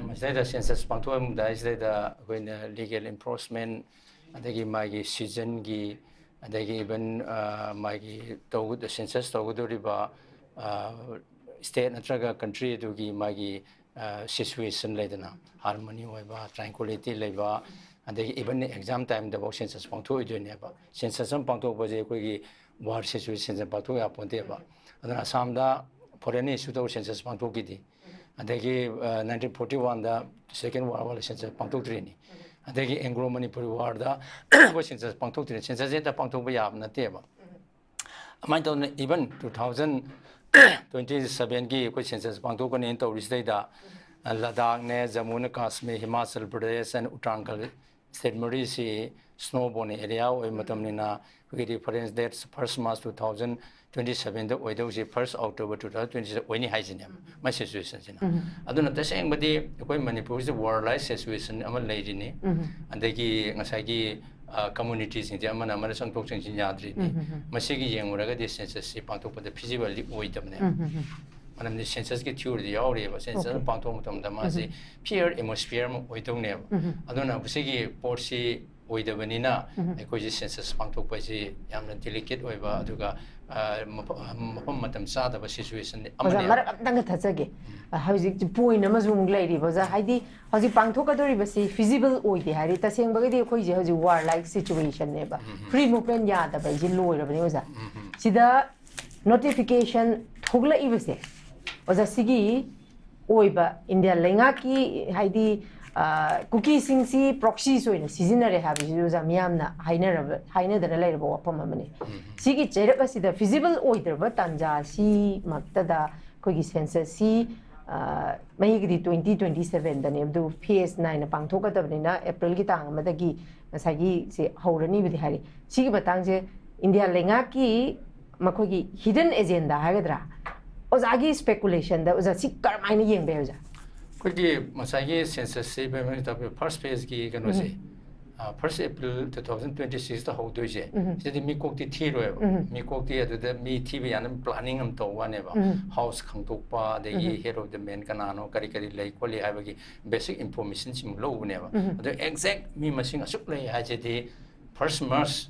ꯃꯁꯤꯗꯩꯗ census ꯄꯥꯡꯊꯣꯛꯑꯝꯗꯥꯏꯁꯤꯗꯩꯗ ꯑꯩꯈꯣꯏꯅ legal enforcement, ꯑꯗꯒꯤ ꯃꯥꯒꯤ seasonꯒꯤ, ꯑꯗꯒꯤ even ꯃꯥꯒꯤ census ꯇꯧꯒꯗꯧꯔꯤꯕ state ꯅꯠꯇ꯭ꯔꯒ country ꯑꯗꯨꯒꯤ ꯃꯥꯒꯤ situation ꯂꯩꯗꯅ, harmony ꯑꯣꯏꯕ, tranquility ꯂꯩꯕ, ꯑꯗꯒꯤ even exam timeꯗꯐꯥꯎ census ꯄꯥꯡꯊꯣꯛꯑꯣꯏꯗꯣꯏꯅꯦꯕ꯫ Census ꯑꯃ ꯄꯥꯡꯊꯣꯛꯄꯁꯦ ꯑꯩꯈꯣꯏꯒꯤ war situation ꯄꯥꯡꯊꯣꯛ ꯌꯥꯄꯣꯟꯇꯦꯕ꯫ ꯑꯗꯨꯅ ꯑꯁꯥꯝꯗ foreign institute ꯇꯧꯔ census ꯄꯥꯡꯊꯣꯛꯈꯤꯗꯦ꯫ ꯑꯗꯒꯤ nineteen forty oneꯗ second world war census ꯄꯥꯡꯊꯣꯛꯇ꯭ꯔꯤꯅꯤ꯫ ꯑꯗꯒꯤ ꯑꯦꯡꯒ꯭ꯂꯣ ꯃꯅꯤꯄꯨꯔꯤ ꯋꯥꯔꯗ ꯑꯩꯈꯣꯏ ꯁꯦꯟꯁꯁ ꯄꯥꯡꯊꯣꯛꯇ꯭ꯔꯤ, ꯁꯦꯟꯁꯁꯁꯦ ꯍꯦꯛꯇ ꯄꯥꯡꯊꯣꯛꯄ ꯌꯥꯕ ꯅꯠꯇꯦꯕ꯫ ꯑꯗꯨꯃꯥꯏꯅ ꯇꯧꯗꯅ even two thousand twenty sevenꯒꯤ ꯑꯩꯈꯣꯏ ꯁꯦꯟꯁꯁ ꯄꯥꯡꯊꯣꯛꯀꯅꯦꯅ ꯇꯧꯔꯤꯁꯤꯗꯩꯗ ꯂꯗꯥꯈꯅꯦ, ꯖꯃꯨ ꯑꯦꯟ ꯀꯥꯁꯃꯤꯔ, ꯍꯤꯃꯥꯆꯜ ꯄ꯭ꯔꯗꯦꯁ ꯑꯦꯟ ꯎꯇꯔꯥꯡꯈꯜ ꯁ꯭ꯇꯦꯠ ꯃꯔꯤꯁꯤ ꯁ꯭ꯅꯣ ꯕꯣꯔꯟ ꯑꯦꯔꯤꯌꯥ ꯑꯣꯏꯕ ꯃꯇꯝꯅꯤꯅ ꯑꯩꯈꯣꯏꯒꯤ reference date first March two thousand twenty sevenꯗ ꯑꯣꯏꯗꯧꯁꯤ first October two thousand twenty seven ꯑꯣꯏꯅꯤ ꯍꯥꯏꯁꯤꯅꯦꯕ, ꯃꯥꯏ ꯁꯤꯆꯨꯋꯦꯁꯟꯁꯤꯅ꯫ ꯑꯗꯨꯅ ꯇꯁꯦꯡꯕꯗꯤ ꯑꯩꯈꯣꯏ ꯃꯅꯤꯄꯨꯔꯁꯤ ꯋꯥꯔ ꯂꯥꯏꯛ ꯁꯤꯆꯨꯋꯦꯁꯟ ꯑꯃ ꯂꯩꯔꯤꯅꯤ꯫ ꯑꯗꯒꯤ ꯉꯁꯥꯏꯒꯤ ꯀꯝꯃꯨꯅꯤꯇꯤꯁꯤꯡꯁꯦ ꯑꯃꯅ ꯑꯃꯅ ꯆꯪꯊꯣꯛ ꯆꯪꯁꯤꯟ ꯌꯥꯗ꯭ꯔꯤꯅꯤ꯫ ꯃꯁꯤꯒꯤ ꯌꯦꯡꯉꯨꯔꯒꯗꯤ ꯁꯦꯟꯁꯁꯁꯤ ꯄꯥꯡꯊꯣꯛꯄꯗ ꯐꯤꯖꯤꯕꯜꯗꯤ ꯑꯣꯏꯗꯕꯅꯦꯕ꯫ ꯃꯔꯝꯗꯤ ꯁꯦꯟꯁꯁꯀꯤ ꯊꯤꯑꯣꯔꯤꯗ ꯌꯥꯎꯔꯤꯑꯕ, ꯁꯦꯟꯁꯁ ꯑꯃ ꯄꯥꯡꯊꯣꯛꯄ ꯃꯇꯝꯗ ꯃꯥꯁꯤ ꯐꯤꯌꯔ ꯑꯦꯠꯃꯣꯁꯐꯤꯌꯔ ꯑꯃ ꯑꯣꯏꯗꯧꯅꯦꯕ꯫ ꯑꯗꯨꯅ ꯃꯁꯤꯒꯤ ꯄꯣꯠꯁꯤ ꯑꯣꯏꯗꯕꯅꯤꯅ ꯑꯩꯈꯣꯏꯁꯦ ꯁꯦꯟꯁꯁ ꯄꯥꯡꯊꯣꯛꯄ ꯍꯥꯏꯁꯤ ꯌꯥꯝꯅ ꯗꯤꯂꯤꯀꯦꯠ ꯑꯣꯏꯕ, ꯑꯗꯨꯒ ꯃꯐꯝ ꯃꯇꯝ ꯆꯥꯗꯕ ꯁꯤꯆꯨꯋꯦꯁꯟ ꯑꯃꯅꯦꯕ꯫ ꯃꯔꯛ ꯑꯝꯇꯪꯒ ꯊꯠꯆꯒꯦ꯫ ꯍꯧꯖꯤꯛ ꯄꯣꯏꯟ ꯑꯃꯁꯨ ꯑꯃꯨꯛ ꯂꯩꯔꯤꯕ ꯑꯣꯖꯥ, ꯍꯥꯏꯗꯤ ꯍꯧꯖꯤꯛ ꯄꯥꯡꯊꯣꯛꯀꯗꯧꯔꯤꯕꯁꯤ ꯐꯤꯖꯤꯕꯜ ꯑꯣꯏꯗꯦ ꯍꯥꯏꯔꯗꯤ, ꯇꯁꯦꯡꯕꯒꯤꯗꯤ ꯑꯩꯈꯣꯏꯁꯦ ꯍꯧꯖꯤꯛ ꯋꯥꯔ ꯂꯥꯏꯛ ꯁꯤꯆꯨꯋꯦꯁꯟꯅꯦꯕ꯫ ꯐ꯭ꯔꯤ ꯃꯨꯚꯃꯦꯟ ꯌꯥꯗꯕ ꯍꯥꯏꯁꯦ ꯂꯣꯏꯔꯕꯅꯦ ꯑꯣꯖꯥ꯫ ꯁꯤꯗ ꯅꯣꯇꯤꯐꯤꯀꯦꯁꯟ ꯊꯣꯛꯂꯛꯏꯕꯁꯦ ꯑꯣꯖꯥ, ꯁꯤꯒꯤ ꯑꯣꯏꯕ ꯏꯟꯗꯤꯌꯥ ꯂꯩꯉꯥꯛꯀꯤ, ꯍꯥꯏꯗꯤ ꯀꯨꯀꯤꯁꯤꯡꯁꯤ ꯄ꯭ꯔꯣꯛꯁꯤꯁ ꯑꯣꯏꯅ ꯁꯤꯖꯤꯟꯅꯔꯦ ꯍꯥꯏꯕꯁꯤꯁꯨ ꯑꯣꯖꯥ ꯃꯤꯌꯥꯝꯅ ꯍꯥꯏꯅꯔꯕ, ꯍꯥꯏꯅꯗꯅ ꯂꯩꯔꯕ ꯋꯥꯐꯝ ꯑꯃꯅꯤ꯫ ꯁꯤꯒꯤ ꯆꯩꯔꯛ ꯑꯁꯤꯗ ꯐꯤꯖꯤꯕꯜ ꯑꯣꯏꯗ꯭ꯔꯕ ꯇꯥꯟꯖꯥ ꯑꯁꯤꯃꯛꯇꯗ ꯑꯩꯈꯣꯏꯒꯤ ꯁꯦꯟꯁꯁꯁꯤ ꯃꯍꯤꯒꯤꯗꯤ twenty twenty sevenꯗꯅꯦ, ꯑꯗꯨ ꯐꯦꯁ ꯅꯥꯏꯅ ꯄꯥꯡꯊꯣꯛꯀꯗꯕꯅꯤꯅ ꯑꯦꯄ꯭ꯔꯤꯜꯒꯤ ꯇꯥꯡ ꯑꯃꯗꯒꯤ ꯉꯁꯥꯏꯒꯤ ꯁꯤ ꯍꯧꯔꯅꯤꯕꯨꯗꯤ ꯍꯥꯏꯔꯤ꯫ ꯁꯤꯒꯤ ꯃꯇꯥꯡꯁꯦ ꯏꯟꯗꯤꯌꯥ ꯂꯩꯉꯥꯛꯀꯤ ꯃꯈꯣꯏꯒꯤ ꯍꯤꯗꯟ ꯑꯦꯖꯦꯟꯗꯥ ꯍꯥꯏꯒꯗ꯭ꯔꯥ, ꯑꯣꯖꯥꯒꯤ ꯁ꯭ꯄꯦꯀꯨꯂꯦꯁꯟꯗ ꯑꯣꯖꯥ ꯁꯤ ꯀꯔꯝꯍꯥꯏꯅ ꯌꯦꯡꯕ ꯌꯥꯏ ꯑꯣꯖꯥ? ꯑꯩꯈꯣꯏꯒꯤ ꯉꯁꯥꯏꯒꯤ ꯁꯦꯟꯁꯁꯁꯤ ꯐꯥꯔꯁ ꯐꯦꯁꯀꯤ ꯀꯩꯅꯣꯁꯦ, first April two thousand twenty sixꯇ ꯍꯧꯗꯣꯏꯁꯦ, ꯁꯤꯗꯗꯤ ꯃꯤꯀꯣꯛꯇꯤ ꯊꯤꯔꯣꯏꯕ꯫ ꯃꯤꯀꯣꯛꯇꯤ ꯑꯗꯨꯗ ꯃꯤ ꯊꯤꯕ ꯌꯥꯅꯕ ꯄ꯭ꯂꯥꯅꯤꯡ ꯑꯃ ꯇꯧꯕ ꯋꯥꯅꯦꯕ꯫ ꯍꯥꯎꯁ ꯈꯪꯗꯣꯛꯄ, ꯑꯗꯒꯤ ꯍꯦꯗ ꯑꯣꯐ ꯗ ꯃꯦꯟ ꯀꯅꯥꯅꯣ, ꯀꯔꯤ ꯀꯔꯤ ꯂꯩ ꯈꯣꯠꯂꯤ ꯍꯥꯏꯕꯒꯤ ꯕꯦꯁꯤꯛ ꯏꯟꯐꯣꯔꯃꯦꯁꯟꯁꯤꯡ ꯂꯧꯕꯅꯦꯕ꯫ ꯑꯗꯣ ꯑꯦꯛꯖꯦꯛ ꯃꯤ ꯃꯁꯤꯡ ꯑꯁꯨꯛ ꯂꯩ ꯍꯥꯏꯁꯤꯗꯤ first March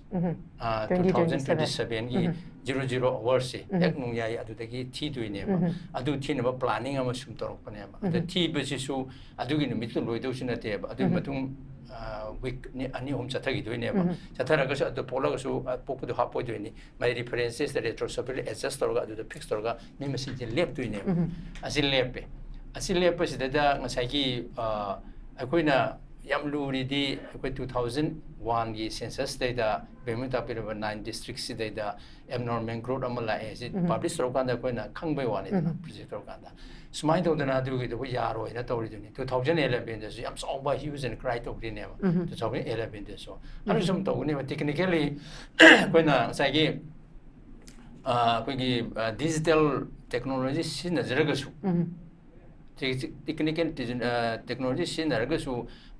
two thousand twenty sevenꯒꯤ zero zero hourꯁꯦ ꯍꯦꯛ ꯅꯣꯡꯌꯥꯏ ꯑꯗꯨꯗꯒꯤ ꯊꯤꯗꯣꯏꯅꯦꯕ꯫ ꯑꯗꯨ ꯊꯤꯅꯕ ꯄ꯭ꯂꯥꯅꯤꯡ ꯑꯃ ꯁꯨꯝ ꯇꯧꯔꯛꯄꯅꯦꯕ꯫ ꯑꯗ ꯊꯤꯕꯁꯤꯁꯨ ꯑꯗꯨꯒꯤ ꯅꯨꯃꯤꯠꯇꯨ ꯂꯣꯏꯗꯧꯁꯨ ꯅꯠꯇꯦꯕ꯫ ꯑꯗꯨꯒꯤ ꯃꯇꯨꯡ ꯋꯤꯛ ꯑꯅꯤ ꯑꯍꯨꯝ ꯆꯠꯊꯈꯤꯗꯣꯏꯅꯦꯕ꯫ ꯆꯠꯊꯔꯒꯁꯨ ꯑꯗꯨ ꯄꯣꯛꯂꯒꯁꯨ ꯄꯣꯛꯄꯗꯣ ꯍꯥꯞꯄꯣꯏꯗꯣꯏꯅꯤ꯫ ꯃꯥꯏ ꯔꯤꯐꯔꯦꯟꯁꯦꯁꯇ ꯔꯦꯇ꯭ꯔꯣꯁꯣꯐꯤꯜ ꯑꯦꯗꯖꯁ ꯇꯧꯔꯒ ꯑꯗꯨꯗ ꯐꯤꯛꯁ ꯇꯧꯔꯒ ꯃꯤ ꯃꯁꯤꯡꯁꯦ ꯂꯦꯞꯇꯣꯏꯅꯦꯕ꯫ ꯑꯁꯤ ꯂꯦꯞꯄꯦ꯫ ꯑꯁꯤ ꯂꯦꯞꯄꯁꯤꯗꯩꯗ ꯉꯁꯥꯏꯒꯤ ꯑꯩꯈꯣꯏꯅ ꯌꯥꯝ ꯂꯨꯔꯤꯗꯤ ꯑꯩꯈꯣꯏ two thousand one ꯒꯤ census ꯗꯩꯗ ꯕꯦꯃꯨ ꯇꯥꯛꯄꯤꯔꯕ nine district ꯁꯤꯗꯩꯗ abnormal growth ꯑꯃ ꯂꯥꯛꯑꯦ꯫ ꯁꯤ ꯎꯝ꯫ Publish ꯇꯧꯔꯀꯥꯟꯗ ꯑꯩꯈꯣꯏꯅ ꯈꯪꯕꯩ ꯋꯥꯅꯤꯗꯅ, ꯎꯝ꯫ Project ꯇꯧꯔꯀꯥꯟꯗ꯫ ꯁꯨꯃꯥꯏꯅ ꯇꯧꯗꯅ ꯑꯗꯨꯒꯤꯗꯣ ꯑꯩꯈꯣꯏ ꯌꯥꯔꯣꯏꯅ ꯇꯧꯔꯤꯗꯨꯅꯤ꯫ Two thousand eleven ꯗꯁꯨ ꯌꯥꯝ ꯆꯥꯎꯕ hue and cry ꯇꯧꯈ꯭ꯔꯤꯅꯦꯕ꯫ Um. Two thousand eleven ꯗꯁꯨ꯫ ꯎꯝ꯫ ꯑꯗꯨ ꯁꯨꯝ ꯇꯧꯒꯅꯦꯕ꯫ Technically ꯑꯩꯈꯣꯏꯅ ꯉꯁꯥꯏꯒꯤ, ꯑ, ꯑꯩꯈꯣꯏꯒꯤ, ꯑ, digital technology ꯁꯤꯖꯤꯟꯅꯖꯔꯒꯁꯨ, ꯎꯝ꯫ ꯇꯦꯛ-, technical ꯇꯤꯖꯤꯟ-, ꯑ, technology ꯁꯤꯖꯤꯟꯅꯔꯒꯁꯨ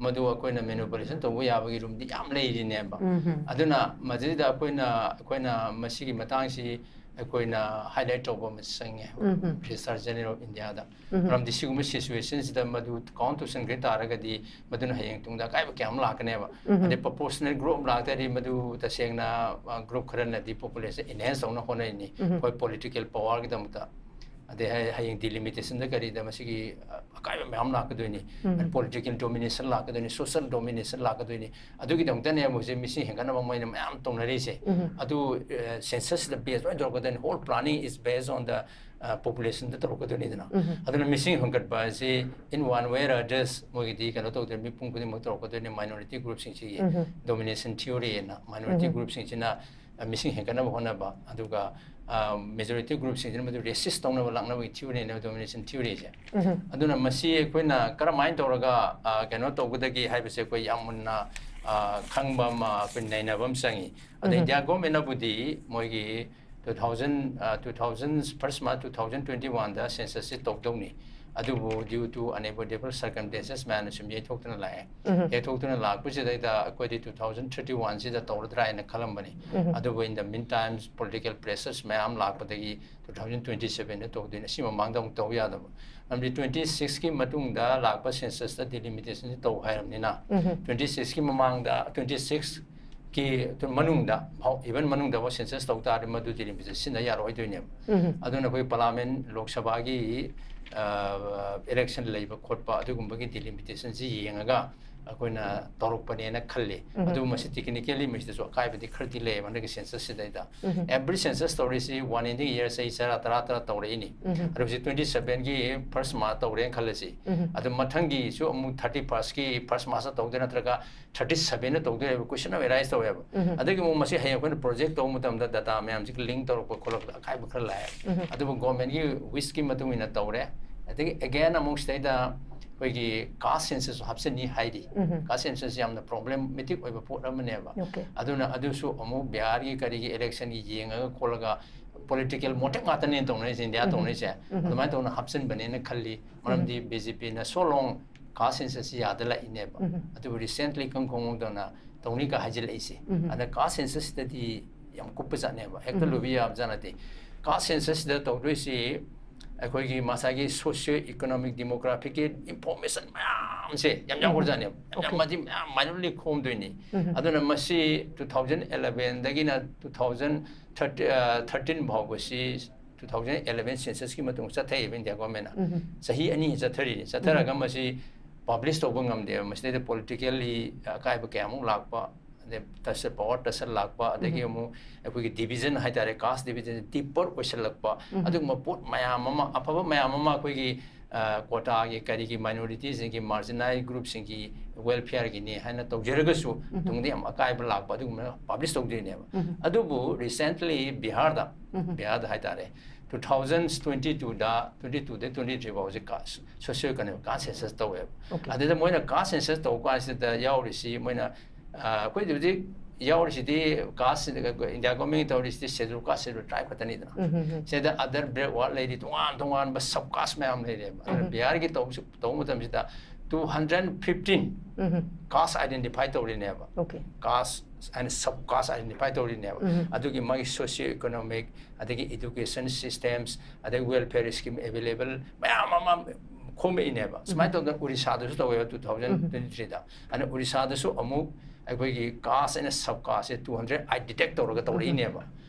ꯃꯗꯨ ꯑꯩꯈꯣꯏꯅ manipulation ꯇꯧꯕ ꯌꯥꯕꯒꯤ room ꯗꯤ ꯌꯥꯝ ꯂꯩꯔꯤꯅꯦꯕ꯫ ꯎꯝ꯫ ꯑꯗꯨꯅ ꯃꯁꯤꯗ ꯑꯩꯈꯣꯏꯅ, ꯑꯩꯈꯣꯏꯅ ꯃꯁꯤꯒꯤ ꯃꯇꯥꯡꯁꯤ ꯑꯩꯈꯣꯏꯅ highlight ꯇꯧꯕ ꯑꯃ ꯆꯪꯉꯦ꯫ ꯎꯝ꯫ Registrar General of India ꯗ꯫ ꯎꯝ꯫ ꯃꯔꯝꯗꯤ ꯁꯤꯒꯨꯝꯕ situation ꯁꯤꯗ ꯃꯗꯨ count ꯇꯧꯁꯟꯈ꯭ꯔ ꯇꯥꯔꯒꯗꯤ ꯃꯗꯨꯅ ꯍꯌꯦꯡ ꯇꯨꯡꯗ ꯑꯀꯥꯏꯕ ꯀꯌꯥ ꯑꯃ ꯂꯥꯛꯀꯅꯦꯕ꯫ ꯎꯝ꯫ ꯑꯗꯩ proportional growth ꯑꯃ ꯂꯥꯛꯇꯥꯔꯗꯤ ꯃꯗꯨ ꯇꯁꯦꯡꯅ, ꯑ, group ꯈꯔꯅꯗꯤ population enhance ꯇꯧꯅ ꯍꯣꯠꯅꯔꯤꯅꯤ꯫ ꯎꯝ꯫ ꯑꯩꯈꯣꯏ political power ꯒꯤꯗꯃꯛꯇ꯫ ꯑꯗꯩ ꯍꯌꯦ-, ꯍꯌꯦꯡ delimitation ꯗ ꯀꯔꯤꯗ ꯃꯁꯤꯒꯤ, ꯑ, ꯑꯀꯥꯏꯕ ꯃꯌꯥꯝ ꯂꯥꯛꯀꯗꯣꯏꯅꯤ꯫ ꯎꯝ꯫ Political domination ꯂꯥꯛꯀꯗꯣꯏꯅꯤ, social domination ꯂꯥꯛꯀꯗꯣꯏꯅꯤ꯫ ꯑꯗꯨꯒꯤꯗꯃꯛꯇꯅꯦꯕ ꯍꯧꯖꯤꯛ ꯃꯤꯁꯤꯡ ꯍꯦꯟꯒꯠꯅꯕ ꯃꯣꯏꯅ ꯃꯌꯥꯝ ꯇꯧꯅꯔꯤꯁꯦ꯫ ꯎꯝ꯫ ꯑꯗꯨ, ꯑ, census ꯁꯤꯗ base ꯂꯣꯏ ꯇꯧꯔꯛꯀꯗꯣꯏꯅꯤ꯫ Whole planning is based on the, ꯑ, population ꯗ ꯇꯧꯔꯛꯀꯗꯣꯏꯅꯤꯗꯅ꯫ ꯎꯝ꯫ ꯑꯗꯨꯅ ꯃꯤꯁꯤꯡ ꯍꯦꯟꯒꯠꯄ ꯑꯁꯤ in one way or others ꯃꯣꯏꯒꯤꯗꯤ ꯀꯩꯅꯣ ꯇꯧꯗꯣꯏꯅꯤ, ꯃꯤꯄꯨꯝ ꯈꯨꯗꯤꯡꯃꯛ ꯇꯧꯔꯛꯀꯗꯣꯏꯅꯤ꯫ Minority group ꯁꯤꯡꯁꯤꯒꯤ ꯎꯝ꯫ Domination theory ꯍꯥꯏꯅ, minority ꯎꯝ꯫ group ꯁꯤꯡꯁꯤꯅ, ꯑ, ꯃꯤꯁꯤꯡ ꯍꯦꯟꯒꯠꯅꯕ ꯍꯣꯠꯅꯕ, ꯑꯗꯨꯒ, ꯑ, majority group ꯁꯤꯡꯁꯤꯅ ꯃꯗꯨ resist ꯇꯧꯅꯕ ꯂꯥꯛꯅꯕꯒꯤ theory ꯅꯦꯕ domination theory ꯁꯦ꯫ ꯎꯝ꯫ ꯑꯗꯨꯅ ꯃꯁꯤ ꯑꯩꯈꯣꯏꯅ ꯀꯔꯝꯍꯥꯏꯅ ꯇꯧꯔꯒ, ꯑ, ꯀꯩꯅꯣ ꯇꯧꯒꯗꯒꯦ ꯍꯥꯏꯕꯁꯦ ꯑꯩꯈꯣꯏ ꯌꯥꯝ ꯃꯨꯟꯅ, ꯑ, ꯈꯪꯕ ꯑꯃ, ꯑꯩꯈꯣꯏ ꯅꯩꯅꯕ ꯑꯃ ꯆꯪꯉꯤ꯫ ꯑꯗ ꯎꯝ꯫ India government ꯅꯕꯨꯗꯤ ꯃꯣꯏꯒꯤ two thousand, ꯑ, two thousand, first March two thousand twenty one ꯗ census ꯁꯦ ꯇꯧꯗꯧꯅꯤ꯫ ꯑꯗꯨꯕꯨ due to unavoidable circumstances ꯃꯌꯥꯝꯅ ꯁꯨꯝ ꯌꯩꯊꯣꯛꯇꯨꯅ ꯂꯥꯛꯑꯦ꯫ ꯎꯝ꯫ ꯌꯩꯊꯣꯛꯇꯨꯅ ꯂꯥꯛꯄꯁꯤꯗꯩꯗ ꯑꯩꯈꯣꯏꯗꯤ two thousand thirty one ꯁꯤꯗ ꯇꯧꯔꯗ꯭ꯔꯥ ꯍꯥꯏꯅ ꯈꯜꯂꯝꯕꯅꯤ꯫ ꯎꯝ꯫ ꯑꯗꯨꯕꯨ in the meantime political pressures ꯃꯌꯥꯝ ꯂꯥꯛꯄꯗꯒꯤ two thousand twenty seven ꯗ ꯇꯧꯗꯣꯏꯅꯤ꯫ ꯑꯁꯤ ꯃꯃꯥꯡꯗ ꯑꯃꯨꯛ ꯇꯧꯕ ꯌꯥꯗꯕ꯫ ꯃꯔꯝꯗꯤ twenty six ꯀꯤ ꯃꯇꯨꯡꯗ ꯂꯥꯛꯄ census ꯇ delimitation ꯁꯤ ꯇꯧ ꯍꯥꯏꯔꯕꯅꯤꯅ, ꯎꯝ꯫ twenty six ꯀꯤ ꯃꯃꯥꯡꯗ, twenty six ꯀꯤ ꯃꯅꯨꯡꯗ, even ꯃꯅꯨꯡꯗ ꯐꯥꯎ census ꯇꯧ ꯇꯥꯔꯗꯤ ꯃꯗꯨ delimitation ꯁꯤꯖꯤꯟꯅ ꯌꯥꯔꯣꯏꯗꯣꯏꯅꯦꯕ꯫ ꯎꯝ꯫ ꯑꯗꯨꯅ ꯑꯩꯈꯣꯏ parliament, ꯂꯣꯛ ꯁꯚꯥꯒꯤ, ꯑ, election ꯂꯩꯕ ꯈꯣꯠꯄ ꯑꯗꯨꯒꯨꯝꯕꯒꯤ delimitation ꯁꯤ ꯌꯦꯡꯉꯒ ꯑꯩꯈꯣꯏꯅ ꯇꯧꯔꯛꯄꯅꯦꯅ ꯈꯜꯂꯤ꯫ ꯑꯗꯨ ꯃꯁꯤ technically ꯃꯁꯤꯗꯁꯨ ꯑꯀꯥꯏꯕꯗꯤ ꯈꯔꯗꯤ ꯂꯩꯌꯦꯕ ꯍꯟꯗꯛꯀꯤ census ꯁꯤꯗꯩꯗ꯫ Every census ꯇꯧꯔꯤꯁꯤ one in the year ꯆꯍꯤ ꯇꯔꯥ ꯇꯔꯥ ꯇꯧꯔꯛꯏꯅꯤ꯫ ꯑꯗꯨ ꯍꯧꯖꯤꯛ twenty seven ꯒꯤ first March ꯇꯧꯔꯦꯅ ꯈꯜꯂꯁꯤ꯫ ꯑꯗꯨ ꯃꯊꯪꯒꯤꯁꯨ ꯑꯃꯨꯛ thirty first ꯀꯤ first March ꯇꯧꯗꯣꯏ ꯅꯠꯇ꯭ꯔꯒ thirty seven ꯇꯧꯗꯣꯏ ꯍꯥꯏꯕ question ꯑꯃ arise ꯇꯧꯋꯦꯕ꯫ ꯑꯗꯒꯤ ꯑꯃꯨꯛ ꯃꯁꯤ ꯍꯌꯦꯡ ꯑꯩꯈꯣꯏꯅ project ꯇꯧꯕ ꯃꯇꯝꯗ data ꯃꯌꯥꯝꯁꯤꯒ link ꯇꯧꯔꯛꯄ ꯈꯣꯠꯂꯛꯄꯗ ꯑꯀꯥꯏꯕ ꯈꯔ ꯂꯥꯛꯑꯦ꯫ ꯑꯗꯨꯕꯨ government ꯀꯤ wish ꯀꯤ ꯃꯇꯨꯡ ꯏꯟꯅ ꯇꯧꯔꯦ꯫ ꯑꯗꯒꯤ again ꯑꯃꯨꯛ ꯁꯤꯗꯩꯗ ꯑꯩꯈꯣꯏꯒꯤ caste census ꯁꯨ ꯍꯥꯞꯆꯤꯟꯅꯤ ꯍꯥꯏꯔꯤ꯫ Caste census ꯌꯥꯝꯅ problematic ꯑꯣꯏꯕ ꯄꯣꯠ ꯑꯃꯅꯦꯕ꯫ Okay. ꯑꯗꯨꯅ ꯑꯗꯨꯁꯨ ꯑꯃꯨꯛ ꯕꯤꯍꯥꯔꯒꯤ ꯀꯔꯤꯒꯤ election ꯒꯤ ꯌꯦꯡꯉꯒ ꯈꯣꯠꯂꯒ political motive ꯉꯥꯛꯇꯅꯦ ꯇꯧꯅꯔꯤꯁꯦ, ꯏꯟꯗꯤꯌꯥ ꯇꯧꯅꯔꯤꯁꯦ꯫ ꯑꯗꯨꯃꯥꯏꯅ ꯇꯧꯅ ꯍꯥꯞꯆꯤꯟꯕꯅꯦꯅ ꯈꯜꯂꯤ꯫ ꯃꯔꯝꯗꯤ BJP ꯅ so long caste census ꯁꯤ ꯌꯥꯗ ꯂꯥꯛꯏꯅꯦꯕ꯫ ꯑꯗꯨꯕꯨ recently ꯀꯪ ꯈꯣꯡꯗꯅ ꯇꯧꯅꯤꯒ ꯍꯥꯏꯖꯤꯜꯂꯛꯏꯁꯦ꯫ ꯑꯗ caste census ꯁꯤꯗꯗꯤ ꯌꯥꯝ ꯀꯨꯞꯄ ꯖꯥꯠꯅꯦꯕ, ꯍꯦꯛꯇ ꯂꯨꯕ ꯌꯥꯕ ꯖꯥꯠ ꯅꯠꯇꯦ꯫ Caste census ꯁꯤꯗ ꯇꯧꯗꯣꯏꯁꯤ ꯑꯩꯈꯣꯏꯒꯤ ꯃꯁꯥꯒꯤ socio economic demographic ꯀꯤ information ꯃꯌꯥꯝꯁꯦ ꯌꯥꯝ ꯌꯥꯎꯈ꯭ꯔꯖꯥꯠꯅꯦꯕ꯫ ꯌꯥꯝ Okay. ꯃꯗꯤ ꯃꯌꯥꯝ ꯃꯥꯏꯅꯔꯂꯤ ꯈꯣꯝꯗꯣꯏꯅꯤ꯫ ꯑꯗꯨꯅ ꯃꯁꯤ two thousand eleven ꯗꯒꯤꯅ two thousand thirteen ꯐꯥꯎꯕꯁꯤ two thousand eleven census ꯀꯤ ꯃꯇꯨꯡ ꯆꯠꯊꯩꯑꯕ ꯏꯟꯗꯤꯌꯥ government ꯅ꯫ ꯆꯍꯤ ꯑꯅꯤ ꯆꯠꯊꯔꯤꯅꯤ꯫ ꯆꯠꯊꯔꯒ ꯃꯁꯤ publish ꯇꯧꯕ ꯉꯝꯗꯦꯕ꯫ ꯃꯁꯤꯗꯩꯗ politically ꯑꯀꯥꯏꯕ ꯀꯌꯥꯃꯨꯛ ꯂꯥꯛꯄ, ꯑꯗꯩ ꯇꯁ-, power ꯇꯁꯜ ꯂꯥꯛꯄ, ꯑꯗꯒꯤ ꯑꯃꯨꯛ ꯑꯩꯈꯣꯏꯒꯤ division ꯍꯥꯏꯇꯥꯔꯦ, caste division deeper ꯑꯣꯏꯁꯜꯂꯛꯄ, ꯑꯗꯨꯒꯨꯝꯕ ꯄꯣꯠ ꯃꯌꯥꯝ ꯑꯃ, ꯑꯐꯕ ꯃꯌꯥꯝ ꯑꯃ ꯑꯩꯈꯣꯏꯒꯤ, ꯑ, quota ꯒꯤ ꯀꯔꯤꯒꯤ minority ꯁꯤꯡꯒꯤ, marginalized group ꯁꯤꯡꯒꯤ welfare ꯒꯤꯅꯤ ꯍꯥꯏꯅ ꯇꯧꯖꯔꯒꯁꯨ ꯇꯨꯡꯗ ꯌꯥꯝ ꯑꯀꯥꯏꯕ ꯂꯥꯛꯄ ꯑꯗꯨꯒꯨꯝꯕ publish ꯇꯧꯗꯣꯏꯅꯦꯕ꯫ ꯑꯗꯨꯕꯨ recently ꯕꯤꯍꯥꯔꯗ, ꯕꯤꯍꯥꯔꯗ ꯍꯥꯏꯇꯥꯔꯦ, two thousand twenty two ꯗ, twenty two ꯗꯩ twenty three ꯐꯥꯎꯁꯦ caste, socio economic caste census ꯇꯧꯋꯦꯕ꯫ Okay. ꯑꯗꯨꯗ ꯃꯣꯏꯅ caste census ꯇꯧꯕ ꯀꯥꯟꯁꯤꯗ ꯌꯥꯎꯔꯤꯁꯤ ꯃꯣꯏꯅ, ꯑ, ꯑꯩꯈꯣꯏꯗꯤ ꯍꯧꯖꯤꯛ ꯌꯥꯎꯔꯤꯁꯤꯗꯤ caste, India government ꯇꯧꯔꯤꯁꯤꯗꯤ schedule caste, schedule tribe ꯈꯛꯇꯅꯤꯗꯅ꯫ ꯁꯤꯗ other backward ꯂꯩꯔꯤ, ꯇꯣꯉꯥꯟ ꯇꯣꯉꯥꯟꯕ sub caste ꯃꯌꯥꯝ ꯂꯩꯔꯦꯕ꯫ ꯑꯗꯨꯅ ꯕꯤꯍꯥꯔꯒꯤ ꯇꯧꯕꯁꯨ, ꯇꯧꯕ ꯃꯇꯝꯁꯤꯗ two hundred fifteen caste identify ꯇꯧꯔꯤꯅꯦꯕ꯫ Okay. Caste and sub caste identify ꯇꯧꯔꯤꯅꯦꯕ꯫ ꯑꯗꯨꯒꯤ ꯃꯥꯒꯤ socio economic, ꯑꯗꯒꯤ education systems, ꯑꯗꯒꯤ welfare scheme available ꯃꯌꯥꯝ ꯑꯃ ꯈꯣꯝꯃꯛꯏꯅꯦꯕ꯫ ꯁꯨꯃꯥꯏꯅ ꯇꯧꯗꯅ ꯎꯔꯤꯁꯥꯗꯁꯨ ꯇꯧꯋꯦꯕ two thousand twenty three ꯗ꯫ ꯑꯗꯨꯅ ꯎꯔꯤꯁꯥꯗꯁꯨ ꯑꯃꯨꯛ ꯑꯩꯈꯣꯏꯒꯤ caste and sub caste say two hundred identify ꯇꯧꯔꯒ ꯇꯧꯔꯛꯏꯅꯦꯕ꯫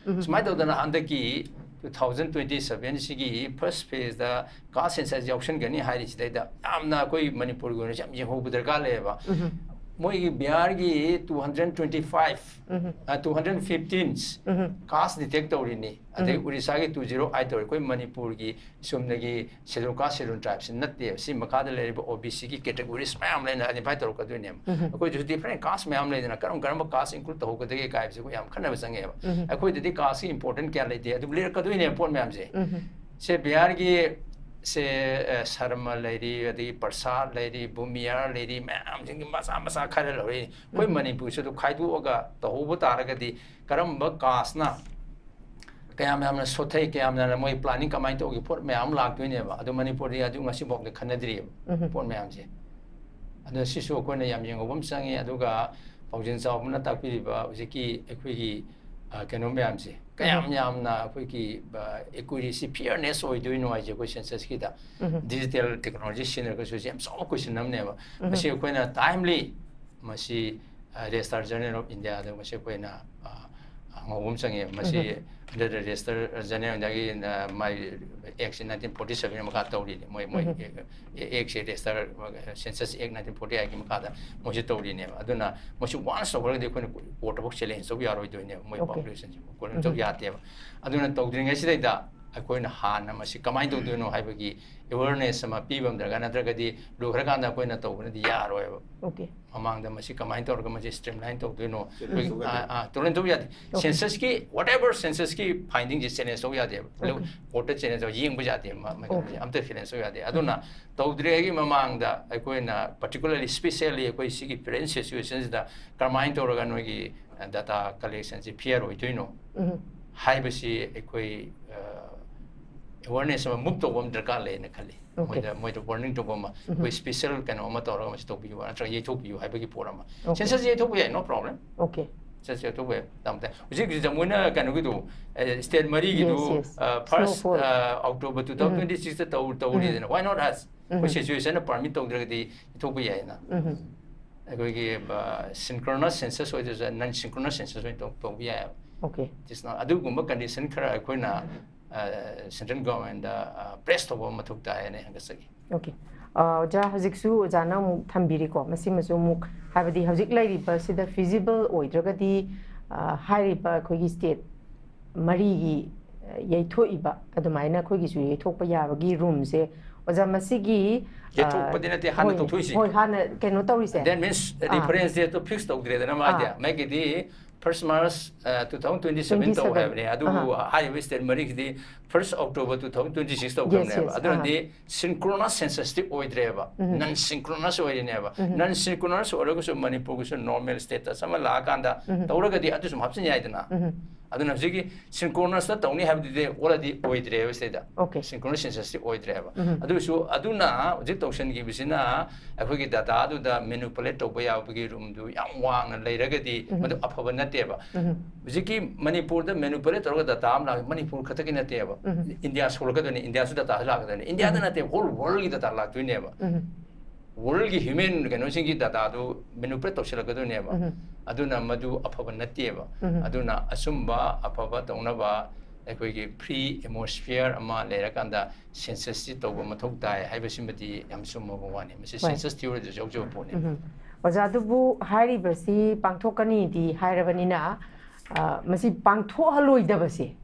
ꯁꯨꯃꯥꯏꯅ ꯇꯧꯗꯅ ꯍꯟꯗꯛꯀꯤ ꯇꯨ ꯊꯥꯎꯖꯟ ꯇ꯭ꯋꯦꯟꯇꯤ ꯁꯚꯦꯟꯁꯤꯒꯤ ꯐꯥꯔꯁ ꯐꯦꯖꯇ ꯀꯥꯁ ꯁꯦꯟꯁꯁ ꯌꯥꯎꯁꯟꯒꯅꯤ ꯍꯥꯏꯔꯤꯁꯤꯗꯩꯗ ꯌꯥꯝꯅ ꯑꯩꯈꯣꯏ ꯃꯅꯤꯄꯨꯔꯒꯤ ꯑꯣꯏꯅꯁꯨ ꯌꯥꯝ ꯌꯦꯡꯍꯧꯕ ꯗꯔꯀꯥꯔ ꯂꯩꯌꯦꯕ꯫ ꯃꯣꯏꯒꯤ ꯕꯤꯍꯥꯔꯒꯤ two hundred twenty five, two hundred fifteen case detect ꯇꯧꯔꯤꯅꯤ, ꯑꯗꯩ ꯎꯔꯤꯁꯥꯒꯤ ꯇꯨ ꯖꯤꯔꯣ ꯑꯥꯏꯠ ꯇꯧꯔꯤ꯫ ꯑꯩꯈꯣꯏ ꯃꯅꯤꯄꯨꯔꯒꯤ ꯆꯨꯝꯅꯒꯤ ꯁꯦꯗꯨꯜ ꯀꯥꯁ ꯁꯦꯗꯨꯜ ꯇ꯭ꯔꯥꯏꯕꯁꯤ ꯅꯠꯇꯦꯕ꯫ ꯁꯤ ꯃꯈꯥꯗ ꯂꯩꯔꯤꯕ ꯑꯣ ꯕꯤ ꯁꯤꯒꯤ ꯀꯦꯇꯦꯒꯣꯔꯤꯁ ꯃꯌꯥꯝ ꯂꯩꯅ ꯑꯥꯏꯗꯦꯟꯇꯤꯐꯥꯏ ꯇꯧꯔꯛꯀꯗꯣꯏꯅꯦꯕ꯫ ꯑꯩꯈꯣꯏꯗꯁꯨ ꯗꯤꯐ꯭ꯔꯦꯟ ꯀꯥꯁ ꯃꯌꯥꯝ ꯂꯩꯗꯅ ꯀꯔꯝ ꯀꯔꯝꯕ ꯀꯥꯁ ꯏꯟꯀ꯭ꯂꯨꯗ ꯇꯧꯍꯧꯒꯗꯒꯦ ꯀꯥꯏꯕꯁꯤ ꯑꯩꯈꯣꯏ ꯌꯥꯝ ꯈꯟꯅꯕ ꯆꯪꯉꯦꯕ꯫ ꯑꯩꯈꯣꯏꯗꯗꯤ ꯀꯥꯁꯀꯤ ꯏꯝꯄꯣꯔꯇꯦꯟ ꯀꯌꯥ ꯂꯩꯇꯦ, ꯑꯗꯨꯝ ꯂꯩꯔꯛꯀꯗꯣꯏꯅꯦꯕ ꯄꯣꯠ ꯃꯌꯥꯝꯁꯦ꯫ ꯁꯦ ꯕꯤꯍꯥꯔꯒꯤ ꯁꯦ, ꯑ, ꯁꯔꯃ ꯂꯩꯔꯤ, ꯑꯗꯒꯤ ꯄ꯭ꯔꯁꯥꯗ ꯂꯩꯔꯤ, ꯚꯨꯃꯤꯌꯥꯔ ꯂꯩꯔꯤ, ꯃꯌꯥꯝꯁꯤꯡꯒꯤ ꯃꯆꯥ ꯃꯆꯥ ꯈꯔ ꯂꯧꯔꯛꯏ꯫ ꯑꯩꯈꯣꯏ ꯃꯅꯤꯄꯨꯔꯁꯨ ꯑꯗꯨ ꯈꯥꯏꯗꯣꯛꯑꯒ ꯇꯧꯍꯧꯕ ꯇꯥꯔꯒꯗꯤ ꯀꯔꯝꯕ ꯀꯥꯁꯅ ꯀꯌꯥꯝ ꯌꯥꯝꯅ ꯁꯣꯠꯊꯩ, ꯀꯌꯥꯝ ꯌꯥꯝꯅ ꯃꯣꯏ ꯄ꯭ꯂꯥꯅꯤꯡ ꯀꯃꯥꯏꯅ ꯇꯧꯒꯦ, ꯄꯣꯠ ꯃꯌꯥꯝ ꯑꯃ ꯂꯥꯛꯇꯣꯏꯅꯦꯕ꯫ ꯑꯗꯨ ꯃꯅꯤꯄꯨꯔꯗꯤ ꯑꯗꯨ ꯉꯁꯤꯐꯥꯎꯗ ꯈꯟꯅꯗ꯭ꯔꯤꯑꯕ ꯄꯣꯠ ꯃꯌꯥꯝꯁꯦ꯫ ꯑꯗꯨꯅ ꯁꯤꯁꯨ ꯑꯩꯈꯣꯏꯅ ꯌꯥꯝ ꯌꯦꯡꯍꯧꯕ ꯑꯃ ꯆꯪꯉꯤ꯫ ꯑꯗꯨꯒ ꯄꯥꯎꯖꯦꯜ ꯆꯥꯎꯕꯅ ꯇꯥꯛꯄꯤꯔꯤꯕ ꯍꯧꯖꯤꯛꯀꯤ ꯑꯩꯈꯣꯏꯒꯤ, ꯑ, ꯀꯩꯅꯣ ꯃꯌꯥꯝꯁꯦ, ꯀꯌꯥꯝ ꯌꯥꯝꯅ ꯑꯩꯈꯣꯏꯒꯤ, ꯑ, ꯑꯦꯀ꯭ꯌꯨꯔꯦꯁꯤ, ꯐꯤꯌꯔꯅꯦꯁ ꯑꯣꯏꯗꯣꯏꯅꯣ ꯍꯥꯏꯁꯦ ꯑꯩꯈꯣꯏ ꯁꯦꯟꯁꯁꯀꯤꯗ ꯗꯤꯖꯤꯇꯦꯜ ꯇꯦꯛꯅꯣꯂꯣꯖꯤ ꯁꯤꯖꯤꯟꯅꯔꯒꯁꯨ ꯁꯤ ꯌꯥꯝ ꯆꯥꯎꯕ ꯀꯣꯏꯁꯟ ꯑꯃꯅꯦꯕ꯫ ꯃꯁꯤ ꯑꯩꯈꯣꯏꯅ ꯇꯥꯏꯝꯂꯤ ꯃꯁꯤ, ꯑ, ꯔꯦꯖꯤꯁꯇ꯭ꯔꯥꯔ ꯖꯦꯅꯔꯦꯜ ꯑꯣꯐ ꯏꯟꯗꯤꯌꯥꯗ ꯃꯁꯤ ꯑꯩꯈꯣꯏꯅ, ꯑ, ꯍꯪꯍꯧꯕ ꯑꯃ ꯆꯪꯉꯦ꯫ ꯃꯁꯤ under the Registrar General of India ꯒꯤ, ꯑ, ꯃꯥꯏ ꯑꯦꯛꯁꯦ ꯅꯥꯏꯟꯇꯤꯟ ꯐꯣꯔꯇꯤ ꯁꯚꯦꯟ ꯃꯈꯥ ꯇꯧꯔꯤꯅꯤ꯫ ꯃꯣꯏ, ꯃꯣꯏ, ꯑꯦ-, ꯑꯦꯛꯁꯦ ꯔꯦꯖꯤꯁꯇ꯭ꯔꯥꯔ, ꯑ, ꯁꯦꯟꯁꯁ ꯑꯦꯛ ꯅꯥꯏꯟꯇꯤꯟ ꯐꯣꯔꯇꯤ ꯑꯩꯠꯀꯤ ꯃꯈꯥꯗ ꯃꯣꯏꯁꯦ ꯇꯧꯔꯤꯅꯦꯕ꯫ ꯑꯗꯨꯅ ꯃꯣꯏꯁꯤ ꯋꯥꯟꯁ ꯇꯧꯈ꯭ꯔꯒꯗꯤ ꯑꯩꯈꯣꯏꯅ ꯀꯣꯔꯠꯇꯐꯥꯎ ꯆꯦꯂꯦꯟꯖ ꯇꯧꯕ ꯌꯥꯔꯣꯏꯗꯣꯏꯅꯦꯕ꯫ ꯃꯣꯏ ꯄꯣꯄꯨꯂꯦꯁꯟꯁꯤꯕꯨ ꯀꯣꯔꯠ ꯇꯧꯕ ꯌꯥꯗꯦꯕ꯫ ꯑꯗꯨꯅ ꯇꯧꯗ꯭ꯔꯤꯉꯩꯁꯤꯗꯩꯗ ꯑꯩꯈꯣꯏꯅ ꯍꯥꯟꯅ ꯃꯁꯤ ꯀꯃꯥꯏꯅ ꯇꯧꯗꯣꯏꯅꯣ ꯍꯥꯏꯕꯒꯤ ꯑꯦꯋꯦꯔꯅꯦꯁ ꯑꯃ ꯄꯤꯕ ꯑꯃ ꯗꯔꯀꯥꯔ, ꯅꯠꯇ꯭ꯔꯒꯗꯤ ꯂꯣꯏꯈ꯭ꯔꯀꯥꯟꯗ ꯑꯩꯈꯣꯏꯅ ꯇꯧꯕꯅꯗꯤ ꯌꯥꯔꯣꯏꯕ꯫ ꯃꯃꯥꯡꯗ ꯃꯁꯤ ꯀꯃꯥꯏꯅ ꯇꯧꯔꯒ ꯃꯁꯤ ꯁ꯭ꯇ꯭ꯔꯤꯝꯂꯥꯏꯟ ꯇꯧꯗꯣꯏꯅꯣ? ꯆꯦꯂꯦꯟꯖ ꯇꯧꯕ ꯌꯥꯗꯦ꯫ ꯑꯥ, ꯑꯥ, ꯆꯦꯂꯦꯟꯖ ꯇꯧꯕ ꯌꯥꯗꯦ꯫ ꯁꯦꯟꯁꯁꯀꯤ, whatever ꯁꯦꯟꯁꯁꯀꯤ ꯐꯥꯏꯟꯗꯤꯡꯁꯦ ꯆꯦꯂꯦꯟꯖ ꯇꯧꯕ ꯌꯥꯗꯦꯕ꯫ ꯀꯣꯔꯠꯇ ꯆꯦꯂꯦꯟꯖ ꯇꯧꯕ, ꯌꯦꯡꯕ ꯌꯥꯗꯦ, ꯃ-, ꯃ-, ꯑꯝꯇ ꯆꯦꯂꯦꯟꯖ ꯇꯧꯕ ꯌꯥꯗꯦ꯫ ꯑꯗꯨꯅ ꯇꯧꯗ꯭ꯔꯤꯉꯩꯒꯤ ꯃꯃꯥꯡꯗ ꯑꯩꯈꯣꯏꯅ particularly, specially ꯑꯩꯈꯣꯏ ꯁꯤꯒꯤ ꯄꯦꯔꯦꯟ ꯁꯤꯆꯨꯋꯦꯁꯟꯁꯤꯗ ꯀꯔꯝꯍꯥꯏꯅ ꯇꯧꯔꯒ ꯅꯣꯏꯒꯤ, ꯑ, ꯗꯇꯥ ꯀꯂꯦꯛꯁꯟꯁꯤ ꯐꯤꯌꯔ ꯑꯣꯏꯗꯣꯏꯅꯣ ꯍꯥꯏꯕꯁꯤ ꯑꯩꯈꯣꯏ, ꯑ, ꯑꯦꯋꯦꯔꯅꯦꯁ ꯑꯃ ꯃꯨꯚ ꯇꯧꯕ ꯑꯃ ꯗꯔꯀꯥꯔ ꯂꯩꯅ ꯈꯜꯂꯤ꯫ ꯃꯣꯏꯗ, ꯃꯣꯏꯗ ꯋꯥꯔꯅꯤꯡ ꯇꯧꯕ ꯑꯃ, ꯑꯩꯈꯣꯏ ꯁ꯭ꯄꯦꯁꯦꯜ ꯀꯩꯅꯣ ꯑꯃ ꯇꯧꯔꯒ ꯃꯁꯤ ꯇꯧꯕꯤꯌꯨ ꯅꯠꯇ꯭ꯔꯒ ꯌꯩꯊꯣꯛꯄꯤꯌꯨ ꯍꯥꯏꯕꯒꯤ ꯄꯣꯠ ꯑꯃ꯫ ꯁꯦꯟꯁꯁ ꯌꯩꯊꯣꯛꯄ ꯌꯥꯏ, no problem꯫ ꯁꯦꯟꯁꯁ ꯌꯩꯊꯣꯛꯄ ꯌꯥꯏ, ꯇꯥꯃꯣ ꯇꯥꯏ꯫ ꯍꯧꯖꯤꯛ, ꯍꯧꯖꯤꯛ ꯃꯣꯏꯅ ꯀꯩꯅꯣꯒꯤꯗꯣ, ꯑ, ꯁ꯭ꯇꯦꯠ ꯃꯔꯤꯒꯤꯗꯣ, ꯌꯦꯁ, ꯌꯦꯁ꯫ ꯑ, ꯐꯥꯔꯁ, ꯁ꯭ꯅꯣꯐꯣꯜ꯫ ꯑ, ꯑꯣꯛꯇꯣꯕꯔ ꯇꯨ ꯊꯥꯎꯖꯟ ꯇ꯭ꯋꯦꯟꯇꯤ ꯁꯤꯛꯁꯇ ꯇꯧ-, ꯇꯧꯔꯤꯗꯅ꯫ Why not us? ꯑꯩꯈꯣꯏ ꯁꯤꯆꯨꯋꯦꯁꯟꯅ ꯄꯔꯃꯤꯠ ꯇꯧꯗ꯭ꯔꯒꯗꯤ ꯌꯩꯊꯣꯛꯄ ꯌꯥꯏꯅ꯫ ꯑꯩꯈꯣꯏꯒꯤ, ꯑ, ꯁꯤꯟꯀ꯭ꯔꯣꯅꯁ ꯁꯦꯟꯁꯁ ꯑꯣꯏꯗ꯭ꯔꯁꯨ ꯅꯟ ꯁꯤꯟꯀ꯭ꯔꯣꯅꯁ ꯁꯦꯟꯁꯁ ꯑꯣꯏꯅ ꯇꯧ-, ꯇꯧꯕ ꯌꯥꯏꯑꯕ꯫ Okay. It's not- ꯑꯗꯨꯒꯨꯝꯕ condition ꯈꯔ ꯑꯩꯈꯣꯏꯅ central government ꯗ press ꯇꯧꯕ ꯑꯃ ꯃꯊꯧ ꯇꯥꯏ ꯍꯥꯏꯅ ꯍꯪꯒꯠꯆꯈꯤ꯫ Okay. ꯑꯣꯖꯥ, ꯍꯧꯖꯤꯛꯁꯨ ꯑꯣꯖꯥꯅ ꯑꯃꯨꯛ ꯊꯝꯕꯤꯔꯤꯀꯣ, ꯃꯁꯤꯃꯁꯨ ꯑꯃꯨꯛ, ꯍꯥꯏꯕꯗꯤ ꯍꯧꯖꯤꯛ ꯂꯩꯔꯤꯕꯁꯤꯗ feasible ꯑꯣꯏꯗ꯭ꯔꯒꯗꯤ ꯍꯥꯏꯔꯤꯕ ꯑꯩꯈꯣꯏꯒꯤ state ꯃꯔꯤꯒꯤ ꯌꯩꯊꯣꯛꯏꯕ ꯑꯗꯨꯃꯥꯏꯅ ꯑꯩꯈꯣꯏꯒꯤꯁꯨ ꯌꯩꯊꯣꯛꯄ ꯌꯥꯕꯒꯤ room ꯁꯦ, ꯑꯣꯖꯥ, ꯃꯁꯤꯒꯤ ꯌꯩꯊꯣꯛꯄꯗꯤ ꯅꯠꯇꯦ, ꯍꯥꯟꯅ ꯇꯧꯊꯣꯛꯏꯁꯤ꯫ ꯍꯣꯏ, ꯍꯥꯟꯅ ꯀꯩꯅꯣ ꯇꯧꯔꯤꯁꯦ꯫ That means reference date to fix ꯇꯧꯗ꯭ꯔꯦꯗꯅ ꯃꯥꯗꯤ꯫ ꯃꯥꯒꯤꯗꯤ first March two thousand twenty seven ꯇꯧ ꯍꯥꯏꯕꯅꯦ꯫ ꯑꯗꯨꯕꯨ ꯍꯥꯏꯔꯤꯕ state ꯃꯔꯤꯁꯤꯗꯤ first October two thousand twenty six ꯇꯧꯈ꯭ꯔꯕꯅꯦꯕ꯫ ꯑꯗꯨꯅꯗꯤ synchronous census ꯇꯤ ꯑꯣꯏꯗ꯭ꯔꯦꯕ, non synchronous ꯑꯣꯏꯔꯤꯅꯦꯕ꯫ Non synchronous ꯑꯣꯏꯔꯒꯁꯨ ꯃꯅꯤꯄꯨꯔꯒꯤꯁꯨ normal status ꯑꯃ ꯂꯥꯛꯑꯀꯥꯟꯗ ꯇꯧꯔꯒꯗꯤ ꯑꯗꯨꯁꯨ ꯍꯥꯞꯆꯤꯟ ꯌꯥꯏꯗꯅ꯫ ꯑꯗꯨꯅ ꯍꯧꯖꯤꯛꯀꯤ synchronous ꯇ ꯇꯧꯅꯤ ꯍꯥꯏꯕꯗꯨꯗꯤ already ꯑꯣꯏꯗ꯭ꯔꯦꯕ ꯁꯤꯗ꯫ Okay. Synchronous census ꯇꯤ ꯑꯣꯏꯗ꯭ꯔꯦꯕ꯫ ꯑꯗꯨꯁꯨ ꯑꯗꯨꯅ ꯍꯧꯖꯤꯛ ꯇꯧꯁꯟꯈꯤꯕꯁꯤꯅ ꯑꯩꯈꯣꯏꯒꯤ data ꯗꯨꯗ manipulate ꯇꯧꯕ ꯌꯥꯕꯒꯤ room ꯗꯨ ꯌꯥꯝ ꯋꯥꯡꯅ ꯂꯩꯔꯒꯗꯤ ꯃꯗꯨ ꯑꯐꯕ ꯅꯠꯇꯦꯕ꯫ ꯍꯧꯖꯤꯛꯀꯤ ꯃꯅꯤꯄꯨꯔꯗ manipulate ꯇꯧꯔꯒ data ꯑꯃ ꯂꯥꯛꯑꯒ ꯃꯅꯤꯄꯨꯔ ꯈꯛꯇꯒꯤ ꯅꯠꯇꯦꯕ꯫ India ꯁꯣꯛꯂꯛꯀꯗꯣꯏꯅꯤ, India ꯁꯨ data ꯁꯤ ꯂꯥꯛꯀꯗꯣꯏꯅꯤ꯫ India ꯗ ꯅꯠꯇꯦ, whole world ꯒꯤ data ꯂꯥꯛꯇꯣꯏꯅꯦꯕ꯫ World ꯒꯤ human ꯀꯩꯅꯣꯁꯤꯡꯒꯤ data ꯗꯨ manipulate ꯇꯧꯁꯤꯜꯂꯛꯀꯗꯣꯏꯅꯦꯕ꯫ ꯑꯗꯨꯅ ꯃꯗꯨ ꯑꯐꯕ ꯅꯠꯇꯦꯕ꯫ ꯑꯗꯨꯅ ꯑꯆꯨꯝꯕ ꯑꯐꯕ ꯇꯧꯅꯕ ꯑꯩꯈꯣꯏꯒꯤ free atmosphere ꯑꯃ ꯂꯩꯔꯀꯥꯟꯗ census ꯁꯤ ꯇꯧꯕ ꯃꯊꯧ ꯇꯥꯏ ꯍꯥꯏꯕꯁꯤꯃꯗꯤ ꯌꯥꯝ ꯆꯨꯝꯃꯕ ꯋꯥꯅꯤ꯫ ꯃꯁꯤ census theory ꯗꯁꯨ ꯌꯥꯎꯖꯕ ꯄꯣꯠꯅꯤ꯫ ꯑꯣꯖꯥ, ꯑꯗꯨꯕꯨ ꯍꯥꯏꯔꯤꯕꯁꯤ ꯄꯥꯡꯊꯣꯛꯀꯅꯤꯗꯤ ꯍꯥꯏꯔꯕꯅꯤꯅ, ꯑ, ꯃꯁꯤ ꯄꯥꯡꯊꯣꯛꯍꯜꯂꯣꯏꯗꯕꯁꯦ,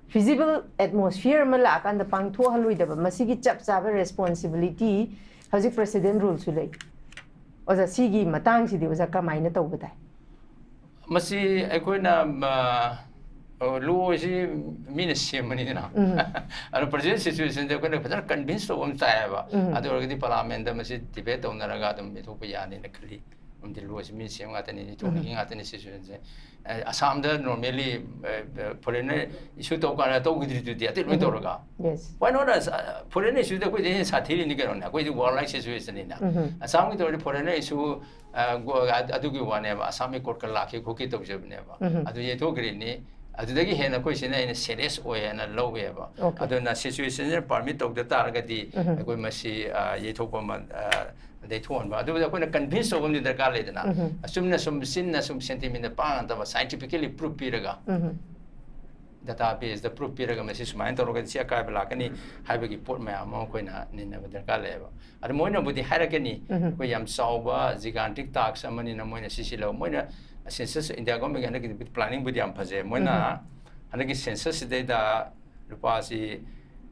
feasible atmosphere ꯑꯃ ꯂꯥꯛꯑꯀꯥꯟꯗ ꯄꯥꯡꯊꯣꯛꯍꯜꯂꯣꯏꯗꯕ, ꯃꯁꯤꯒꯤ ꯆꯞ ꯆꯥꯕ responsibility ꯍꯧꯖꯤꯛ President Rule ꯁꯨ ꯂꯩ꯫ ꯑꯣꯖꯥ, ꯁꯤꯒꯤ ꯃꯇꯥꯡꯁꯤꯗꯤ ꯑꯣꯖꯥ ꯀꯃꯥꯏꯅ ꯇꯧꯕ ꯇꯥꯏ? ꯃꯁꯤ ꯑꯩꯈꯣꯏꯅ, ꯑ, law ꯁꯤ ꯃꯤꯅ ꯁꯦꯝꯕꯅꯤꯗꯅ꯫ ꯑꯗꯣ present situation ꯁꯦ ꯑꯩꯈꯣꯏꯅ ꯐꯖꯅ convince ꯇꯧꯕ ꯑꯃ ꯆꯥꯏꯌꯦꯕ꯫ ꯑꯗꯨ ꯑꯣꯏꯔꯒꯗꯤ parliament ꯗ ꯃꯁꯤ debate ꯇꯧꯅꯔꯒ ꯑꯗꯨꯝ ꯏꯊꯣꯛꯄ ꯌꯥꯅꯤꯅ ꯈꯜꯂꯤ꯫ ꯑꯃꯗꯤ law ꯁꯤ ꯃꯤꯅ ꯁꯦꯝꯕ ꯉꯥꯛꯇꯅꯤ, ꯏꯊꯣꯛꯅꯤꯡꯉꯤ ꯉꯥꯛꯇꯅꯤ situation ꯁꯦ꯫ ꯑ, ꯑꯁꯥꯝꯗ normally, ꯑ, foreigner issue ꯇꯧ ꯀꯥꯟꯗ ꯇꯧꯈꯤꯗ꯭ꯔꯤꯗꯨꯗꯤ ꯑꯇꯩ ꯂꯣꯏ ꯇꯧꯔꯒ꯫ Yes. Why not us? ꯑ, foreigner issue ꯗ ꯑꯩꯈꯣꯏꯗꯤ ꯍꯦꯟꯅ ꯁꯥꯊꯤꯔꯤꯅꯤ ꯀꯩꯅꯣꯅꯦ, ꯑꯩꯈꯣꯏꯗꯤ warlike situation ꯅꯤꯅ꯫ ꯑꯁꯥꯝꯒꯤ ꯇꯧꯔꯗꯤ foreigner issue ꯑ, ꯒꯣ-, ꯑ-, ꯑꯗꯨꯒꯤ ꯋꯥꯅꯦꯕ, ꯑꯁꯥꯝꯒꯤ court ꯀ ꯂꯥꯛꯈꯤ ꯈꯣꯠꯈꯤ ꯇꯧꯖꯕꯅꯦꯕ꯫ ꯑꯗꯨ ꯌꯩꯊꯣꯛꯈ꯭ꯔꯤꯅꯤ꯫ ꯑꯗꯨꯗꯒꯤ ꯍꯦꯟꯅ ꯑꯩꯈꯣꯏ ꯁꯤꯅ ꯑꯩꯅ serious ꯑꯣꯏ ꯍꯥꯏꯅ ꯂꯧꯋꯦꯕ꯫ Okay. ꯑꯗꯨꯅ situation ꯁꯤꯅ permit ꯇꯧꯗ ꯇꯥꯔꯒꯗꯤ ꯑꯩꯈꯣꯏ ꯃꯁꯤ, ꯑ, ꯌꯩꯊꯣꯛꯄ ꯑꯃ, ꯑ, ꯑꯗꯩ ꯊꯣꯛꯍꯟꯕ꯫ ꯑꯗꯨꯕꯨꯗꯤ ꯑꯩꯈꯣꯏꯅ convince ꯇꯧꯕ ꯑꯃꯗꯤ ꯗꯔꯀꯥꯔ ꯂꯩꯗꯅ꯫ ꯎꯝ꯫ ꯑꯆꯨꯝꯅ ꯁꯨꯝ, ꯆꯤꯟꯅ ꯁꯨꯝ, sentiment ꯗ ꯄꯥꯡ ꯅꯠꯇꯕ, scientifically proof ꯄꯤꯔꯒ, ꯎꯝ꯫ Data base ꯗ proof ꯄꯤꯔꯒ, ꯃꯁꯤ ꯁꯨꯃꯥꯏꯅ ꯇꯧꯔꯒꯗꯤ ꯁꯤ ꯑꯀꯥꯏꯕ ꯂꯥꯛꯀꯅꯤ ꯍꯥꯏꯕꯒꯤ ꯄꯣꯠ ꯃꯌꯥꯝ ꯑꯃ ꯑꯩꯈꯣꯏꯅ ꯅꯩꯅꯕ ꯗꯔꯀꯥꯔ ꯂꯩꯌꯦꯕ꯫ ꯑꯗꯨ ꯃꯣꯏꯅꯕꯨꯗꯤ ꯍꯥꯏꯔꯛꯀꯅꯤ, ꯎꯝ꯫ ꯑꯩꯈꯣꯏ ꯌꯥꯝ ꯆꯥꯎꯕ gigantic task ꯑꯃꯅꯤꯅ ꯃꯣꯏꯅ ꯁꯤ, ꯁꯤ ꯂꯧ-, ꯃꯣꯏꯅ census, India government ꯀꯤ ꯍꯟꯗꯛꯀꯤ planning ꯕꯨꯗꯤ ꯌꯥꯝ ꯐꯖꯩ꯫ ꯃꯣꯏꯅ ꯎꯝ꯫ ꯍꯟꯗꯛꯀꯤ census ꯁꯤꯗꯩꯗ ꯂꯨꯄꯥꯁꯤ,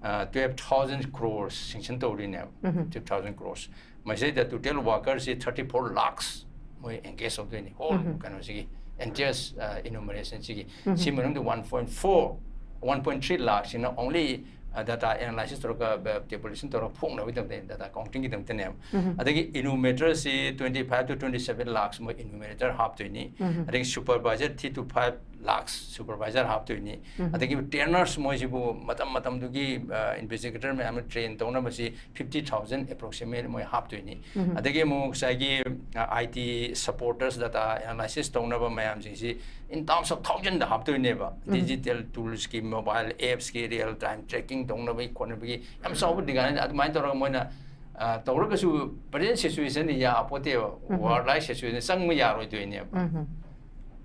ꯑ, twelve thousand crores sanction ꯇꯧꯔꯤꯅꯦꯕ꯫ ꯎꯝ꯫ Twelve thousand crores꯫ ꯃꯁꯤꯗꯩꯗ total worker ꯁꯤ thirty four lakhs ꯃꯣꯏ engage ꯇꯧꯗꯣꯏꯅꯤ꯫ Whole ꯎꯝ꯫ ꯀꯩꯅꯣꯁꯤꯒꯤ, entire, ꯑ, enumeration ꯁꯤꯒꯤ꯫ ꯎꯝ꯫ ꯁꯤ ꯃꯅꯨꯡꯗ one point four, one point three lakh ꯁꯤꯅ only, ꯑ, data analysis ꯇꯧꯔꯒ, ꯑ, tabulation ꯇꯧꯔꯒ ꯐꯣꯡꯅꯕꯒꯤꯗꯃꯛꯇ, data counting ꯒꯤꯗꯃꯛꯇꯅꯦꯕ꯫ ꯎꯝ꯫ ꯑꯗꯒꯤ enumerator ꯁꯤ twenty five to twenty seven lakhs ꯃꯣꯏ enumerator ꯍꯥꯞꯇꯣꯏꯅꯤ꯫ ꯎꯝ꯫ ꯑꯗꯒꯤ supervisor three to five lakhs supervisor ꯍꯥꯞꯇꯣꯏꯅꯤ꯫ ꯎꯝ꯫ ꯑꯗꯒꯤ trainers ꯃꯣꯏꯁꯤꯕꯨ ꯃꯇꯝ ꯃꯇꯝꯗꯨꯒꯤ, ꯑ, investigator ꯃꯌꯥꯝ train ꯇꯧꯅꯕꯁꯤ fifty thousand approximate ꯃꯣꯏ ꯍꯥꯞꯇꯣꯏꯅꯤ꯫ ꯎꯝ꯫ ꯑꯗꯒꯤ ꯑꯃꯨꯛ ꯉꯁꯥꯏꯒꯤ, ꯑ, I T supporters, data analysis ꯇꯧꯅꯕ ꯃꯌꯥꯝꯁꯤꯡꯁꯤ in terms of thousand the ꯍꯥꯞꯇꯣꯏꯅꯦꯕ꯫ Um. Digital tools ꯀꯤ, mobile apps ꯀꯤ, real time tracking ꯇꯧꯅꯕꯒꯤ ꯈꯣꯠꯅꯕꯒꯤ ꯌꯥꯝ ꯆꯥꯎꯕ demand꯫ ꯑꯗꯨꯃꯥꯏꯅ ꯇꯧꯔꯒ ꯃꯣꯏꯅ, ꯑ, ꯇꯧꯔꯒꯁꯨ present situation ꯗꯤ ꯌꯥꯄꯣꯠꯇꯦꯕ꯫ ꯎꯝ꯫ Warlike situation ꯗ ꯆꯪꯕ ꯌꯥꯔꯣꯏꯗꯣꯏꯅꯦꯕ꯫ ꯎꯝ꯫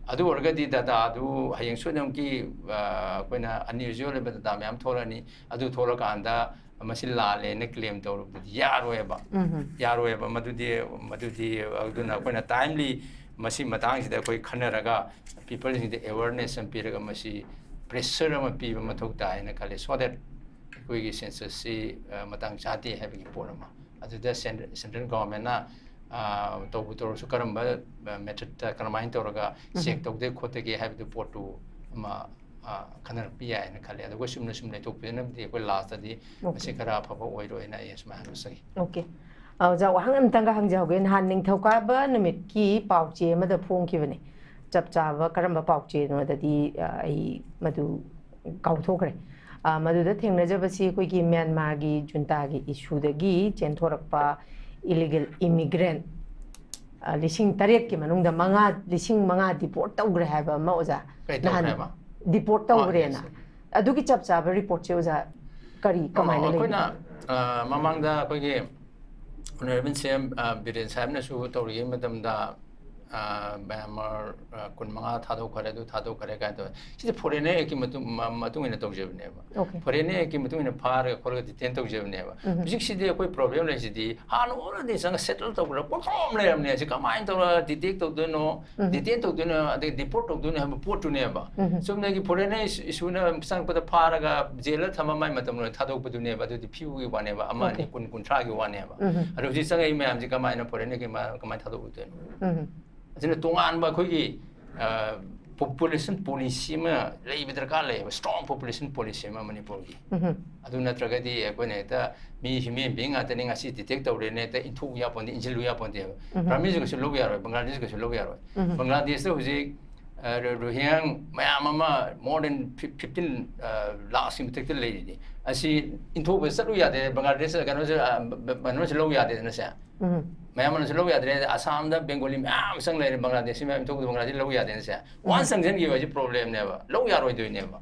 ꯑꯗꯨ ꯑꯣꯏꯔꯒꯗꯤ data ꯗꯨ ꯍꯌꯦꯡ ꯁꯣꯏꯗꯅꯃꯛꯀꯤ, ꯑ, ꯑꯩꯈꯣꯏꯅ unusual ꯑꯣꯏꯕ data ꯃꯌꯥꯝ ꯊꯣꯛꯂꯛꯑꯅꯤ꯫ ꯑꯗꯨ ꯊꯣꯛꯂꯛꯀꯥꯟꯗ ꯃꯁꯤ ꯂꯥꯜꯂꯦꯅ claim ꯇꯧꯔꯨꯕꯗꯤ ꯌꯥꯔꯣꯏꯕ꯫ ꯎꯝ꯫ ꯌꯥꯔꯣꯏꯕ꯫ ꯃꯗꯨꯗꯤ, ꯃꯗꯨꯗꯤ, ꯑꯗꯨꯅ ꯑꯩꯈꯣꯏꯅ timely ꯃꯁꯤ ꯃꯇꯥꯡꯁꯤꯗ ꯑꯩꯈꯣꯏ ꯈꯟꯅꯔꯒ people ꯁꯤꯡꯗ awareness ꯑꯃ ꯄꯤꯔꯒ ꯃꯁꯤ pressure ꯑꯃ ꯄꯤꯕ ꯃꯊꯧ ꯇꯥꯏꯅ ꯈꯜꯂꯤ, so that ꯑꯩꯈꯣꯏꯒꯤ census ꯁꯤ, ꯑ, ꯃꯇꯥꯡ ꯆꯥꯗꯦ ꯍꯥꯏꯕꯒꯤ ꯄꯣꯠ ꯑꯃ꯫ ꯑꯗꯨꯗ cen-, central government ꯅ, ꯑ, ꯇꯧꯕꯨ ꯇꯧꯔꯁꯨ ꯀꯔꯝꯕ, ꯑ, method ꯇ ꯀꯔꯝꯍꯥꯏꯅ ꯇꯧꯔꯒ ꯎꯝ꯫ Check ꯇꯧꯗꯦ ꯈꯣꯠꯇꯒꯦ ꯍꯥꯏꯕꯗꯨ ꯄꯣꯠꯇꯨ ꯑꯃ, ꯑ, ꯈꯟꯅꯔꯛꯄ ꯌꯥꯏꯅ ꯈꯜꯂꯤ꯫ ꯑꯗꯨꯒ ꯆꯨꯝꯅ ꯁꯨꯝ ꯂꯩꯊꯣꯛꯄꯁꯤꯅꯕꯨꯗꯤ ꯑꯩꯈꯣꯏ last ꯇꯗꯤ OK꯫ ꯃꯁꯤ ꯈꯔ ꯑꯐꯕ ꯑꯣꯏꯔꯣꯏꯅ ꯑꯩ ꯑꯁꯨꯃꯥꯏꯅ ꯍꯥꯏꯖꯒꯦ꯫ OK꯫ ꯑ, ꯑꯣꯖꯥ, ꯋꯥꯍꯪ ꯑꯃꯇꯪꯒ ꯍꯪꯖꯍꯧꯒꯦ꯫ ꯅꯍꯥꯟ ꯅꯤꯡꯊꯧꯀꯥꯕ ꯅꯨꯃꯤꯠꯀꯤ ꯄꯥꯎꯆꯦ ꯑꯃꯗ ꯐꯣꯡꯈꯤꯕꯅꯦ꯫ ꯆꯞ ꯆꯥꯕ ꯀꯔꯝꯕ ꯄꯥꯎꯆꯦꯅꯣꯗꯗꯤ, ꯑ, ꯑꯩ ꯃꯗꯨ ꯀꯥꯎꯊꯣꯛꯈ꯭ꯔꯦ꯫ ꯑ, ꯃꯗꯨꯗ ꯊꯦꯡꯅꯖꯕꯁꯤ ꯑꯩꯈꯣꯏꯒꯤ ꯃ꯭ꯌꯥꯟꯃꯥꯔꯒꯤ junta ꯒꯤ issue ꯗꯒꯤ ꯆꯦꯟꯊꯣꯔꯛꯄ illegal immigrant, ꯑ, ꯂꯤꯁꯤꯡ ꯇꯔꯦꯠꯀꯤ ꯃꯅꯨꯡꯗ ꯃꯉꯥ, ꯂꯤꯁꯤꯡ ꯃꯉꯥ deport ꯇꯧꯈ꯭ꯔꯦ ꯍꯥꯏꯕ ꯑꯃ, ꯑꯣꯖꯥ꯫ ꯀꯩ ꯅꯍꯥꯟ ꯇꯧꯈ꯭ꯔꯦ ꯍꯥꯏꯕ? Deport ꯑꯣ, ꯇꯧꯈ꯭ꯔꯦꯅ꯫ Yes, yes꯫ ꯑꯗꯨꯒꯤ ꯆꯞ ꯆꯥꯕ report ꯁꯦ, ꯑꯣꯖꯥ, ꯀꯔꯤ, ꯑꯣ, ꯀꯃꯥꯏꯅ ꯑꯩꯈꯣꯏꯅ, ꯂꯩꯕꯅꯣ? ꯑ, ꯃꯃꯥꯡꯗ ꯑꯩꯈꯣꯏꯒꯤ Honorable C M, ꯑ, ꯕꯤꯔꯦꯟ ꯁꯥꯍꯦꯕꯅꯁꯨ ꯇꯧꯔꯤꯉꯩ ꯃꯇꯝꯗ, ꯑ, ꯃꯌꯥꯝꯃꯔ, ꯑ, ꯀꯨꯟꯃꯉꯥ ꯊꯥꯗꯣꯛꯈ꯭ꯔꯦ, ꯑꯗꯨ ꯊꯥꯗꯣꯛꯈ꯭ꯔꯦ ꯀꯥꯏꯅ ꯇꯧꯋꯦ꯫ ꯁꯤꯗꯤ Foreigner Actꯀꯤ ꯃꯇꯨꯡ, ꯃ-, ꯃꯇꯨꯡ ꯏꯟꯅ ꯇꯧꯖꯕꯅꯦꯕ꯫ Okay. Foreigners Actꯀꯤ ꯃꯇꯨꯡ ꯏꯟꯅ ꯐꯥꯔꯒ ꯈꯣꯠꯂꯒ detain ꯇꯧꯖꯕꯅꯦꯕ꯫ ꯎꯝ. ꯍꯧꯖꯤꯛꯁꯤꯗꯤ ꯑꯩꯈꯣꯏ problem ꯂꯩꯁꯤꯗꯤ ꯍꯥꯟꯅ already ꯆꯪꯉ settle ꯇꯧꯈ꯭ꯔ ꯄꯣꯠꯊꯣꯛ ꯑꯃ ꯂꯩꯔꯕꯅꯦ꯫ ꯑꯁꯤ ꯀꯃꯥꯏꯅ ꯇꯧꯔꯒ detect ꯇꯧꯗꯣꯏꯅꯣ, ꯎꯝ. detain ꯇꯧꯗꯣꯏꯅꯣ, ꯑꯗꯩ deport ꯇꯧꯗꯣꯏꯅꯣ ꯍꯥꯏꯕ ꯄꯣꯠꯇꯨꯅꯦꯕ꯫ ꯎꯝ. ꯆꯨꯝꯅꯒꯤ foreigner issue, issueꯅ ꯆꯪꯉꯛꯄꯗ ꯐꯥꯔꯒ jailꯗ ꯊꯝꯃ ꯃꯥꯏ ꯃꯇꯝ ꯂꯣꯏ ꯊꯥꯗꯣꯛꯄꯗꯨꯅꯦꯕ꯫ ꯑꯗꯨꯗꯤ few ꯒꯤ ꯋꯥꯅꯦꯕ, ꯑꯃ ꯑꯅꯤ, Okay. ꯀꯨꯟ, ꯀꯨꯟꯊ꯭ꯔꯥꯒꯤ ꯋꯥꯅꯦꯕ꯫ ꯎꯝ. ꯑꯗꯣ ꯍꯧꯖꯤꯛ ꯆꯪꯉꯛꯏ ꯃꯌꯥꯝꯁꯤ ꯀꯃꯥꯏꯅ foreigners Actꯀꯤ ꯀꯃꯥꯏ-, ꯀꯃꯥꯏꯅ ꯊꯥꯗꯣꯛꯎꯗꯣꯏꯅꯣ? ꯎꯝ. ꯑꯗꯨꯅ ꯇꯣꯉꯥꯟꯕ ꯑꯩꯈꯣꯏꯒꯤ, ꯑ, population policy ꯑꯃ ꯂꯩꯕ ꯗꯔꯀꯥꯔ ꯂꯩꯌꯦꯕ, strong population policy ꯑꯃ ꯃꯅꯤꯄꯨꯔꯒꯤ꯫ ꯎꯝ. ꯑꯗꯨ ꯅꯠꯇ꯭ꯔꯒꯗꯤ ꯑꯩꯈꯣꯏꯅ ꯍꯦꯛꯇ ꯃꯤ human being ꯉꯥꯛꯇꯅꯤ, ꯉꯁꯤ detect ꯇꯧꯔꯦꯅ ꯍꯦꯛꯇ ꯏꯟꯊꯣꯛꯎ ꯌꯥꯄꯣꯟꯇꯦ, ꯏꯟꯁꯤꯜꯂꯨ ꯌꯥꯄꯣꯟꯇꯦꯕ꯫ ꯎꯝ. Burmese ꯀꯩꯁꯨ ꯂꯧ ꯌꯥꯔꯣꯏ, Bangladesh ꯀꯩꯁꯨ ꯂꯧ ꯌꯥꯔꯣꯏ꯫ ꯎꯝ. Bangladeshꯇ ꯍꯧꯖꯤꯛ, ꯑ, ꯔꯣ-, Rohingya ꯃꯌꯥꯝ ꯑꯃ more than fifteen, ꯑ, lakhꯀꯤ ꯃꯊꯛꯇ ꯂꯩꯔꯤꯅꯤ꯫ ꯑꯁꯤ ꯏꯟꯊꯣꯛꯄ ꯆꯠꯂꯨ ꯌꯥꯗꯦ, Bangladesh ꯀꯩꯅꯣꯁꯨ, ꯑ, ꯕ-, ꯕ-, ꯀꯩꯅꯣꯁꯨ ꯂꯧ ꯌꯥꯗꯦꯗꯅ ꯁꯦ꯫ ꯎꯝ. ꯃꯌꯥꯝ ꯑꯃꯁꯨ ꯂꯧ ꯌꯥꯗ꯭ꯔꯦ꯫ ꯑꯁꯥꯝꯗ Bengali ꯃꯌꯥꯝ ꯆꯪ ꯂꯩꯔꯦ, Bangladeshꯀꯤ ꯃꯌꯥꯝ ꯏꯟꯊꯣꯛꯄꯗ Bangladesh ꯂꯧ ꯌꯥꯗꯦꯅ ꯁꯦ꯫ Once ꯆꯪꯁꯤꯟꯈꯤꯕ ꯍꯥꯏꯁꯦ problemꯅꯦꯕ, ꯂꯧ ꯌꯥꯔꯣꯏꯗꯣꯏꯅꯦꯕ꯫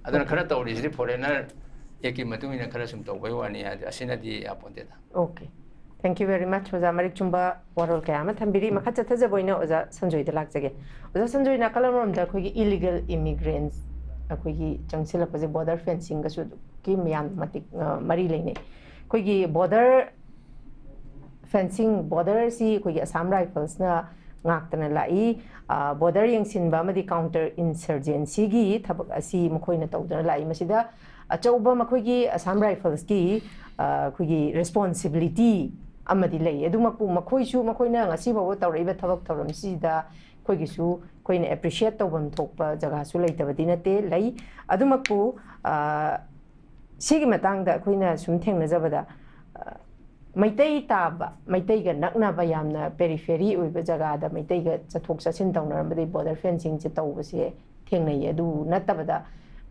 ꯑꯗꯨꯅ ꯈꯔ ꯇꯧꯔꯤꯁꯤꯗꯤ Foreigners Actꯀꯤ ꯃꯇꯨꯡ ꯏꯟꯅ ꯈꯔ ꯁꯨꯝ ꯇꯧꯕꯩ ꯋꯥꯅꯤ, ꯑꯗꯨ ꯑꯁꯤꯅꯗꯤ ꯌꯥꯄꯣꯟꯇꯦꯗ꯫ Okay. Thank you very much, ꯑꯣꯖꯥ꯫ ꯃꯔꯤꯛ ꯆꯨꯝꯕ ꯋꯥꯔꯣꯜ ꯀꯌꯥ ꯑꯃ ꯊꯝꯕꯤꯔꯤ꯫ ꯃꯈꯥ ꯆꯠꯊꯖꯕ ꯑꯣꯏꯅ ꯑꯣꯖꯥ ꯁꯟꯖꯣꯏꯗ ꯂꯥꯛꯆꯒꯦ꯫ ꯑꯣꯖꯥ ꯁꯟꯖꯣꯏ, ꯅꯥꯀꯜ ꯑꯃꯔꯣꯝꯗ ꯑꯩꯈꯣꯏꯒꯤ illegal immigrants ꯑꯩꯈꯣꯏꯒꯤ ꯆꯪꯁꯤꯜꯂꯛꯄꯁꯦ border fencingꯒꯁꯨ ꯑꯗꯨꯛꯀꯤ ꯌꯥꯝꯅ ꯃꯇꯤꯛ, ꯑ, ꯃꯔꯤ ꯂꯩꯅꯩ꯫ ꯑꯩꯈꯣꯏꯒꯤ border fencing, border ꯑꯁꯤ ꯑꯩꯈꯣꯏꯒꯤ Assam Riflesꯅ ꯉꯥꯛꯇꯅ ꯂꯥꯛꯏ꯫ ꯑ, border ꯌꯦꯡꯁꯤꯟꯕ ꯑꯃꯗꯤ counter insurgencyꯒꯤ ꯊꯕꯛ ꯑꯁꯤ ꯃꯈꯣꯏꯅ ꯇꯧꯗꯨꯅ ꯂꯥꯛꯏ꯫ ꯃꯁꯤꯗ ꯑꯆꯧꯕ ꯃꯈꯣꯏꯒꯤ Assam Riflesꯀꯤ, ꯑ, ꯑꯩꯈꯣꯏꯒꯤ responsibility ꯑꯃꯗꯤ ꯂꯩ꯫ ꯑꯗꯨꯃꯛꯄꯨ ꯃꯈꯣꯏꯁꯨ, ꯃꯈꯣꯏꯅ ꯉꯁꯤ ꯐꯥꯎꯕ ꯇꯧꯔꯛꯏꯕ ꯊꯕꯛ ꯊꯧꯔꯝꯁꯤꯗ ꯑꯩꯈꯣꯏꯒꯤꯁꯨ, ꯑꯩꯈꯣꯏꯅ appreciate ꯇꯧꯐꯝ ꯊꯣꯛꯄ ꯖꯒꯥꯁꯨ ꯂꯩꯇꯕꯗꯤ ꯅꯠꯇꯦ, ꯂꯩ꯫ ꯑꯗꯨꯃꯛꯄꯨ, ꯑ, ꯁꯤꯒꯤ ꯃꯇꯥꯡꯗ ꯑꯩꯈꯣꯏꯅ ꯁꯨꯝ ꯊꯦꯡꯅꯖꯕꯗ, ꯑ, ꯃꯩꯇꯩ ꯇꯥꯕ, ꯃꯩꯇꯩꯒ ꯅꯛꯅꯕ, ꯌꯥꯝꯅ periphery ꯑꯣꯏꯕ ꯖꯒꯥꯗ ꯃꯩꯇꯩꯒ ꯆꯠꯊꯣꯛ ꯆꯠꯁꯤꯟ ꯇꯧꯅꯔꯝꯕꯗꯒꯤ border fencingꯁꯦ ꯇꯧꯕꯁꯦ ꯊꯦꯡꯅꯩꯌꯦ꯫ ꯑꯗꯨ ꯅꯠꯇꯕꯗ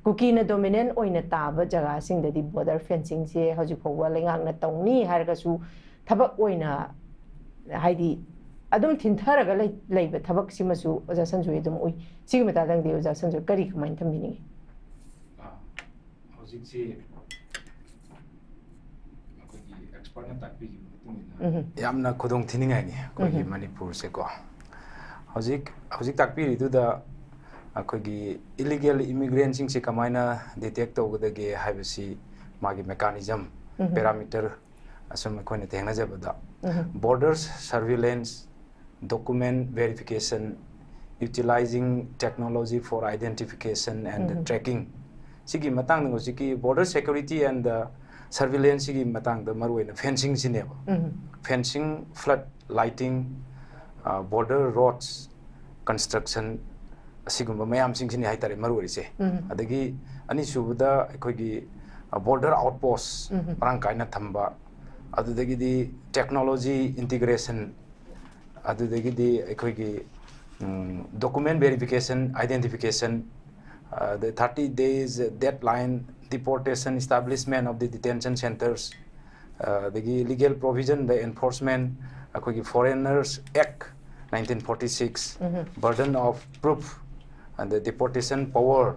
ꯀꯨꯀꯤꯅ dominant ꯑꯣꯏꯅ ꯇꯥꯕ ꯖꯒꯥꯁꯤꯡꯗꯗꯤ border fencingꯁꯦ ꯍꯧꯖꯤꯛ ꯐꯥꯎꯕ ꯂꯩꯉꯥꯛꯅ ꯇꯧꯅꯤ ꯍꯥꯏꯔꯒꯁꯨ ꯊꯕꯛ ꯑꯣꯏꯅ, ꯍꯥꯏꯗꯤ, ꯑꯗꯨꯝ ꯊꯤꯟꯊꯔꯒ ꯂꯩ-, ꯂꯩꯕ ꯊꯕꯛꯁꯤꯃꯁꯨ ꯑꯣꯖꯥ ꯁꯟꯖꯣꯏ ꯑꯗꯨꯝ ꯎꯏ꯫ ꯁꯤꯒꯤ ꯃꯇꯥꯡꯗꯗꯤ ꯑꯣꯖꯥ ꯁꯟꯖꯣꯏ ꯀꯔꯤ ꯀꯃꯥꯏꯅ ꯊꯝꯕꯤꯅꯤꯡꯉꯤ? ꯑꯥ, ꯍꯧꯖꯤꯛꯁꯤ ꯑꯩꯈꯣꯏꯒꯤ ꯌꯥꯝꯅ ꯈꯨꯗꯣꯡ ꯊꯤꯅꯤꯡꯉꯥꯏꯅꯤ ꯑꯩꯈꯣꯏꯒꯤ ꯃꯅꯤꯄꯨꯔꯁꯦꯀꯣ꯫ ꯍꯧꯖꯤꯛ ꯍꯧꯖꯤꯛ ꯇꯥꯛꯄꯤꯔꯤꯗꯨꯗ ꯑꯩꯈꯣꯏꯒꯤ ꯏꯂꯤꯒꯦꯜ ꯏꯃꯤꯒ꯭ꯔꯦꯟꯁꯤꯡꯁꯦ ꯀꯃꯥꯏꯅ ꯗꯤꯇꯦꯛ ꯇꯧꯒꯗꯒꯦ ꯍꯥꯏꯕꯁꯤ ꯃꯥꯒꯤ ꯃꯦꯀꯥꯅꯤꯖꯝ, ꯄꯦꯔꯥꯃꯤꯇꯔ, ꯑꯁꯨꯝ ꯑꯩꯈꯣꯏꯅ ꯊꯦꯡꯅꯖꯕꯗ, border surveillance, document verification, utilizing technology for identification and tracking, ꯁꯤꯒꯤ ꯃꯇꯥꯡꯗ ꯍꯧꯖꯤꯛꯀꯤ border security and surveillance ꯁꯤꯒꯤ ꯃꯇꯥꯡꯗ ꯃꯔꯨꯑꯣꯏꯅ ꯐꯦꯟꯁꯤꯡꯁꯤꯅꯦꯕ꯫ Fencing, flood lighting, border roads construction, ꯑꯁꯤꯒꯨꯝꯕ ꯃꯌꯥꯝꯁꯤꯡꯁꯤꯅꯤ ꯍꯥꯏꯇꯥꯔꯦ ꯃꯔꯨ ꯑꯣꯏꯔꯤꯁꯦ꯫ ꯑꯗꯒꯤ ꯑꯅꯤꯁꯨꯕꯗ ꯑꯩꯈꯣꯏꯒꯤ border outpost ꯃꯔꯥꯡ ꯀꯥꯏꯅ ꯊꯝꯕ, ꯑꯗꯨꯗꯒꯤꯗꯤ technology integration, ꯑꯗꯨꯗꯒꯤꯗꯤ ꯑꯩꯈꯣꯏꯒꯤ document verification, identification, the thirty days deadline, deportation, establishment of the detention centres, ꯑꯗꯒꯤ legal provision, the enforcement, ꯑꯩꯈꯣꯏꯒꯤ Foreigners Act nineteen forty six, burden of proof, and the deportation power,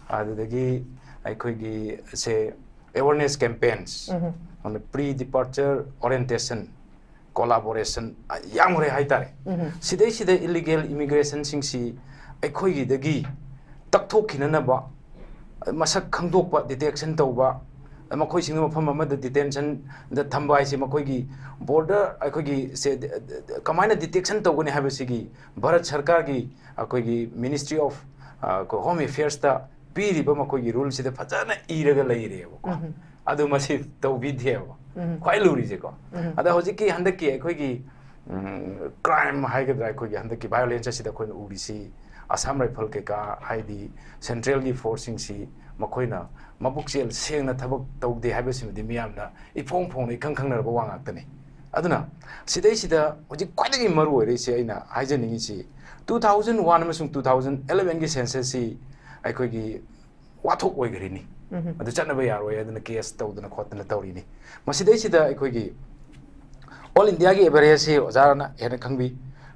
ꯑꯗꯨꯗꯒꯤ ꯑꯩꯈꯣꯏꯒꯤ ꯁꯦ awareness campaigns, ꯑꯗ pre departure orientation, collaboration, ꯌꯥꯝꯈ꯭ꯔꯦ ꯍꯥꯏꯇꯥꯔꯦ꯫ ꯁꯤꯗꯩꯁꯤꯗ illegal ꯏꯃꯤꯒ꯭ꯔꯦꯁꯟꯁꯤꯡꯁꯤ ꯑꯩꯈꯣꯏꯒꯤꯗꯒꯤ ꯇꯛꯊꯣꯛꯈꯤꯅꯅꯕ, ꯃꯁꯛ ꯈꯪꯗꯣꯛꯄ, ꯗꯤꯇꯦꯛꯁꯟ ꯇꯧꯕ, ꯃꯈꯣꯏꯁꯤꯡꯗꯨ ꯃꯐꯝ ꯑꯃꯗ ꯗꯤꯇꯦꯟꯁꯟꯗ ꯊꯝꯕ ꯍꯥꯏꯁꯦ ꯃꯈꯣꯏꯒꯤ ꯕꯣꯔꯗꯔ ꯑꯩꯈꯣꯏꯒꯤ ꯁꯦ ꯀꯃꯥꯏꯅ ꯗꯤꯇꯦꯛꯁꯟ ꯇꯧꯒꯅꯤ ꯍꯥꯏꯕꯁꯤꯒꯤ ꯚꯥꯔꯠ ꯁꯔꯀꯥꯔꯒꯤ ꯑꯩꯈꯣꯏꯒꯤ Ministry of Home Affairs ꯇ ꯄꯤꯔꯤꯕ ꯃꯈꯣꯏꯒꯤ ꯔꯨꯜꯁꯤꯗ ꯐꯖꯅ ꯏꯔꯒ ꯂꯩꯔꯦꯕꯀꯣ꯫ ꯑꯗꯨ ꯃꯁꯤ ꯇꯧꯕꯤꯗꯦꯕ꯫ ꯈ꯭ꯋꯥꯏ ꯂꯨꯔꯤꯁꯦꯀꯣ꯫ ꯑꯗ ꯍꯧꯖꯤꯛꯀꯤ ꯍꯟꯗꯛꯀꯤ ꯑꯩꯈꯣꯏꯒꯤ ꯀ꯭ꯔꯥꯏꯝ ꯍꯥꯏꯒꯗ꯭ꯔꯥ, ꯑꯩꯈꯣꯏꯒꯤ ꯍꯟꯗꯛꯀꯤ ꯚꯥꯏꯑꯣꯂꯦꯟꯁ ꯑꯁꯤꯗ ꯑꯩꯈꯣꯏꯅ ꯎꯔꯤꯁꯤ ꯑꯁꯥꯝ ꯔꯥꯏꯐꯜ ꯀꯩꯀꯥ, ꯍꯥꯏꯗꯤ ꯁꯦꯟꯇ꯭ꯔꯦꯜꯒꯤ ꯐꯣꯔꯁꯁꯤꯡꯁꯤ ꯃꯈꯣꯏꯅ ꯃꯕꯨꯛꯆꯦꯜ ꯁꯦꯡꯅ ꯊꯕꯛ ꯇꯧꯗꯦ ꯍꯥꯏꯕꯁꯤꯃꯗꯤ ꯃꯤꯌꯥꯝꯅ ꯏꯐꯣꯡ ꯐꯣꯡꯅ ꯏꯈꯪ ꯈꯪꯅꯔꯕ ꯋꯥ ꯉꯥꯛꯇꯅꯤ꯫ ꯑꯗꯨꯅ ꯁꯤꯗꯩꯁꯤꯗ ꯍꯧꯖꯤꯛ ꯈ꯭ꯋꯥꯏꯗꯒꯤ ꯃꯔꯨ ꯑꯣꯏꯔꯤꯁꯤ ꯑꯩꯅ ꯍꯥꯏꯖꯅꯤꯡꯉꯤꯁꯤ, two thousand one ꯑꯃꯁꯨꯡ two thousand eleven ꯒꯤ census ꯁꯤ ꯑꯩꯈꯣꯏꯒꯤ ꯋꯥꯊꯣꯛ ꯑꯣꯏꯈ꯭ꯔꯤꯅꯤ꯫ ꯑꯗꯨ ꯆꯠꯅꯕ ꯌꯥꯔꯣꯏ, ꯑꯗꯨꯅ ꯀꯦꯁ ꯇꯧꯗꯅ ꯈꯣꯠꯇꯅ ꯇꯧꯔꯤꯅꯤ꯫ ꯃꯁꯤꯗꯩꯁꯤꯗ ꯑꯩꯈꯣꯏꯒꯤ ꯑꯣꯜ ꯏꯟꯗꯤꯌꯥꯒꯤ ꯑꯦꯚꯔꯦꯖꯁꯤ ꯑꯣꯖꯥꯅ ꯍꯦꯟꯅ ꯈꯪꯕꯤ꯫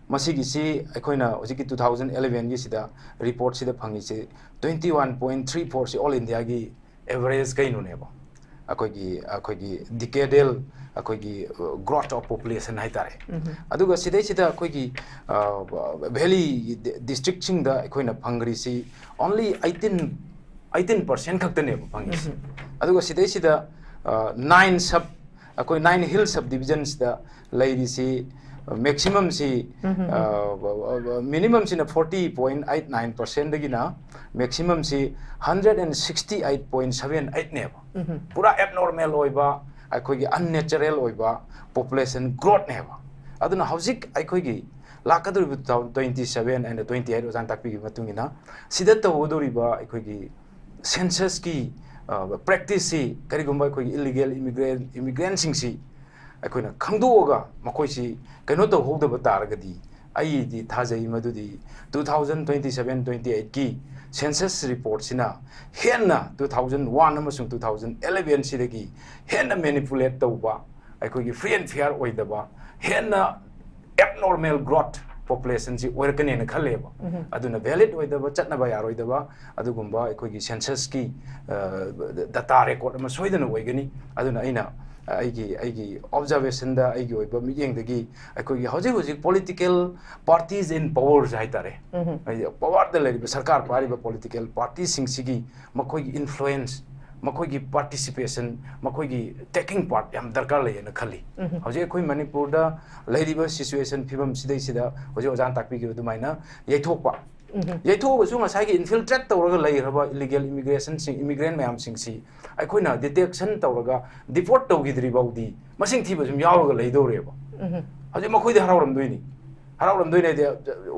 ꯃꯁꯤꯒꯤꯁꯤ ꯑꯩꯈꯣꯏꯅ ꯍꯧꯖꯤꯛꯀꯤ two thousand eleven ꯒꯤꯁꯤꯗ ꯔꯤꯄꯣꯔꯠꯁꯤꯗ ꯐꯪꯉꯤꯁꯤ twenty one point three four ꯁꯤ ꯑꯣꯜ ꯏꯟꯗꯤꯌꯥꯒꯤ ꯑꯦꯚꯔꯦꯖ ꯀꯩꯅꯣꯅꯦꯕ꯫ ꯑꯩꯈꯣꯏꯒꯤ ꯑꯩꯈꯣꯏꯒꯤ decadal ꯑꯩꯈꯣꯏꯒꯤ growth of population ꯍꯥꯏꯇꯥꯔꯦ꯫ ꯑꯗꯨꯒ ꯁꯤꯗꯩꯁꯤꯗ ꯑꯩꯈꯣꯏꯒꯤ valley districtꯁꯤꯡꯗ ꯑꯩꯈꯣꯏꯅ ꯐꯪꯈ꯭ꯔꯤꯁꯤ only eighteen eighteen percent ꯈꯛꯇꯅꯦꯕ ꯐꯪꯉꯤꯁꯤ꯫ ꯑꯗꯨꯒ ꯁꯤꯗꯩꯁꯤꯗ nine sub ꯑꯩꯈꯣꯏ nine hill subdivisionsꯇ ꯂꯩꯔꯤꯁꯤ maximumꯁꯤ minimumꯁꯤꯅ forty point eight nine percentꯗꯒꯤꯅ maximumꯁꯤ hundred and sixty eight point seven eightꯅꯦꯕ꯫ ꯄꯨꯔꯥ abnormal ꯑꯣꯏꯕ, ꯑꯩꯈꯣꯏꯒꯤ unnatural ꯑꯣꯏꯕ population growthꯅꯦꯕ꯫ ꯑꯗꯨꯅ ꯍꯧꯖꯤꯛ ꯑꯩꯈꯣꯏꯒꯤ ꯂꯥꯛꯀꯗꯧꯔꯤꯕ two thousand twenty seven and twenty eight ꯑꯣꯖꯥꯅ ꯇꯥꯛꯄꯤꯈꯤꯕ ꯃꯇꯨꯡ ꯏꯟꯅ ꯁꯤꯗ ꯇꯧꯒꯗꯧꯔꯤꯕ ꯑꯩꯈꯣꯏꯒꯤ censusꯀꯤ practiceꯁꯤ ꯀꯔꯤꯒꯨꯝꯕ ꯑꯩꯈꯣꯏꯒꯤ illegal immigrant immigrantꯁꯤꯡꯁꯤ ꯑꯩꯈꯣꯏꯅ ꯈꯪꯗꯣꯛꯑꯒ ꯃꯈꯣꯏꯁꯤ ꯀꯩꯅꯣ ꯇꯧꯍꯧꯗꯕ ꯇꯥꯔꯒꯗꯤ ꯑꯩꯗꯤ ꯊꯥꯖꯩ ꯃꯗꯨꯗꯤ two thousand twenty seven twenty eightꯀꯤ census reportꯁꯤꯅ ꯍꯦꯟꯅ two thousand one ꯑꯃꯁꯨꯡ two thousand elevenꯁꯤꯗꯒꯤ ꯍꯦꯟꯅ manipulate ꯇꯧꯕ, ꯑꯩꯈꯣꯏꯒꯤ free and fair ꯑꯣꯏꯗꯕ, ꯍꯦꯟꯅ abnormal growth populationꯁꯤ ꯑꯣꯏꯔꯛꯀꯅꯦꯅ ꯈꯜꯂꯦꯕ꯫ ꯑꯗꯨꯅ valid ꯑꯣꯏꯗꯕ, ꯆꯠꯅꯕ ꯌꯥꯔꯣꯏꯗꯕ ꯑꯗꯨꯒꯨꯝꯕ ꯑꯩꯈꯣꯏꯒꯤ censusꯀꯤ data record ꯑꯃ ꯁꯣꯏꯗꯅ ꯑꯣꯏꯒꯅꯤ꯫ ꯑꯗꯨꯅ ꯑꯩꯅ ꯑꯩꯒꯤ ꯑꯩꯒꯤ observationꯗ, ꯑꯩꯒꯤ ꯑꯣꯏꯕ ꯃꯤꯠꯌꯦꯡꯗꯒꯤ ꯑꯩꯈꯣꯏꯒꯤ ꯍꯧꯖꯤꯛ ꯍꯧꯖꯤꯛ political parties in powers ꯍꯥꯏꯇꯥꯔꯦ, ꯍꯥꯏꯗꯤ powerꯗ ꯂꯩꯔꯤꯕ ꯁꯔꯀꯥꯔ ꯄꯥꯏꯔꯤꯕ political partyꯁꯤꯡꯁꯤꯒꯤ ꯃꯈꯣꯏꯒꯤ influence, ꯃꯈꯣꯏꯒꯤ participation, ꯃꯈꯣꯏꯒꯤ taking part ꯌꯥꯝ ꯗꯔꯀꯥꯔ ꯂꯩꯌꯦꯅ ꯈꯜꯂꯤ꯫ ꯍꯧꯖꯤꯛ ꯑꯩꯈꯣꯏ ꯃꯅꯤꯄꯨꯔꯗ ꯂꯩꯔꯤꯕ situation ꯐꯤꯕꯝ ꯁꯤꯗꯩꯁꯤꯗ ꯍꯧꯖꯤꯛ ꯑꯣꯖꯥꯅ ꯇꯥꯛꯄꯤꯈꯤꯕ ꯑꯗꯨꯃꯥꯏꯅ ꯌꯩꯊꯣꯛꯄ, ꯌꯩꯊꯣꯛꯑꯒꯁꯨ ꯉꯁꯥꯏꯒꯤ infiltrate ꯇꯧꯔꯒ ꯂꯩꯈ꯭ꯔꯕ illegal immigrationꯁꯤꯡ, immigrant ꯃꯌꯥꯝꯁꯤꯡꯁꯤ ꯑꯩꯈꯣꯏꯅ detection ꯇꯧꯔꯒ deport ꯇꯧꯈꯤꯗ꯭ꯔꯤ ꯐꯥꯎꯗꯤ ꯃꯁꯤꯡ ꯊꯤꯕ ꯁꯨꯝ ꯌꯥꯎꯔꯒ ꯂꯩꯗꯧꯔꯦꯕ꯫ ꯍꯧꯖꯤꯛ ꯃꯈꯣꯏꯗꯤ ꯍꯔꯥꯎꯔꯝꯗꯣꯏꯅꯤ, ꯍꯔꯥꯎꯔꯝꯗꯣꯏꯅꯤ ꯍꯥꯏꯗꯤ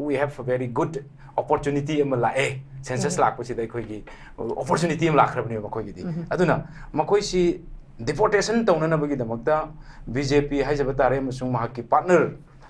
we have a very good opportunity ꯑꯃ ꯂꯥꯛꯑꯦ, census ꯂꯥꯛꯄꯁꯤꯗ ꯑꯩꯈꯣꯏꯒꯤ opportunity ꯑꯃ ꯂꯥꯛꯈ꯭ꯔꯕꯅꯦꯕ ꯃꯈꯣꯏꯒꯤꯗꯤ꯫ ꯑꯗꯨꯅ ꯃꯈꯣꯏꯁꯤ deportation ꯇꯧꯅꯅꯕꯒꯤꯗꯃꯛꯇ BJP ꯍꯥꯏꯖꯕ ꯇꯥꯔꯦ ꯑꯃꯁꯨꯡ ꯃꯍꯥꯛꯀꯤ partner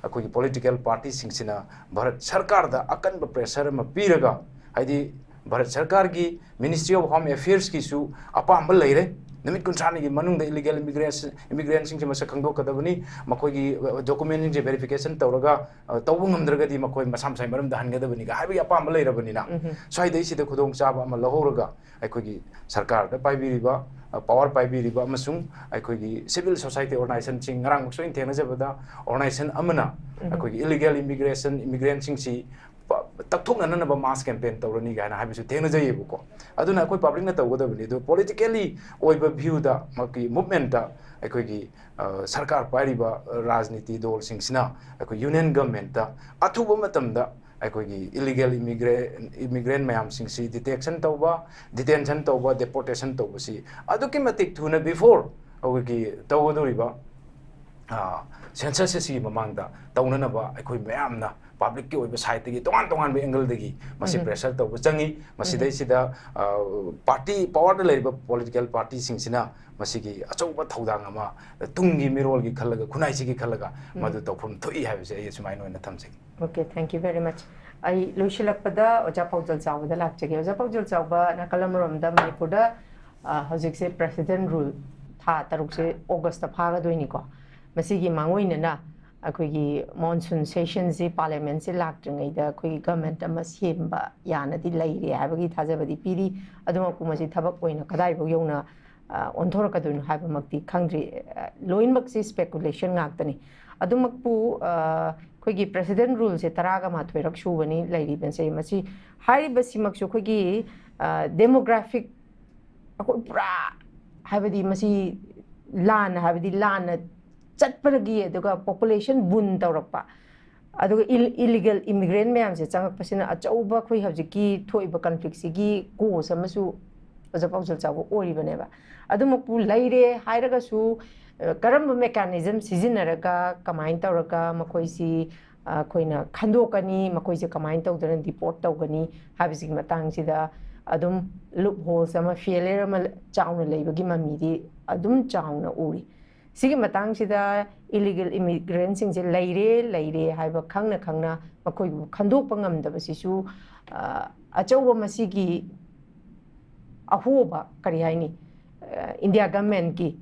ꯑꯩꯈꯣꯏꯒꯤ political partyꯁꯤꯡꯁꯤꯅ ꯚꯥꯔꯠ ꯁꯔꯀꯥꯔꯗ ꯑꯀꯟꯕ pressure ꯑꯃ ꯄꯤꯔꯒ, ꯍꯥꯏꯗꯤ ꯚꯥꯔꯠ ꯁꯔꯀꯥꯔꯒꯤ Ministry of Home Affairsꯀꯤꯁꯨ ꯑꯄꯥꯝꯕ ꯂꯩꯔꯦ, ꯅꯨꯃꯤꯠ ꯀꯨꯟꯊ꯭ꯔꯥꯅꯤꯒꯤ ꯃꯅꯨꯡꯗ illegal immigration immigrantꯁꯤꯡꯁꯦ ꯃꯁꯛ ꯈꯪꯗꯣꯛꯀꯗꯕꯅꯤ, ꯃꯈꯣꯏꯒꯤ documentꯁꯤꯡꯁꯦ verification ꯇꯧꯔꯒ ꯇꯧꯕ ꯉꯝꯗ꯭ꯔꯒꯗꯤ ꯃꯈꯣꯏ ꯃꯁꯥ ꯃꯁꯥꯒꯤ ꯃꯔꯝꯗ ꯍꯟꯒꯗꯕꯅꯤꯒ ꯍꯥꯏꯕꯒꯤ ꯑꯄꯥꯝꯕ ꯂꯩꯔꯕꯅꯤꯅ, ꯁ꯭ꯋꯥꯏꯗꯩꯁꯤꯗ ꯈꯨꯗꯣꯡꯆꯥꯕ ꯑꯃ ꯂꯧꯍꯧꯔꯒ ꯑꯩꯈꯣꯏꯒꯤ ꯁꯔꯀꯥꯔꯗ ꯄꯥꯏꯕꯤꯔꯤꯕ ꯄꯥꯋꯔ ꯄꯥꯏꯕꯤꯔꯤꯕ ꯑꯃꯁꯨꯡ ꯑꯩꯈꯣꯏꯒꯤ civil society organizationꯁꯤꯡ, ꯉꯔꯥꯡꯃꯛꯁꯨ ꯑꯩꯅ ꯊꯦꯡꯅꯖꯕꯗ organization ꯑꯃꯅ ꯑꯩꯈꯣꯏꯒꯤ illegal immigration, immigrantꯁꯤꯡꯁꯤ ꯄ-, ꯇꯛꯊꯣꯛꯅꯅꯕ mass campaign ꯇꯧꯔꯅꯤ ꯀꯥꯏꯅ ꯍꯥꯏꯕꯁꯨ ꯊꯦꯡꯅꯖꯩꯌꯦꯕꯀꯣ꯫ ꯑꯗꯨꯅ ꯑꯩꯈꯣꯏ publicꯅ ꯇꯧꯒꯗꯕꯅꯤ꯫ ꯑꯗꯨ politically ꯑꯣꯏꯕ viewꯗ ꯃꯍꯥꯛꯀꯤ movementꯇ ꯑꯩꯈꯣꯏꯒꯤ, ꯑ, ꯁꯔꯀꯥꯔ ꯄꯥꯏꯔꯤꯕ, ꯑ, ꯔꯥꯖꯅꯤꯇꯤ ꯗꯣꯜꯁꯤꯡꯁꯤꯅ ꯑꯩꯈꯣꯏ union governmentꯇ ꯑꯊꯨꯕ ꯃꯇꯝꯗ ꯑꯩꯈꯣꯏꯒꯤ illegal immigra-, immigrant ꯃꯌꯥꯝꯁꯤꯡꯁꯤ detection ꯇꯧꯕ, detention ꯇꯧꯕ, deportation ꯇꯧꯕꯁꯤ ꯑꯗꯨꯛꯀꯤ ꯃꯇꯤꯛ ꯊꯨꯅ before ꯑꯩꯈꯣꯏꯒꯤ ꯇꯧꯒꯗꯧꯔꯤꯕ, ꯑ, census ꯑꯁꯤꯒꯤ ꯃꯃꯥꯡꯗ ꯇꯧꯅꯅꯕ ꯑꯩꯈꯣꯏ ꯃꯌꯥꯝꯅ publicꯀꯤ ꯑꯣꯏꯕ sideꯇꯒꯤ ꯇꯣꯉꯥꯟ ꯇꯣꯉꯥꯟꯕ angleꯗꯒꯤ ꯃꯁꯤ pressure ꯇꯧꯕ ꯆꯪꯉꯤ꯫ ꯃꯁꯤꯗꯩꯁꯤꯗ, ꯑ, party, powerꯗ ꯂꯩꯔꯤꯕ political partyꯁꯤꯡꯁꯤꯅ ꯃꯁꯤꯒꯤ ꯑꯆꯧꯕ ꯊꯧꯗꯥꯡ ꯑꯃ ꯇꯨꯡꯒꯤ ꯃꯤꯔꯣꯜꯒꯤ ꯈꯜꯂꯒ, ꯈꯨꯟꯅꯥꯏꯁꯤꯒꯤ ꯈꯜꯂꯒ ꯃꯗꯨ ꯇꯧꯐꯝ ꯊꯣꯛꯏ ꯍꯥꯏꯕꯁꯦ ꯑꯩ ꯑꯁꯨꯃꯥꯏꯅ ꯑꯣꯏꯅ ꯊꯝꯖꯒꯦ꯫ Okay, thank you very much. ꯑꯩ ꯂꯣꯏꯁꯤꯜꯂꯛꯄꯗ ꯑꯣꯖꯥ ꯄꯥꯎꯖꯦꯜ ꯆꯥꯎꯕꯗ ꯂꯥꯛꯆꯒꯦ꯫ ꯑꯣꯖꯥ ꯄꯥꯎꯖꯦꯜ ꯆꯥꯎꯕ, ꯅꯥꯀꯜ ꯑꯃꯔꯣꯝꯗ ꯃꯅꯤꯄꯨꯔꯗ, ꯑ, ꯍꯧꯖꯤꯛꯁꯦ President Rule ꯊꯥ ꯇꯔꯨꯛꯁꯦ Augustꯇ ꯐꯥꯒꯗꯣꯏꯅꯤꯀꯣ꯫ ꯃꯁꯤꯒꯤ ꯃꯥꯡꯑꯣꯏꯅꯅ ꯑꯩꯈꯣꯏꯒꯤ monsoon sessionꯁꯤ, parliamentꯁꯤ ꯂꯥꯛꯇ꯭ꯔꯤꯉꯩꯗ ꯑꯩꯈꯣꯏꯒꯤ government ꯑꯃ ꯁꯦꯝꯕ ꯌꯥꯅꯗꯤ ꯂꯩꯔꯦ ꯍꯥꯏꯕꯒꯤ ꯊꯥꯖꯕꯗꯤ ꯄꯤꯔꯤ꯫ ꯑꯗꯨꯃꯛꯄꯨ ꯃꯁꯤ ꯊꯕꯛ ꯑꯣꯏꯅ ꯀꯗꯥꯏꯐꯥꯎ ꯌꯧꯅ, ꯑ, ꯑꯣꯟꯊꯣꯔꯛꯀꯗꯣꯏꯅꯣ ꯍꯥꯏꯕꯃꯛꯇꯤ ꯈꯪꯗ꯭ꯔꯤ꯫ ꯑ, ꯂꯣꯏꯅꯃꯛꯁꯤ speculation ꯉꯥꯛꯇꯅꯤ꯫ ꯑꯗꯨꯃꯛꯄꯨ, ꯑ, ꯑꯩꯈꯣꯏꯒꯤ President Ruleꯁꯦ ꯇꯔꯥꯒ ꯃꯥꯊꯣꯏꯔꯛ ꯁꯨꯕꯅꯤ ꯂꯩꯔꯤꯕꯁꯦ꯫ ꯃꯁꯤ ꯍꯥꯏꯔꯤꯕꯁꯤꯃꯛꯁꯨ ꯑꯩꯈꯣꯏꯒꯤ, ꯑ, demographic, ꯑꯩꯈꯣꯏ ꯄꯨꯔꯥ ꯍꯥꯏꯕꯗꯤ ꯃꯁꯤ ꯂꯥꯟꯅ, ꯍꯥꯏꯕꯗꯤ ꯂꯥꯟꯅ ꯆꯠꯄꯗꯒꯤ, ꯑꯗꯨꯒ population boom ꯇꯧꯔꯛꯄ, ꯑꯗꯨꯒ illegal immigrant ꯃꯌꯥꯝꯁꯦ ꯆꯪꯉꯛꯄꯁꯤꯅ ꯑꯆꯧꯕ ꯑꯩꯈꯣꯏ ꯍꯧꯖꯤꯛꯀꯤ ꯊꯣꯛꯏꯕ conflictꯁꯤꯒꯤ cause ꯑꯃꯁꯨ ꯑꯣꯖꯥ ꯄꯥꯎꯖꯦꯜ ꯆꯥꯎꯕ ꯑꯣꯏꯔꯤꯕꯅꯦꯕ꯫ ꯑꯗꯨꯃꯛꯄꯨ ꯂꯩꯔꯦ ꯍꯥꯏꯔꯒꯁꯨ, ꯑ, ꯀꯔꯝꯕ mechanism ꯁꯤꯖꯤꯟꯅꯔꯒ, ꯀꯃꯥꯏꯅ ꯇꯧꯔꯒ ꯃꯈꯣꯏꯁꯤ, ꯑ, ꯑꯩꯈꯣꯏꯅ ꯈꯟꯗꯣꯛꯀꯅꯤ, ꯃꯈꯣꯏꯁꯦ ꯀꯃꯥꯏꯅ ꯇꯧꯗꯅ deport ꯇꯧꯒꯅꯤ ꯍꯥꯏꯕꯁꯤꯒꯤ ꯃꯇꯥꯡꯁꯤꯗ ꯑꯗꯨꯝ loopholes ꯑꯃ, failure ꯑꯃ ꯆꯥꯎꯅ ꯂꯩꯕꯒꯤ ꯃꯃꯤꯗꯤ ꯑꯗꯨꯝ ꯆꯥꯎꯅ ꯎꯔꯤ꯫ ꯁꯤꯒꯤ ꯃꯇꯥꯡꯁꯤꯗ illegal immigrantꯁꯤꯡꯁꯦ ꯂꯩꯔꯦ, ꯂꯩꯔꯦ ꯍꯥꯏꯕ ꯈꯪꯅ ꯈꯪꯅ ꯃꯈꯣꯏꯕꯨ ꯈꯟꯗꯣꯛꯄ ꯉꯝꯗꯕꯁꯤꯁꯨ, ꯑ, ꯑꯆꯧꯕ ꯃꯁꯤꯒꯤ ꯑꯍꯣꯕ, ꯀꯔꯤ ꯍꯥꯏꯅꯤ, ꯑ, India governmentꯀꯤ,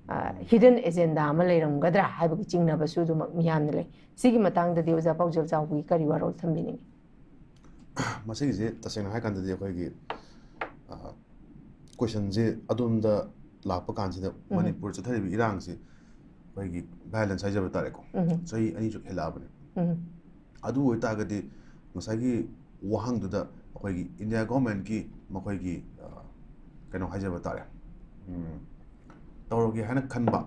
ꯑ, hidden agenda ꯑꯃ ꯂꯩꯔꯝꯒꯗ꯭ꯔꯥ ꯍꯥꯏꯕꯒꯤ ꯆꯤꯡꯅꯕꯁꯨ ꯑꯗꯨꯃꯛ ꯃꯤꯌꯥꯝꯅ ꯂꯩ꯫ ꯁꯤꯒꯤ ꯃꯇꯥꯡꯗꯗꯤ ꯑꯣꯖꯥ ꯄꯥꯎꯖꯦꯜ ꯆꯥꯎꯕꯒꯤ ꯀꯔꯤ ꯋꯥꯔꯣꯜ ꯊꯝꯕꯤꯅꯤꯡꯉꯤ? ꯃꯁꯤꯒꯤꯁꯦ ꯇꯁꯦꯡꯅ ꯍꯥꯏꯔꯀꯥꯟꯗꯗꯤ ꯑꯩꯈꯣꯏꯒꯤ, ꯑ, ꯀꯣꯏꯁꯟꯁꯦ ꯑꯗꯣꯝꯗ ꯂꯥꯛꯄ ꯀꯥꯟꯁꯤꯗ, ꯃꯅꯤꯄꯨꯔ ꯆꯠꯊꯔꯤꯕ ꯏꯔꯥꯡꯁꯤ ꯑꯩꯈꯣꯏꯒꯤ ꯚꯥꯏꯑꯣꯂꯦꯟꯁ ꯍꯥꯏꯖꯕ ꯇꯥꯔꯦꯀꯣ, ꯆꯍꯤ ꯑꯅꯤ ꯆꯨꯞ ꯍꯦꯜꯂꯛꯑꯕꯅꯦ꯫ ꯑꯗꯨ ꯑꯣꯏꯇꯥꯔꯒꯗꯤ ꯉꯁꯥꯏꯒꯤ ꯋꯥꯍꯪꯗꯨꯗ ꯑꯩꯈꯣꯏꯒꯤ ꯏꯟꯗꯤꯌꯥ ꯒꯣꯔꯃꯦꯟꯠꯀꯤ ꯃꯈꯣꯏꯒꯤ, ꯑ, ꯀꯩꯅꯣ ꯍꯥꯏꯖꯕ ꯇꯥꯔꯦ, ꯎꯝ, ꯇꯧꯔꯒꯦ ꯍꯥꯏꯅ ꯈꯟꯕ,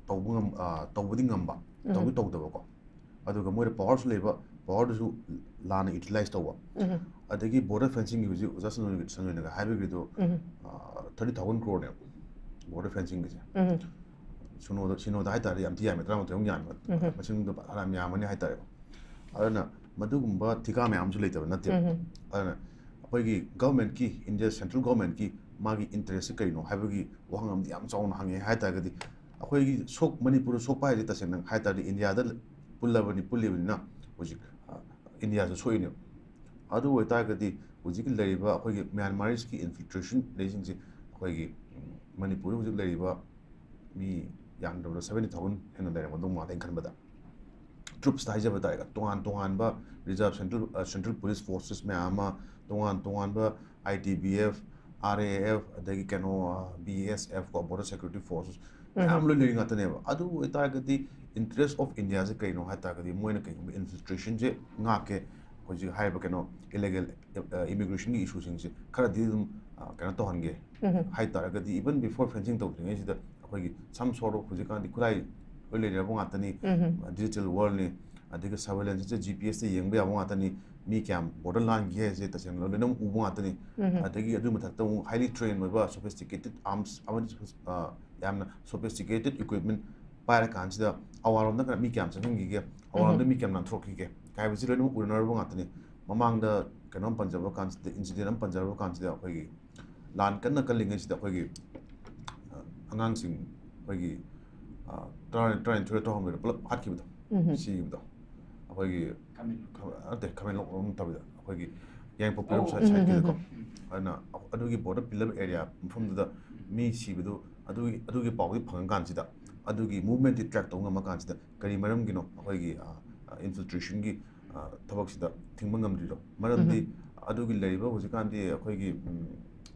ꯇꯧꯕ ꯉꯝ-, ꯑ, ꯇꯧꯕꯗꯤ ꯉꯝꯕ, ꯇꯧꯗꯤ ꯇꯧꯗꯕꯀꯣ꯫ ꯑꯗꯨꯒ ꯃꯣꯏꯗ ꯄꯋꯥꯔꯁꯨ ꯂꯩꯕ, ꯄꯋꯥꯔꯗꯨꯁꯨ ꯂꯥꯟꯅ ꯌꯨꯇꯤꯂꯥꯏꯁ ꯇꯧꯕ꯫ ꯑꯗꯒꯤ ꯕꯣꯔꯗꯔ ꯐꯦꯟꯁꯤꯡꯒꯤ ꯍꯧꯖꯤꯛ ꯑꯣꯖꯥ ꯁꯟꯖꯣꯏꯅ-, ꯁꯟꯖꯣꯏꯅꯒ ꯍꯥꯏꯕꯒꯤꯗꯣ, ꯊꯥꯔꯇꯤ ꯊꯥꯎꯖꯟ ꯀ꯭ꯔꯣꯔꯅꯦꯕ ꯕꯣꯔꯗꯔ ꯐꯦꯟꯁꯤꯡꯒꯤꯁꯦ꯫ ꯁꯨꯅꯣꯗ, ꯁꯤꯅꯣꯗ ꯍꯥꯏꯇꯥꯔꯗꯤ ꯌꯥꯝ ꯊꯤ ꯌꯥꯝꯃꯦ, ꯇꯔꯥꯃꯥꯊꯣꯏꯃꯨꯛ ꯌꯥꯝꯃꯦ꯫ ꯃꯁꯤꯡꯗꯣ ꯐꯅꯌꯥꯝ ꯌꯥꯝꯃꯅꯤ ꯍꯥꯏꯇꯥꯔꯦꯀꯣ꯫ ꯑꯗꯨꯅ ꯃꯗꯨꯒꯨꯝꯕ ꯊꯤꯀꯥ ꯃꯌꯥꯝꯁꯨ ꯂꯩꯇꯕ ꯅꯠꯇꯦꯕ꯫ ꯑꯗꯨꯅ ꯑꯩꯈꯣꯏꯒꯤ ꯒꯚꯔꯟꯃꯦꯟꯠꯀꯤ, ꯏꯟꯗꯤꯌꯥ ꯁꯦꯟꯇ꯭ꯔꯦꯜ ꯒꯚꯔꯟꯃꯦꯟꯠꯀꯤ ꯃꯥꯒꯤ ꯏꯟꯇꯔꯦꯁꯁꯦ ꯀꯔꯤꯅꯣ ꯍꯥꯏꯕꯒꯤ ꯋꯥꯍꯪ ꯑꯃꯗꯤ ꯌꯥꯝ ꯆꯥꯎꯅ ꯍꯪꯉꯦ ꯍꯥꯏ ꯇꯥꯔꯒꯗꯤ, ꯑꯩꯈꯣꯏꯒꯤ ꯁꯣꯛ-, ꯃꯅꯤꯄꯨꯔꯗ ꯁꯣꯛꯄ ꯍꯥꯏꯁꯦ ꯇꯁꯦꯡꯅ ꯍꯥꯏ ꯇꯥꯔꯗꯤ ꯏꯟꯗꯤꯌꯥꯗ ꯄꯨꯜꯂꯕꯅꯤ, ꯄꯨꯜꯂꯤꯕꯅꯤꯅ ꯍꯧꯖꯤꯛ, ꯑ, ꯏꯟꯗꯤꯌꯥꯁꯨ ꯁꯣꯛꯏꯅꯦꯕ꯫ ꯑꯗꯨ ꯑꯣꯏꯇꯥꯔꯒꯗꯤ ꯍꯧꯖꯤꯛꯀꯤ ꯂꯩꯔꯤꯕ ꯑꯩꯈꯣꯏꯒꯤ ꯃ꯭ꯌꯥꯟꯃꯥꯔꯤꯁꯀꯤ ꯏꯟꯐꯤꯜꯇ꯭ꯔꯦꯁꯟ ꯂꯩꯁꯤꯡꯁꯦ ꯑꯩꯈꯣꯏꯒꯤ, ꯎꯝ, ꯃꯅꯤꯄꯨꯔꯗ ꯍꯧꯖꯤꯛ ꯂꯩꯔꯤꯕ ꯃꯤ ꯌꯥꯝꯗ꯭ꯔꯕꯗ ꯁꯕꯦꯟꯇꯤ ꯊꯥꯎꯖꯟ ꯍꯦꯟꯅ ꯂꯩꯔꯝꯒꯗꯧ ꯃꯥꯜꯂꯦ ꯑꯩꯅ ꯈꯟꯕꯗ꯫ ꯇ꯭ꯔꯨꯞꯁꯇ ꯍꯥꯏꯖꯕ ꯇꯥꯔꯦ, ꯇꯣꯉꯥꯟ ꯇꯣꯉꯥꯟꯕ reserve central, uh, central police forces ꯃꯌꯥꯝ ꯑꯃ, ꯇꯣꯉꯥꯟ ꯇꯣꯉꯥꯟꯕ I T B F, R A F, ꯑꯗꯒꯤ ꯀꯩꯅꯣ, ꯑ, ꯕꯤ ꯑꯦꯁ ꯑꯦꯐ ꯀꯣ, ꯕꯣꯔꯗꯔ ꯁꯦꯀ꯭ꯌꯨꯔꯤꯇꯤ ꯐꯣꯔꯁꯦꯁ ꯃꯌꯥꯝ ꯂꯣꯏ ꯂꯩꯔꯤ ꯉꯥꯛꯇꯅꯦꯕ꯫ ꯑꯗꯨ ꯑꯣꯏꯇꯥꯔꯒꯗꯤ interest of Indiaꯁꯦ ꯀꯩꯅꯣ ꯍꯥꯏ ꯇꯥꯔꯒꯗꯤ ꯃꯣꯏꯅ ꯀꯩꯒꯨꯝꯕ ꯏꯟꯐꯤꯜꯇ꯭ꯔꯦꯁꯟꯁꯦ ꯉꯥꯛꯀꯦ, ꯍꯧꯖꯤꯛ ꯍꯥꯏꯔꯤꯕ ꯀꯩꯅꯣ illegal, ꯑ, immigrationꯒꯤ issueꯁꯤꯡꯁꯦ ꯈꯔꯗꯤ ꯑꯗꯨꯝ, ꯑ, ꯀꯩꯅꯣ ꯇꯧꯍꯟꯒꯦ ꯍꯥꯏ ꯇꯥꯔꯒꯗꯤ, even before fencing ꯇꯧꯗ꯭ꯔꯤꯉꯩꯁꯤꯗ ꯑꯩꯈꯣꯏꯒꯤ some sort of ꯍꯧꯖꯤꯛꯀꯥꯟꯗꯤ ꯈꯨꯠꯂꯥꯏ ꯂꯣꯏ ꯂꯩꯅꯔꯕ ꯉꯥꯛꯇꯅꯤ, digital worldꯅꯤ, ꯑꯗꯒꯤ surveillanceꯁꯦ ꯖꯤ ꯄꯤ ꯑꯦꯁꯇ ꯌꯦꯡꯕ ꯌꯥꯕ ꯉꯥꯛꯇꯅꯤ, ꯃꯤ ꯀꯌꯥꯝ ꯕꯣꯔꯗꯔ ꯂꯥꯟꯒꯦ ꯍꯥꯏꯁꯦ ꯇꯁꯦꯡꯅ ꯂꯣꯏꯅꯃꯛ ꯎꯕ ꯉꯥꯛꯇꯅꯤ꯫ ꯑꯗꯒꯤ ꯑꯗꯨꯒꯤ ꯃꯊꯛꯇ ꯑꯃꯨꯛ highly trained ꯑꯣꯏꯕ sophisticated arms ꯑꯃꯗꯤ, ꯑ, ꯌꯥꯝꯅ sophisticated equipment ꯄꯥꯏꯔꯀꯥꯟꯁꯤꯗ ꯑꯋꯥꯔꯣꯝꯗ ꯀꯅꯥ-, ꯃꯤ ꯀꯌꯥꯝ ꯆꯪꯍꯟꯈꯤꯒꯦ, ꯑꯋꯥꯔꯣꯝꯗ ꯃꯤ ꯀꯌꯥꯝ ꯅꯥꯟꯊꯣꯛꯈꯤꯒꯦ ꯍꯥꯏꯕꯁꯤ ꯂꯣꯏꯅꯃꯛ ꯎꯅꯔꯕ ꯉꯥꯛꯇꯅꯤ꯫ ꯃꯃꯥꯡꯗ ꯀꯩꯅꯣꯝ ꯄꯟꯖꯕ ꯀꯥꯟꯁꯤꯗ, incident ꯑꯃ ꯄꯟꯖꯔꯕ ꯀꯥꯟꯁꯤꯗ ꯑꯩꯈꯣꯏꯒꯤ ꯂꯥꯟ ꯀꯟꯅ ꯀꯜꯂꯤꯉꯩꯁꯤꯗ ꯑꯩꯈꯣꯏꯒꯤ, ꯑ, ꯑꯉꯥꯡꯁꯤꯡ ꯑꯩꯈꯣꯏꯒꯤ, ꯑ, ꯇꯔꯥ-, ꯇꯔꯥꯅꯤꯊꯣꯏ ꯇꯔꯥꯍꯨꯝꯗꯣꯏꯗ ꯄꯨꯂꯞ ꯍꯥꯠꯈꯤꯕꯗꯣ, ꯁꯤꯈꯤꯕꯗꯣ, ꯑꯩꯈꯣꯏꯒꯤ ꯈꯥꯃꯦꯟ-, ꯈ-, ꯅꯠꯇꯦ, ꯈꯥꯃꯦꯟ ꯂꯧ-, ꯂꯧꯅ ꯇꯧꯕꯗ ꯑꯩꯈꯣꯏꯒꯤ ꯌꯥꯏꯉꯪꯄꯣꯛꯄꯤꯔꯣꯝ ꯑꯣ, ꯁꯥꯏ-, ꯎꯝ, ꯎꯝ, ꯁꯥꯏꯠꯀꯤꯗꯀꯣ꯫ ꯎꯝ, ꯎꯝ꯫ ꯑꯗꯨꯅ ꯑꯗꯨꯒꯤ ꯕꯣꯔꯗꯔ ꯄꯤꯜꯂꯔ ꯑꯦꯔꯤꯌꯥ ꯃꯐꯝꯗꯨꯗ ꯃꯤ ꯁꯤꯕꯗꯨ ꯑꯗꯨꯒꯤ, ꯑꯗꯨꯒꯤ ꯄꯥꯎꯗꯤ ꯐꯪꯉꯀꯥꯟꯁꯤꯗ ꯑꯗꯨꯒꯤ ꯃꯨꯞꯃꯦꯟꯠꯇꯤ ꯇ꯭ꯔꯦꯛ ꯇꯧꯕ ꯉꯝꯃ ꯀꯥꯟꯁꯤꯗ ꯀꯔꯤ ꯃꯔꯝꯒꯤꯅꯣ ꯑꯩꯈꯣꯏꯒꯤ, ꯑ, ꯑ, ꯏꯟꯐꯤꯜꯇ꯭ꯔꯦꯁꯟꯒꯤ, ꯑ, ꯊꯕꯛꯁꯤꯗ ꯊꯤꯡꯕ ꯉꯝꯗ꯭ꯔꯤꯗꯣ? ꯃꯔꯝꯗꯤ ꯑꯗꯨꯒꯤ ꯂꯩꯔꯤꯕ ꯍꯧꯖꯤꯛꯀꯥꯟꯗꯤ ꯑꯩꯈꯣꯏꯒꯤ, ꯎꯝ,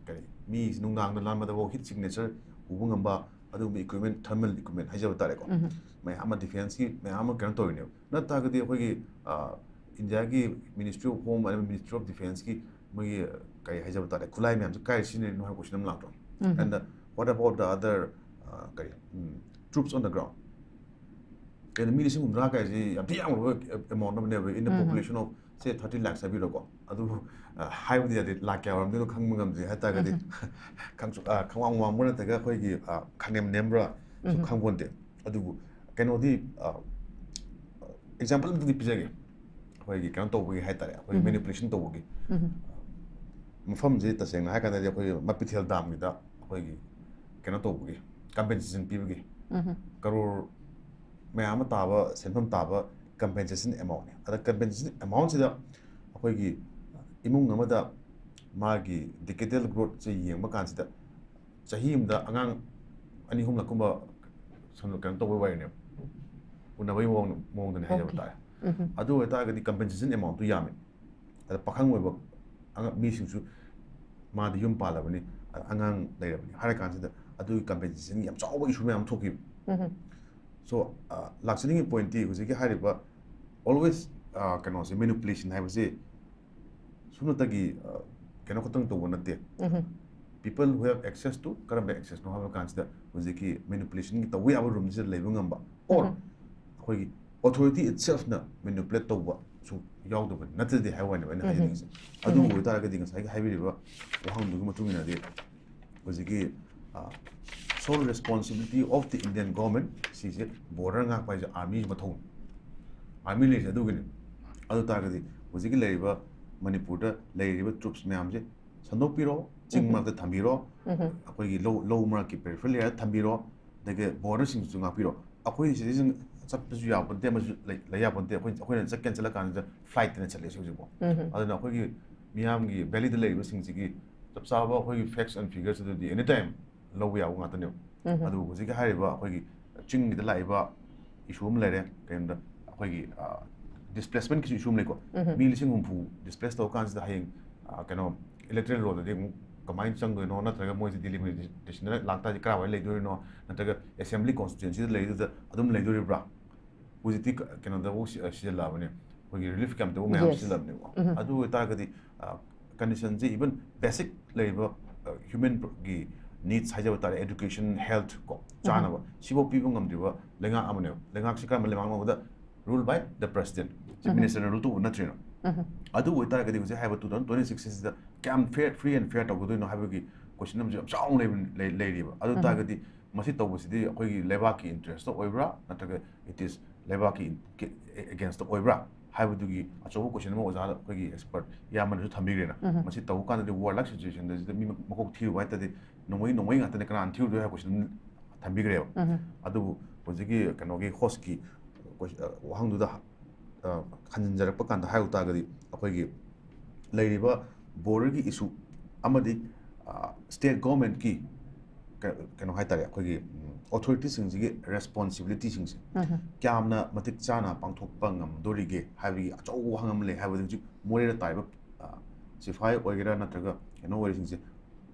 ꯀꯔꯤ, ꯃꯤꯁꯤ ꯅꯨꯡꯗꯥꯡꯗ ꯂꯥꯟꯕꯗꯐꯥꯎ heat signature ꯎꯕ ꯉꯝꯕ ꯑꯗꯨꯒꯨꯝꯕ equipment, thermal equipment ꯍꯥꯏꯖꯕ ꯇꯥꯔꯦꯀꯣ, ꯃꯌꯥꯝ ꯑꯃ defenceꯀꯤ ꯃꯌꯥꯝ ꯑꯃ ꯀꯩꯅꯣ ꯇꯧꯔꯤꯅꯦꯕ꯫ ꯅꯠꯇ꯭ꯔꯒꯗꯤ ꯑꯩꯈꯣꯏꯒꯤ ꯏꯟꯗꯤꯌꯥꯒꯤ Ministry of Home ꯑꯃꯗꯤ Ministry of Defenceꯀꯤ ꯃꯣꯏꯒꯤ ꯀꯔꯤ ꯍꯥꯏꯖꯕ ꯇꯥꯔꯦ, ꯈꯨꯠꯂꯥꯏ ꯃꯌꯥꯝꯁꯦ ꯀꯥꯏ ꯁꯤꯖꯤꯟꯅꯔꯤꯅꯣ ꯍꯥꯏꯕ question ꯑꯃ ꯂꯥꯛꯇ꯭ꯔꯣ? And what about the other, ꯀꯔꯤ, troops on the ground? ꯀꯩꯅꯣ, ꯃꯤ ꯂꯤꯁꯤꯡ ꯍꯨꯝꯗ꯭ꯔꯥ ꯀꯥꯏꯁꯤ ꯌꯥꯝ ꯊꯤ ꯌꯥꯝꯈ꯭ꯔꯕ amount ꯑꯃꯅꯦꯕ, in the population of say thirty lakhs ꯍꯥꯏꯕꯤꯔꯣꯀꯣ꯫ ꯑꯗꯨꯕꯨ ꯍꯥꯏꯕꯗꯤ ꯌꯥꯗꯦ, ꯂꯥꯛ ꯀꯌꯥ ꯑꯣꯏꯔꯝꯗꯣꯏꯅꯣ ꯈꯪꯕ ꯉꯝꯗꯦ ꯍꯥꯏꯇꯥꯔꯒꯗꯤ꯫ ꯈꯪꯁꯨ ꯈꯪꯋꯥꯡ ꯋꯥꯡꯕ ꯅꯠꯇ꯭ꯔꯒ ꯑꯩꯈꯣꯏꯒꯤ ꯈꯪꯅꯦꯝ ꯅꯦꯝꯕ꯭ꯔꯥ ꯁꯨ ꯈꯪꯄꯣꯟꯇꯦ꯫ ꯑꯗꯨꯕꯨ ꯀꯩꯅꯣꯗꯤ, example ꯑꯝꯇꯗꯤ ꯄꯤꯖꯒꯦ꯫ ꯑꯩꯈꯣꯏꯒꯤ ꯀꯩꯅꯣ ꯇꯧꯕꯒꯤ ꯍꯥꯏꯇꯥꯔꯦ, ꯑꯩꯈꯣꯏꯒꯤ manipulation ꯇꯧꯕꯒꯤ ꯃꯐꯝꯁꯦ ꯇꯁꯦꯡꯅ ꯍꯥꯏ ꯀꯥꯟꯗꯗꯤ ꯑꯩꯈꯣꯏ ꯃꯄꯤꯊꯦꯜ dam ꯒꯤꯗ ꯑꯩꯈꯣꯏꯒꯤ ꯀꯩꯅꯣ ꯇꯧꯕꯒꯤ, compensation ꯄꯤꯕꯒꯤ ꯀꯔꯣꯔ ꯃꯌꯥꯝ ꯑꯃ ꯇꯥꯕ, ꯁꯦꯟꯐꯝ ꯇꯥꯕ compensation amount ꯅꯤ꯫ ꯑꯗ compensation amount ꯁꯤꯗ ꯑꯩꯈꯣꯏꯒꯤ ꯏꯃꯨꯡ ꯑꯃꯗ ꯃꯥꯒꯤ decadal growth ꯁꯦ ꯌꯦꯡꯕ ꯀꯥꯟꯁꯤꯗ ꯆꯍꯤ ꯑꯃꯗ ꯑꯉꯥꯡ ꯑꯅꯤ ꯑꯍꯨꯝꯂꯛꯀꯨꯝꯕ ꯁꯝꯅ ꯀꯩꯅꯣ ꯇꯧꯕꯩ ꯋꯥꯔꯤꯅꯦꯕ, ꯎꯅꯕꯒꯤ ꯃꯑꯣꯡ, ꯃꯑꯣꯡꯗꯅꯦ ꯍꯥꯏꯖꯕ ꯇꯥꯔꯦ꯫ ꯑꯗꯨ ꯑꯣꯏꯇꯥꯔꯒꯗꯤ compensation amount ꯇꯨ ꯌꯥꯝꯃꯦ꯫ ꯑꯗ ꯄꯥꯈꯪ ꯑꯣꯏꯕ ꯑꯉꯥꯡ ꯃꯤꯁꯤꯡꯁꯨ, ꯃꯥꯗꯤ ꯌꯨꯝ ꯄꯥꯜꯂꯕꯅꯤ, ꯑꯉꯥꯡ ꯂꯩꯔꯕꯅꯤ ꯍꯥꯏꯔ ꯀꯥꯟꯁꯤꯗ ꯑꯗꯨꯒꯤ compensation ꯒꯤ ꯌꯥꯝ ꯆꯥꯎꯕ issue ꯃꯌꯥꯝ ꯊꯣꯛꯈꯤꯕ꯫ So, ꯂꯥꯛꯆꯅꯤꯡꯉꯤ point ꯇꯤ ꯍꯧꯖꯤꯛꯀꯤ ꯍꯥꯏꯔꯤꯕ always, ꯀꯩꯅꯣꯁꯦ, manipulation ꯍꯥꯏꯕꯁꯤ ꯁꯨꯞꯅꯇꯒꯤ ꯀꯩꯅꯣ ꯈꯛꯇꯪ ꯇꯧꯕ ꯅꯠꯇꯦ꯫ People who have access to, ꯀꯔꯝꯕ access ꯅꯣ ꯍꯥꯏꯕ ꯀꯥꯟꯁꯤꯗ ꯍꯧꯖꯤꯛꯀꯤ manipulation ꯒꯤ ꯇꯧꯕ ꯌꯥꯕ room ꯁꯤꯗ ꯂꯩꯕ ꯉꯝꯕ, or ꯑꯩꯈꯣꯏꯒꯤ authority itself ꯅ manipulate ꯇꯧꯕꯁꯨ ꯌꯥꯎꯗꯕ ꯅꯠꯇꯗꯦ ꯍꯥꯏꯕ ꯋꯥꯅꯦꯕ ꯑꯩꯅ ꯍꯥꯏꯖꯅꯤꯡꯉꯤꯁꯦ꯫ ꯑꯗꯨ ꯑꯣꯏꯇꯥꯔꯒꯗꯤ ꯉꯁꯥꯏꯒꯤ ꯍꯥꯏꯕꯤꯔꯤꯕ ꯋꯥꯍꯪꯗꯨꯒꯤ ꯃꯇꯨꯡ ꯏꯟꯅꯗꯤ ꯍꯧꯖꯤꯛꯀꯤ sole responsibility of the Indian government ꯁꯤꯁꯦ, border ꯉꯥꯛꯄ ꯍꯥꯏꯁꯦ army ꯃꯊꯧꯅꯤ꯫ Army ꯂꯩꯔꯤꯁꯦ ꯑꯗꯨꯒꯤꯅꯤ꯫ ꯑꯗꯨ ꯇꯥꯔꯒꯗꯤ ꯍꯧꯖꯤꯛꯀꯤ ꯂꯩꯔꯤꯕ ꯃꯅꯤꯄꯨꯔꯗ ꯂꯩꯔꯤꯕ troops ꯃꯌꯥꯝꯁꯦ ꯁꯟꯗꯣꯛꯄꯤꯔꯣ, ꯆꯤꯡ ꯃꯔꯛꯇ ꯊꯝꯕꯤꯔꯣ, ꯑꯩꯈꯣꯏꯒꯤ ꯂꯧ, ꯂꯧ ꯃꯔꯛꯀꯤ peripheral area ꯊꯝꯕꯤꯔꯣ, ꯑꯗꯒꯤ border ꯁꯤꯡꯁꯨ ꯉꯥꯛꯄꯤꯔꯣ꯫ ꯑꯩꯈꯣꯏ citizen ꯆꯠꯄꯁꯨ ꯌꯥꯕ ꯅꯠꯇꯦ, ꯑꯃꯁꯨ ꯂꯩ, ꯂꯩ ꯌꯥꯕ ꯅꯠꯇꯦ꯫ ꯑꯩꯈꯣꯏ, ꯑꯩꯈꯣꯏꯅ ꯆꯠꯀꯦꯅ ꯆꯠꯂꯀꯥꯟꯁꯤꯗ flight ꯇꯅꯦ ꯆꯠꯂꯤꯁꯦ ꯍꯧꯖꯤꯛꯐꯥꯎ꯫ ꯑꯗꯨꯅ ꯑꯩꯈꯣꯏꯒꯤ ꯃꯤꯌꯥꯝꯒꯤ valley ꯗ ꯂꯩꯔꯤꯕꯁꯤꯡꯁꯤꯒꯤ ꯆꯞ ꯆꯥꯕ ꯑꯩꯈꯣꯏꯒꯤ facts and figures ꯑꯗꯨꯗꯤ any time ꯂꯧꯕ ꯌꯥꯕ ꯉꯥꯛꯇꯅꯦꯕ꯫ ꯑꯗꯨꯕꯨ ꯍꯧꯖꯤꯛꯀꯤ ꯍꯥꯏꯔꯤꯕ ꯑꯩꯈꯣꯏꯒꯤ ꯆꯤꯡꯒꯤꯗ ꯂꯥꯛꯏꯕ issue ꯑꯃ ꯂꯩꯔꯦ꯫ ꯀꯩꯅꯣꯗ ꯑꯩꯈꯣꯏꯒꯤ displacement ꯀꯤꯁꯨ issue ꯑꯃ ꯂꯩꯀꯣ꯫ ꯃꯤ ꯂꯤꯁꯤꯡ ꯍꯨꯝꯐꯨ displace ꯇꯧꯔ ꯀꯥꯟꯁꯤꯗ ꯍꯌꯦꯡ ꯀꯩꯅꯣ electoral roll ꯗꯗꯤ ꯑꯃꯨꯛ ꯀꯃꯥꯏꯅ ꯆꯪꯗꯣꯏꯅꯣ, ꯅꯠꯇ꯭ꯔꯒ ꯃꯣꯏꯁꯦ ꯗꯤꯂꯤꯃꯤꯇꯦꯁꯟꯗ ꯂꯥꯛꯇꯥꯔꯗꯤ ꯀꯔꯥꯏꯋꯥꯏ ꯂꯩꯗꯣꯏꯅꯣ, ꯅꯠꯇ꯭ꯔꯒ ꯑꯦꯁꯦꯝꯕ꯭ꯂꯤ ꯀꯣꯟꯁꯇꯤꯇ꯭ꯌꯨꯟꯁꯤꯗ ꯂꯩꯗꯨꯗ ꯑꯗꯨꯝ ꯂꯩꯗꯣꯔꯤꯕ꯭ꯔꯥ? ꯍꯧꯖꯤꯛꯇꯤ ꯀ-, ꯀꯩꯅꯣꯗꯐꯥꯎ ꯁꯤ-, ꯁꯤꯖꯤꯜꯂꯛꯑꯕꯅꯦ, ꯑꯩꯈꯣꯏꯒꯤ ꯔꯤꯂꯤꯐ ꯀꯦꯝꯞꯇꯐꯥꯎ ꯃꯌꯥꯝ ꯁꯤꯖꯤꯜꯂꯛꯑꯕꯅꯦꯕ꯫ ꯑꯗꯨ ꯑꯣꯏꯇꯥꯔꯒꯗꯤ ꯀꯟꯗꯤꯁꯟꯁꯦ ꯏꯚꯟ ꯕꯦꯁꯤꯛ ꯂꯩꯔꯤꯕ ꯍ꯭ꯌꯨꯃꯦꯟꯒꯤ ꯅꯤꯗꯁ ꯍꯥꯏꯖꯕ ꯇꯥꯔꯦ, ꯑꯦꯗꯨꯀꯦꯁꯟ, ꯍꯦꯜꯊ ꯀꯣ, ꯆꯥꯅꯕ, ꯁꯤꯐꯥꯎ ꯄꯤꯕ ꯉꯝꯗ꯭ꯔꯤꯕ ꯂꯩꯉꯥꯛ ꯑꯃꯅꯦꯕ꯫ ꯂꯩꯉꯥꯛꯁꯤ ꯀꯔꯝꯕ ꯂꯩꯉꯥꯛꯅꯣ ꯍꯥꯏꯕꯗ, rule by the president, chief ꯃꯤꯅꯤꯁꯇꯔꯅ ꯔꯨꯜ ꯇꯧꯕ ꯅꯠꯇ꯭ꯔꯤꯅ꯫ ꯑꯗꯨ ꯑꯣꯏꯇꯥꯔꯒꯗꯤ ꯍꯧꯖꯤꯛ ꯍꯥꯏꯕ ꯇꯨ ꯊꯥꯎꯖꯟ ꯇ꯭ꯋꯦꯟꯇꯤ ꯁꯤꯛꯁ ꯁꯤꯗ ꯀꯌꯥꯝ ꯐ꯭ꯔꯤ ꯑꯦꯟ ꯐꯤꯌꯔ ꯇꯧꯒꯗꯣꯏꯅꯣ ꯍꯥꯏꯕꯒꯤ ꯀꯣꯏꯁꯟ ꯑꯃꯁꯨ ꯌꯥꯝ ꯆꯥꯎꯅ ꯂꯩꯕ, ꯂꯩ-, ꯂꯩꯔꯤꯕ꯫ ꯑꯗꯨ ꯇꯥꯔꯒꯗꯤ ꯃꯁꯤ ꯇꯧꯕꯁꯤꯗꯤ ꯑꯩꯈꯣꯏꯒꯤ ꯂꯩꯕꯥꯛꯀꯤ ꯏꯟꯇꯔꯦꯁꯇ ꯑꯣꯏꯕ꯭ꯔꯥ, ꯅꯠꯇ꯭ꯔꯒ it is ꯂꯩꯕꯥꯛꯀꯤ ꯑꯦꯒꯦꯟꯁꯇ ꯑꯣꯏꯕ꯭ꯔꯥ ꯍꯥꯏꯕꯗꯨꯒꯤ ꯑꯆꯧꯕ ꯀꯣꯏꯁꯟ ꯑꯃ ꯑꯣꯖꯥ ꯑꯩꯈꯣꯏꯒꯤ ꯑꯦꯛꯁꯄꯔꯠ ꯏꯌꯥꯝꯕꯅꯁꯨ ꯊꯝꯕꯤꯈ꯭ꯔꯦꯅ꯫ ꯃꯁꯤ ꯇꯧꯕ ꯀꯥꯟꯗꯗꯤ warlike situation ꯁꯤꯗ ꯃꯤ ꯃꯀꯣꯛ ꯊꯤꯔꯨꯕ ꯍꯥꯏ ꯇꯥꯔꯗꯤ ꯅꯣꯡꯃꯩ, ꯅꯣꯡꯃꯩ ꯉꯥꯛꯇꯅꯦ, ꯀꯅꯥꯅ ꯊꯤꯔꯨꯗꯣꯏ ꯍꯥꯏꯕ ꯀꯣꯏꯁꯟ ꯊꯝꯕꯤꯈ꯭ꯔꯦꯕ꯫ ꯑꯗꯨꯕꯨ ꯍꯧꯖꯤꯛꯀꯤ ꯀꯩꯅꯣꯒꯤ ꯍꯣꯁꯀꯤ ꯋꯥꯍꯪꯗꯨꯗ, ꯑ, ꯈꯟꯖꯤꯟꯖꯔꯛꯄ ꯀꯥꯟꯗ ꯍꯥꯏꯔꯨ ꯇꯥꯔꯒꯗꯤ, ꯑꯩꯈꯣꯏꯒꯤ ꯂꯩꯔꯤꯕ ꯕꯣꯔꯗꯔꯒꯤ ꯏꯁꯨ ꯑꯃꯗꯤ, ꯑ, ꯁ꯭ꯇꯦꯠ ꯒꯣꯔꯃꯦꯟꯠꯀꯤ ꯀ-, ꯀꯩꯅꯣ ꯍꯥꯏ ꯇꯥꯔꯦ, ꯑꯩꯈꯣꯏꯒꯤ, ꯎꯝ, ꯑꯣꯊꯣꯔꯤꯇꯤꯁꯤꯡꯁꯤꯒꯤ ꯔꯦꯁꯄꯣꯟꯁꯤꯕꯤꯂꯤꯇꯤꯁꯤꯡꯁꯦ ꯀꯌꯥꯝꯅ ꯃꯇꯤꯛ ꯆꯥꯅ ꯄꯥꯡꯊꯣꯛꯄ ꯉꯝꯗꯣꯔꯤꯒꯦ ꯍꯥꯏꯕꯒꯤ ꯑꯆꯧꯕ ꯋꯥꯍꯪ ꯑꯃ ꯂꯩ꯫ ꯍꯥꯏꯕꯗꯤ ꯍꯧꯖꯤꯛ ꯃꯣꯔꯦꯗ ꯇꯥꯔꯤꯕ, ꯑ, ꯁꯤꯐꯥꯏ ꯑꯣꯏꯒꯦꯔꯥ ꯅꯠꯇ꯭ꯔꯒ ꯀꯩꯅꯣ ꯑꯣꯏꯔꯤꯁꯤꯡꯁꯦ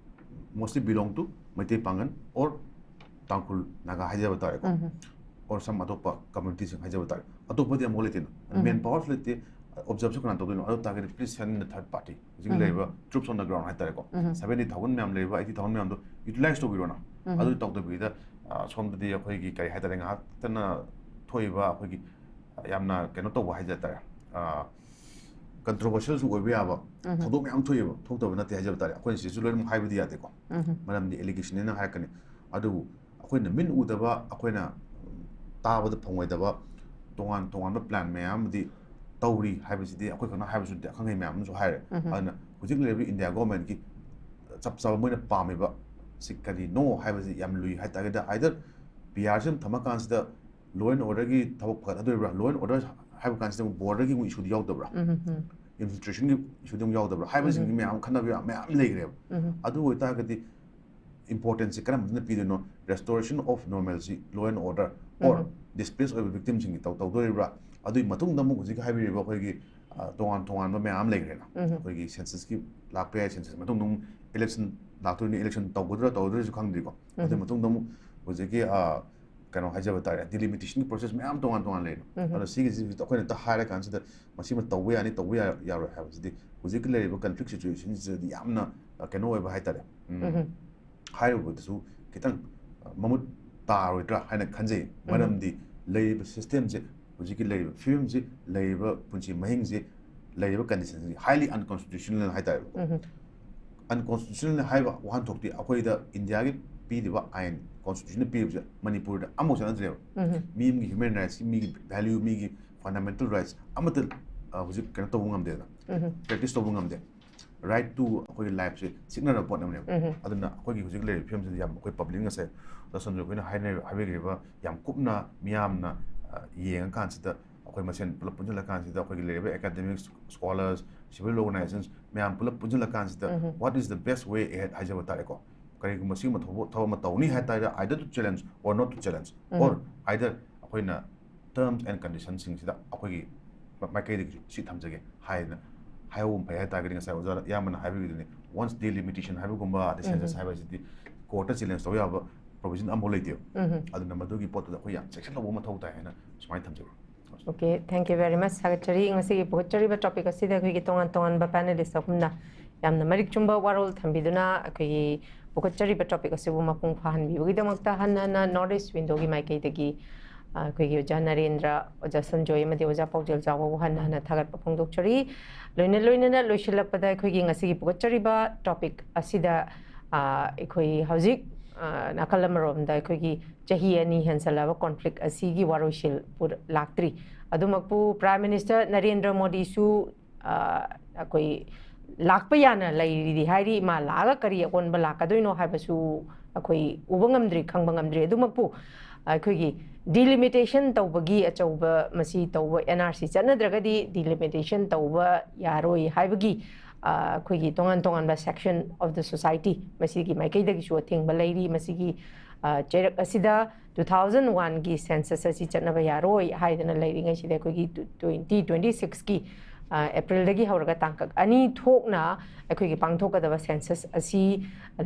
mostly belong to ꯃꯩꯇꯩ ꯄꯥꯡꯒꯜ or ꯇꯥꯡꯈꯨꯜ ꯅꯥꯒꯥ ꯍꯥꯏꯖꯕ ꯇꯥꯔꯦꯀꯣ, or some ꯑꯇꯣꯞꯄ ꯀꯝꯃ꯭ꯌꯨꯅꯤꯇꯤꯁꯤꯡ ꯍꯥꯏꯖꯕ ꯇꯥꯔꯦ꯫ ꯑꯇꯣꯞꯄꯗꯤ ꯑꯃꯨꯛ ꯂꯩꯇꯦꯅ, ꯃꯦꯟ ꯄꯥꯋꯔꯁꯨ ꯂꯩꯇꯦ, ꯑꯣꯕꯖꯥꯔꯕꯁꯨ ꯀꯅꯥ ꯇꯧꯗꯣꯏꯅꯣ? ꯑꯗꯨ ꯇꯥꯔꯒꯗꯤ please send in the third party, ꯍꯧꯖꯤꯛ ꯂꯩꯔꯤꯕ troops on the ground ꯍꯥꯏ ꯇꯥꯔꯦꯀꯣ, seventy thousand ꯃꯌꯥꯝ ꯂꯩꯔꯤꯕ, eighty thousand ꯃꯌꯥꯝꯗꯣ utilize ꯇꯧꯕꯤꯔꯣꯅ꯫ ꯑꯗꯨ ꯇꯧꯗꯕꯤꯗ, ꯑ, ꯁꯣꯝꯗꯗꯤ ꯑꯩꯈꯣꯏꯒꯤ ꯀꯔꯤ ꯍꯥꯏ ꯇꯥꯔꯦ, ꯉꯥꯏꯍꯥꯛꯇꯅ ꯊꯣꯛꯏꯕ ꯑꯩꯈꯣꯏꯒꯤ, ꯑ, ꯌꯥꯝꯅ ꯀꯩꯅꯣ ꯇꯧꯕ ꯍꯥꯏꯖ ꯇꯥꯔꯦ, ꯑ, ꯀꯟꯇ꯭ꯔꯣꯚꯔꯁꯤꯌꯦꯜꯁꯨ ꯑꯣꯏꯕ ꯌꯥꯕ ꯊꯧꯗꯣꯛ ꯃꯌꯥꯝ ꯊꯣꯛꯑꯦꯕ, ꯊꯣꯛꯇꯕ ꯅꯠꯇꯦ ꯍꯥꯏꯖꯕ ꯇꯥꯔꯦ꯫ ꯑꯩꯈꯣꯏꯅ ꯁꯤꯗꯁꯨ ꯂꯣꯏꯅꯃꯛ ꯍꯥꯏꯕꯗꯤ ꯌꯥꯗꯦꯀꯣ, ꯃꯔꯝꯗꯤ ꯑꯦꯂꯤꯒꯦꯁꯟꯅꯦꯅ ꯍꯥꯏꯔꯛꯀꯅꯤ꯫ ꯑꯗꯨꯕꯨ ꯑꯩꯈꯣꯏꯅ ꯃꯤꯠ ꯎꯗꯕ, ꯑꯩꯈꯣꯏꯅ ꯇꯥꯕꯗ ꯐꯪꯉꯣꯏꯗꯕ ꯇꯣꯉꯥꯟ ꯇꯣꯉꯥꯟꯕ ꯄ꯭ꯂꯥꯟ ꯃꯌꯥꯝ ꯑꯃꯗꯤ ꯇꯧꯔꯤ ꯍꯥꯏꯕꯁꯤꯗꯤ ꯑꯩꯈꯣꯏ ꯈꯛꯅ ꯍꯥꯏꯕꯁꯨ ꯅꯠꯇꯦ, ꯑꯈꯪ ꯑꯍꯩ ꯃꯌꯥꯝ ꯑꯃꯁꯨ ꯍꯥꯏꯔꯦ꯫ ꯑꯗꯨꯅ ꯍꯧꯖꯤꯛ ꯂꯩꯔꯤꯕ ꯏꯟꯗꯤꯌꯥ ꯒꯣꯔꯃꯦꯟꯠꯀꯤ ꯆꯞ ꯆꯥꯕ ꯃꯣꯏꯅ ꯄꯥꯝꯃꯤꯕ ꯁꯤ ꯀꯔꯤꯅꯣ ꯍꯥꯏꯕꯁꯤ ꯌꯥꯝ ꯂꯨꯏ ꯍꯥꯏꯇꯥꯔꯒꯗꯤ, either ꯄꯤ ꯑꯥꯔꯁꯤ ꯑꯃ ꯊꯝꯃꯀꯥꯟꯁꯤꯗ law and orderꯒꯤ ꯊꯕꯛ ꯐꯒꯠꯍꯟꯗꯣꯔꯤꯕ꯭ꯔꯥ? Law and order ꯍꯥꯏꯕ ꯀꯥꯟꯁꯤꯗ ꯑꯃꯨꯛ ꯕꯣꯔꯗꯔꯒꯤ ꯑꯃꯨꯛ ꯏꯁꯨꯗꯤ ꯌꯥꯎꯗꯕ꯭ꯔꯥ? Infiltrationꯒꯤ ꯏꯁꯨꯗꯤ ꯑꯃꯨꯛ ꯌꯥꯎꯗꯕ꯭ꯔꯥ ꯍꯥꯏꯕꯁꯤꯡꯗꯤ ꯃꯌꯥꯝ ꯑꯃ ꯈꯟꯅꯕ ꯌꯥꯝ ꯃꯌꯥꯝ ꯂꯩꯈ꯭ꯔꯦꯕ꯫ ꯑꯗꯨ ꯑꯣꯏꯇꯥꯔꯒꯗꯤ importanceꯁꯦ ꯀꯔꯝꯕꯗꯅ ꯄꯤꯗꯣꯏꯅꯣ? Restoration of normalcy, law and order, or displace ꯑꯣꯏꯕ victimꯁꯤꯡꯒꯤ ꯇꯧ-, ꯇꯧꯗꯣꯔꯤꯕ꯭ꯔꯥ? ꯑꯗꯨꯒꯤ ꯃꯇꯨꯡꯗ ꯑꯃꯨꯛ ꯍꯧꯖꯤꯛ ꯍꯥꯏꯕꯤꯔꯤꯕ ꯑꯩꯈꯣꯏꯒꯤ, ꯑ, ꯇꯣꯉꯥꯟ ꯇꯣꯉꯥꯟꯕ ꯃꯌꯥꯝ ꯑꯃ ꯂꯩꯈ꯭ꯔꯦꯅ꯫ ꯑꯩꯈꯣꯏꯒꯤ censusꯀꯤ ꯂꯥꯛꯄ ꯌꯥꯏ, census ꯃꯇꯨꯡꯗ ꯑꯃꯨꯛ election ꯂꯥꯛꯇꯣꯏꯅꯤ, election ꯇꯧꯒꯗ꯭ꯔꯥ ꯇꯧꯔꯣꯏꯗ꯭ꯔꯥꯁꯨ ꯈꯪꯗ꯭ꯔꯤꯀꯣ꯫ ꯑꯗꯨꯒꯤ ꯃꯇꯨꯡꯗ ꯑꯃꯨꯛ ꯍꯧꯖꯤꯛꯀꯤ, ꯑ, ꯀꯩꯅꯣ ꯍꯥꯏꯖꯕ ꯇꯥꯔꯦ, delimitation ꯒꯤ process ꯃꯌꯥꯝ ꯇꯣꯉꯥꯟ ꯇꯣꯉꯥꯟ ꯂꯩꯔꯦ꯫ ꯑꯗꯣ ꯁꯤꯒꯤꯁꯤ ꯑꯩꯈꯣꯏꯅ ꯍꯦꯛꯇ ꯍꯥꯏꯔ ꯀꯥꯟꯁꯤꯗ ꯃꯁꯤꯃ ꯇꯧꯕ ꯌꯥꯅꯤ, ꯇꯧꯕ ꯌꯥ-, ꯌꯥꯔꯣꯏ ꯍꯥꯏꯕꯁꯤꯗꯤ ꯍꯧꯖꯤꯛꯀꯤ ꯂꯩꯔꯤꯕ conflict situation ꯁꯤꯗꯗꯤ ꯌꯥꯝꯅ, ꯑ, ꯀꯩꯅꯣ ꯑꯣꯏꯕ ꯍꯥꯏꯇꯥꯔꯦ꯫ ꯎꯝ, ꯍꯥꯏꯔꯨꯕꯗꯁꯨ ꯈꯤꯇꯪ, ꯑ, ꯃꯃꯨꯠ ꯇꯥꯔꯣꯏꯗ꯭ꯔꯥ ꯍꯥꯏꯅ ꯈꯟꯖꯩ꯫ ꯃꯔꯝꯗꯤ ꯂꯩꯔꯤꯕ system ꯁꯦ, ꯍꯧꯖꯤꯛꯀꯤ ꯂꯩꯔꯤꯕ ꯐꯤꯕꯝꯁꯤ, ꯂꯩꯔꯤꯕ ꯄꯨꯟꯁꯤ ꯃꯍꯤꯡꯁꯤ, ꯂꯩꯔꯤꯕ condition ꯁꯤ highly unconstitutional ꯍꯥꯏꯇꯥꯔꯦꯕꯀꯣ꯫ Unconstitutional ꯍꯥꯏꯕ ꯋꯥꯍꯟꯊꯣꯛꯇꯤ ꯑꯩꯈꯣꯏꯗ ꯏꯟꯗꯤꯌꯥꯒꯤ ꯄꯤꯔꯤꯕ ꯑꯥꯏꯟ, constitution ꯅ ꯄꯤꯔꯤꯕꯁꯦ ꯃꯅꯤꯄꯨꯔꯗ ꯑꯃꯐꯥꯎ ꯆꯠꯅꯗ꯭ꯔꯦꯕ꯫ ꯃꯤ ꯑꯃꯒꯤ human rights ꯀꯤ, ꯃꯤꯒꯤ value, ꯃꯤꯒꯤ fundamental rights ꯑꯃꯠꯇ, ꯑ, ꯍꯧꯖꯤꯛ ꯀꯩꯅꯣ ꯇꯧꯕ ꯉꯝꯗꯦꯗꯅ, practice ꯇꯧꯕ ꯉꯝꯗꯦ꯫ Right to ꯑꯩꯈꯣꯏꯒꯤ life ꯁꯦ ꯁꯤꯡꯅꯔꯕ ꯄꯣꯠ ꯑꯃꯅꯦꯕ꯫ ꯑꯗꯨꯅ ꯑꯩꯈꯣꯏꯒꯤ ꯍꯧꯖꯤꯛ ꯂꯩꯔꯤꯕ ꯐꯤꯕꯝꯁꯤꯗ ꯌꯥꯝ ꯑꯩꯈꯣꯏ public ꯉꯁꯥꯏ ꯗꯥ ꯁꯟꯖꯣꯏ ꯑꯩꯈꯣꯏꯅ ꯍꯥꯏꯅ-, ꯍꯥꯏꯕꯤꯈ꯭ꯔꯤꯕ ꯌꯥꯝ ꯀꯨꯞꯅ ꯃꯤꯌꯥꯝꯅ, ꯑ, ꯌꯦꯡꯉꯀꯥꯟꯁꯤꯗ, ꯑꯩꯈꯣꯏ ꯃꯁꯦꯟ ꯄꯨꯂꯞ ꯄꯨꯟꯁꯤꯜꯂꯀꯥꯟꯁꯤꯗ, ꯑꯩꯈꯣꯏꯒꯤ ꯂꯩꯔꯤꯕ academics, scholars, civil organizations ꯃꯌꯥꯝ ꯄꯨꯂꯞ ꯄꯨꯟꯁꯤꯜꯂꯀꯥꯟꯁꯤꯗ, what is the best way ahead ꯍꯥꯏꯖꯕ ꯇꯥꯔꯦꯀꯣ꯫ ꯀꯔꯤꯒꯨꯝꯕ ꯁꯤꯒꯨꯝꯕ ꯊꯕꯛ, ꯊꯕꯛ ꯑꯃ ꯇꯧꯅꯤ ꯍꯥꯏ ꯇꯥꯔꯒꯗꯤ, either to challenge or not to challenge, or either ꯑꯩꯈꯣꯏꯅ terms and condition ꯁꯤꯡꯁꯤꯗ ꯑꯩꯈꯣꯏꯒꯤ ꯃ-, ꯃꯥꯏꯀꯩꯗꯒꯤꯁꯨ ꯁꯤ ꯊꯝꯖꯒꯦ ꯍꯥꯏꯗꯅ ꯍꯥꯏꯍꯧꯕꯅ ꯐꯩ ꯍꯥꯏ ꯇꯥꯔꯒꯗꯤ, ꯉꯁꯥꯏ ꯑꯣꯖꯥ ꯏꯌꯥꯝꯕꯅ ꯍꯥꯏꯕꯤꯈꯤꯗꯨꯅꯤ, once delimitation ꯍꯥꯏꯕꯒꯨꯝꯕ ꯑꯗꯩ census ꯍꯥꯏꯕꯁꯤꯗꯤ court ꯇ challenge ꯇꯧ ꯌꯥꯕ provision ꯑꯃꯐꯥꯎ ꯂꯩꯇꯦꯕ꯫ ꯑꯗꯨꯅ ꯃꯗꯨꯒꯤ ꯄꯣꯠꯇꯨꯗ ꯑꯩꯈꯣꯏ ꯌꯥꯝ ꯆꯦꯛꯁꯤꯟꯍꯧꯕ ꯃꯊꯧ ꯇꯥꯏ ꯍꯥꯏꯅ ꯁꯨꯃꯥꯏꯅ ꯊꯝꯖꯒꯦ꯫ Okay, thank you very much꯫ ꯊꯥꯒꯠꯆꯔꯤ꯫ ꯉꯁꯤꯒꯤ ꯄꯨꯈꯠꯆꯔꯤꯕ topic ꯑꯁꯤꯗ ꯑꯩꯈꯣꯏꯒꯤ ꯇꯣꯉꯥꯟ ꯇꯣꯉꯥꯟꯕ panelist ꯑꯍꯨꯝꯅ ꯌꯥꯝꯅ ꯃꯔꯤꯛ ꯆꯨꯝꯕ ꯋꯥꯔꯣꯜ ꯊꯝꯕꯤꯗꯨꯅ ꯑꯩꯈꯣꯏꯒꯤ ꯄꯨꯈꯠꯆꯔꯤꯕ topic ꯑꯁꯤꯕꯨ ꯃꯄꯨꯡ ꯐꯥꯍꯟꯕꯤꯕꯒꯤꯗꯃꯛꯇ ꯍꯟꯅ ꯍꯟꯅ North East Window ꯒꯤ ꯃꯥꯏꯀꯩꯗꯒꯤ, ꯑ, ꯑꯩꯈꯣꯏꯒꯤ ꯑꯣꯖꯥ ꯅꯔꯦꯟꯗ꯭ꯔ, ꯑꯣꯖꯥ ꯁꯟꯖꯣꯏ ꯑꯃꯗꯤ ꯑꯣꯖꯥ ꯄꯥꯎꯖꯦꯜ ꯆꯥꯎꯕꯕꯨ ꯍꯟꯅ ꯍꯟꯅ ꯊꯥꯒꯠꯄ ꯐꯣꯡꯗꯣꯛꯆꯔꯤ꯫ ꯂꯣꯏꯅ ꯂꯣꯏꯅꯅ ꯂꯣꯏꯁꯤꯜꯂꯛꯄꯗ ꯑꯩꯈꯣꯏꯒꯤ ꯉꯁꯤꯒꯤ ꯄꯨꯈꯠꯆꯔꯤꯕ topic ꯑꯁꯤꯗ, ꯑ, ꯑꯩꯈꯣꯏ ꯍꯧꯖꯤꯛ, ꯑ, ꯅꯥꯀꯜ ꯑꯃꯔꯣꯝꯗ ꯑꯩꯈꯣꯏꯒꯤ ꯆꯍꯤ ꯑꯅꯤ ꯍꯦꯟꯖꯜꯂꯛꯑꯕ conflict ꯑꯁꯤꯒꯤ ꯋꯥꯔꯣꯏꯁꯤꯜ ꯄꯨꯔ-, ꯂꯥꯛꯇ꯭ꯔꯤ꯫ ꯑꯗꯨꯃꯛꯄꯨ Prime Minister ꯅꯔꯦꯟꯗ꯭ꯔ ꯃꯣꯗꯤꯁꯨ, ꯑ, ꯑꯩꯈꯣꯏ ꯂꯥꯛꯄ ꯌꯥꯅ ꯂꯩꯔꯤꯗꯤ ꯍꯥꯏꯔꯤ, ꯃꯥ ꯂꯥꯛꯑꯒ ꯀꯔꯤ ꯑꯑꯣꯟꯕ ꯂꯥꯛꯀꯗꯣꯏꯅꯣ ꯍꯥꯏꯕꯁꯨ ꯑꯩꯈꯣꯏ ꯎꯕ ꯉꯝꯗ꯭ꯔꯤ, ꯈꯪꯕ ꯉꯝꯗ꯭ꯔꯤ꯫ ꯑꯗꯨꯃꯛꯄꯨ ꯑꯩꯈꯣꯏꯒꯤ delimitation ꯇꯧꯕꯒꯤ ꯑꯆꯧꯕ ꯃꯁꯤ ꯇꯧꯕ, N R C ꯆꯠꯅꯗ꯭ꯔꯒꯗꯤ delimitation ꯇꯧꯕ ꯌꯥꯔꯣꯏ ꯍꯥꯏꯕꯒꯤ, ꯑ, ꯑꯩꯈꯣꯏꯒꯤ ꯇꯣꯉꯥꯟ ꯇꯣꯉꯥꯟꯕ section of the society ꯃꯁꯤꯒꯤ ꯃꯥꯏꯀꯩꯗꯒꯤꯁꯨ ꯑꯊꯤꯡꯕ ꯂꯩꯔꯤ꯫ ꯃꯁꯤꯒꯤ, ꯑ, ꯆꯩꯔꯛ ꯑꯁꯤꯗ two thousand one ꯒꯤ census ꯑꯁꯤ ꯆꯠꯅꯕ ꯌꯥꯔꯣꯏ ꯍꯥꯏꯗꯅ ꯂꯩꯔꯤꯉꯩꯁꯤꯗ ꯑꯩꯈꯣꯏꯒꯤ twenty twenty-six ꯀꯤ, ꯑ, ꯑꯦꯄ꯭ꯔꯤꯜꯗꯒꯤ ꯍꯧꯔꯒ ꯇꯥꯡꯀꯛ ꯑꯅꯤ ꯊꯣꯛꯅ ꯑꯩꯈꯣꯏꯒꯤ ꯄꯥꯡꯊꯣꯛꯀꯗꯕ ꯁꯦꯟꯁꯁ ꯑꯁꯤ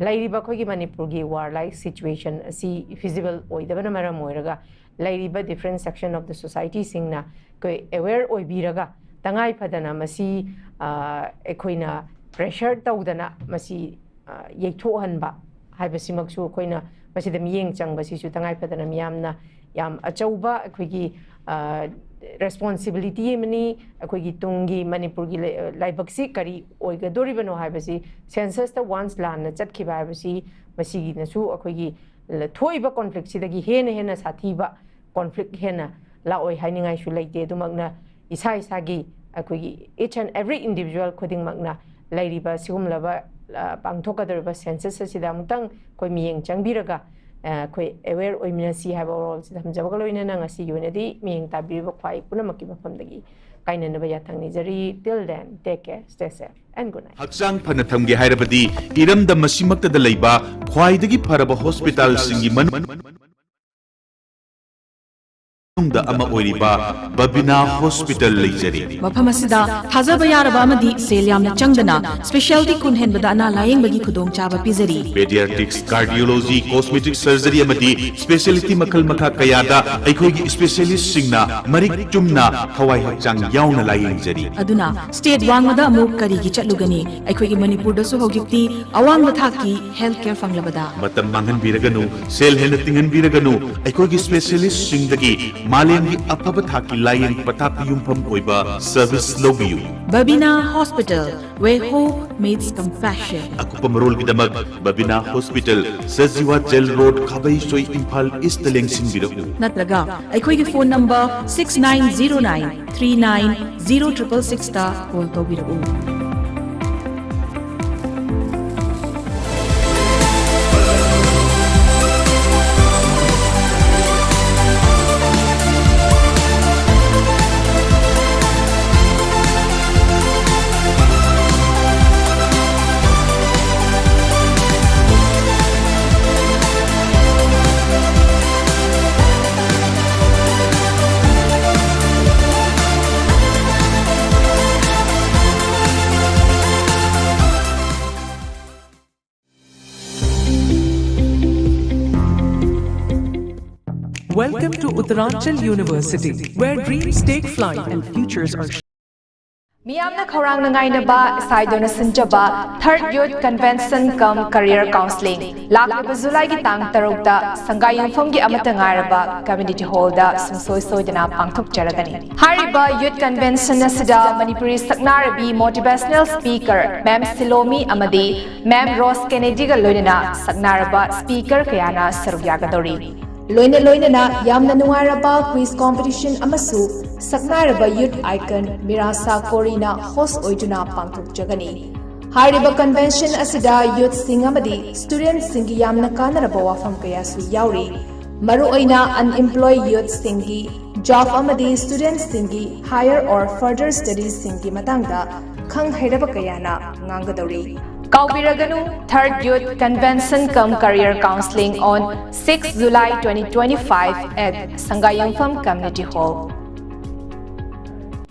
ꯂꯩꯔꯤꯕ ꯑꯩꯈꯣꯏꯒꯤ ꯃꯅꯤꯄꯨꯔꯒꯤ warlike situation ꯑꯁꯤ feasible ꯑꯣꯏꯗꯕꯅ ꯃꯔꯝ ꯑꯣꯏꯔꯒ ꯂꯩꯔꯤꯕ different section of the societyꯁꯤꯡꯅ ꯑꯩꯈꯣꯏ aware ꯑꯣꯏꯕꯤꯔꯒ ꯇꯉꯥꯏ ꯐꯗꯅ ꯃꯁꯤ, ꯑ, ꯑꯩꯈꯣꯏꯅ pressure ꯇꯧꯗꯅ ꯃꯁꯤ, ꯑ, ꯌꯩꯊꯣꯛꯍꯟꯕ ꯍꯥꯏꯕꯁꯤꯃꯛꯁꯨ ꯑꯩꯈꯣꯏꯅ ꯃꯁꯤꯗ ꯃꯤꯠꯌꯦꯡ ꯆꯪꯕꯁꯤꯁꯨ ꯇꯉꯥꯏ ꯐꯗꯅ ꯃꯤꯌꯥꯝꯅ ꯌꯥꯝ ꯑꯆꯧꯕ ꯑꯩꯈꯣꯏꯒꯤ, ꯑ, responsibility ꯑꯃꯅꯤ꯫ ꯑꯩꯈꯣꯏꯒꯤ ꯇꯨꯡꯒꯤ ꯃꯅꯤꯄꯨꯔꯒꯤ ꯂꯩ-, ꯂꯥꯏꯕꯛꯁꯤ ꯀꯔꯤ ꯑꯣꯏꯒꯗꯣꯔꯤꯕꯅꯣ ꯍꯥꯏꯕꯁꯤ censusꯇ once ꯂꯥꯟꯅ ꯆꯠꯈꯤꯕ ꯍꯥꯏꯕꯁꯤ ꯃꯁꯤꯒꯤꯅꯁꯨ ꯑꯩꯈꯣꯏꯒꯤ ꯊꯣꯛꯏꯕ conflictꯁꯤꯗꯒꯤ ꯍꯦꯟꯅ ꯍꯦꯟꯅ ꯁꯥꯊꯤꯕ conflict ꯍꯦꯟꯅ ꯂꯥꯛꯑꯣꯏ ꯍꯥꯏꯅꯤꯡꯉꯥꯏꯁꯨ ꯂꯩꯇꯦ꯫ ꯑꯗꯨꯃꯛꯅ ꯏꯁꯥ ꯏꯁꯥꯒꯤ ꯑꯩꯈꯣꯏꯒꯤ each and every individual ꯈꯨꯗꯤꯡꯃꯛꯅ ꯂꯩꯔꯤꯕ ꯁꯤꯒꯨꯝꯂꯕ, ꯑ, ꯄꯥꯡꯊꯣꯛꯀꯗꯧꯔꯤꯕ census ꯑꯁꯤꯗ ꯑꯃꯨꯛꯇꯪ ꯑꯩꯈꯣꯏ ꯃꯤꯠꯌꯦꯡ ꯆꯪꯕꯤꯔꯒ, ꯑ, ꯑꯩꯈꯣꯏ aware ꯑꯣꯏꯃꯤꯟꯅꯁꯤ ꯍꯥꯏꯕ ꯋꯥꯔꯣꯜꯁꯤ ꯊꯝꯖꯕꯒ ꯂꯣꯏꯅꯅ ꯉꯁꯤꯒꯤ ꯑꯣꯏꯅꯗꯤ ꯃꯤꯠꯌꯦꯡ ꯇꯥꯕꯤꯔꯤꯕ ꯈ꯭ꯋꯥꯏ ꯄꯨꯝꯅꯃꯛꯀꯤ ꯃꯐꯝꯗꯒꯤ ꯀꯥꯏꯅꯅꯕ ꯌꯥꯊꯪ ꯅꯤꯖꯔꯤ꯫ Till then, take care, stay safe and good night. ꯍꯛꯆꯥꯡ ꯐꯅ ꯊꯝꯒꯦ ꯍꯥꯏꯔꯕꯗꯤ ꯏꯔꯝꯗꯝ ꯑꯁꯤꯃꯛꯇꯗ ꯂꯩꯕ ꯈ꯭ꯋꯥꯏꯗꯒꯤ ꯐꯔꯕ ꯍꯣꯁꯄꯤꯇꯥꯜꯁꯤꯡꯒꯤ ꯃꯅꯨꯡ ꯃꯅꯨꯡꯗ ꯑꯃ ꯑꯣꯏꯔꯤꯕ ꯕꯕꯤꯅꯥ ꯍꯣꯁꯄꯤꯇꯥꯜ ꯂꯩꯖꯔꯤ꯫ ꯃꯐꯝ ꯑꯁꯤꯗ ꯊꯥꯖꯕ ꯌꯥꯔꯕ ꯑꯃꯗꯤ ꯁꯦꯜ ꯌꯥꯝꯅ ꯆꯪꯗꯅ specialty ꯀꯨꯟ ꯍꯦꯟꯕꯗ ꯑꯅꯥ ꯂꯥꯌꯦꯡꯕꯒꯤ ꯈꯨꯗꯣꯡꯆꯥꯕ ꯄꯤꯖꯔꯤ꯫ Pediatrics, cardiology, cosmetic surgery ꯑꯃꯗꯤ specialty ꯃꯈꯜ ꯃꯈꯥ ꯀꯌꯥꯗ ꯑꯩꯈꯣꯏꯒꯤ specialistꯁꯤꯡꯅ ꯃꯔꯤꯛ ꯆꯨꯝꯅ ꯊꯋꯥꯏ ꯍꯛꯆꯥꯡ ꯌꯥꯎꯅ ꯂꯥꯌꯦꯡꯖꯔꯤ꯫ ꯑꯗꯨꯅ state ꯋꯥꯡꯃꯗ ꯑꯃꯨꯛ ꯀꯔꯤꯒꯤ ꯆꯠꯂꯨꯒꯅꯤ? ꯑꯩꯈꯣꯏꯒꯤ ꯃꯅꯤꯄꯨꯔꯗꯁꯨ ꯍꯧꯖꯤꯛꯇꯤ ꯑꯋꯥꯡꯕ ꯊꯥꯛꯀꯤ health care ꯐꯪꯂꯕꯗ꯫ ꯃꯇꯝ ꯃꯥꯡꯍꯟꯕꯤꯔꯒꯅꯨ, ꯁꯦꯜ ꯍꯦꯟꯅ ꯇꯤꯡꯍꯟꯕꯤꯔꯒꯅꯨ꯫ ꯑꯩꯈꯣꯏꯒꯤ specialistꯁꯤꯡꯗꯒꯤ ꯃꯥꯂꯦꯝꯒꯤ ꯑꯐꯕ ꯊꯥꯛꯀꯤ ꯂꯥꯌꯦꯡ ꯄꯊꯥꯞꯀꯤ ꯌꯨꯝꯐꯝ ꯑꯣꯏꯕ service ꯂꯧꯕꯤꯌꯨ꯫ Babina Hospital, where hope meets compassion. ꯑꯀꯨꯞꯄ ꯃꯔꯣꯜꯒꯤꯗꯃꯛ Babina hospital, Sajiwa jail road, Khabeisoi, Imphal east ꯂꯦꯡꯁꯤꯟꯕꯤꯔꯛꯎ꯫ ꯅꯠꯇ꯭ꯔꯒ ꯑꯩꯈꯣꯏꯒꯤ phone number six nine zero nine three nine zero triple sixꯇ call ꯇꯧꯕꯤꯔꯛꯎ꯫ Welcome to Uttaranchal University, where dreams take flight and futures are ꯃꯤꯌꯥꯝꯅ ꯈꯧꯔꯥꯡꯅ ꯉꯥꯏꯅꯕ ꯏꯁꯥꯏꯗꯣꯅ ꯁꯤꯟꯖꯕ Third Youth Convention cum Career Counselling ꯂꯥꯛꯂꯤꯕ ꯖꯨꯂꯥꯏꯒꯤ ꯇꯥꯡ ꯇꯔꯨꯛꯇ ꯁꯪꯒꯥꯏ ꯌꯨꯝꯐꯝꯒꯤ ꯑꯃꯠꯇ ꯉꯥꯏꯔꯕ Community Hallꯗ ꯁꯨꯡꯁꯣꯏ ꯁꯣꯏꯗꯅ ꯄꯥꯡꯊꯣꯛꯆꯔꯒꯅꯤ꯫ ꯍꯥꯏꯔꯤꯕ Youth Convention ꯑꯁꯤꯗ ꯃꯅꯤꯄꯨꯔꯤ ꯁꯛꯅꯥꯏꯔꯕꯤ Motivational Speaker Ma'am ꯁꯤꯂꯣꯃꯤ ꯑꯃꯗꯤ Ma'am ꯔꯣꯁ ꯀꯦꯅꯦꯗꯤꯒ ꯂꯣꯏꯅꯅ ꯁꯛꯅꯥꯏꯔꯕ speaker ꯀꯌꯥꯅ ꯁꯔꯨꯛ ꯌꯥꯒꯗꯧꯔꯤ꯫ ꯂꯣꯏꯅ ꯂꯣꯏꯅꯅ ꯌꯥꯝꯅ ꯅꯨꯡꯉꯥꯏꯔꯕ quiz competition ꯑꯃꯁꯨ ꯁꯛꯅꯥꯏꯔꯕ youth icon ꯃꯤꯔꯥꯁꯥ ꯀꯣꯔꯤꯅ host ꯑꯣꯏꯗꯨꯅ ꯄꯥꯡꯊꯣꯛꯆꯒꯅꯤ꯫ ꯍꯥꯏꯔꯤꯕ convention ꯑꯁꯤꯗ youthꯁꯤꯡ ꯑꯃꯗꯤ studentꯁꯤꯡꯒꯤ ꯌꯥꯝꯅ ꯀꯥꯟꯅꯔꯕ ꯋꯥꯐꯝ ꯀꯌꯥꯁꯨ ꯌꯥꯎꯔꯤ꯫ ꯃꯔꯨꯑꯣꯏꯅ unemployed youthꯁꯤꯡꯒꯤ job ꯑꯃꯗꯤ studentꯁꯤꯡꯒꯤ higher or further studiesꯁꯤꯡꯒꯤ ꯃꯇꯥꯡꯗ ꯈꯪ ꯍꯩꯔꯕ ꯀꯌꯥꯅ ꯉꯥꯡꯒꯗꯧꯔꯤ꯫ ꯀꯥꯎꯕꯤꯔꯒꯅꯨ, Third Youth Convention cum Career Counselling on six July twenty twenty-five at ꯁꯪꯒꯥꯏꯌꯨꯝꯐꯝ Community Hall꯫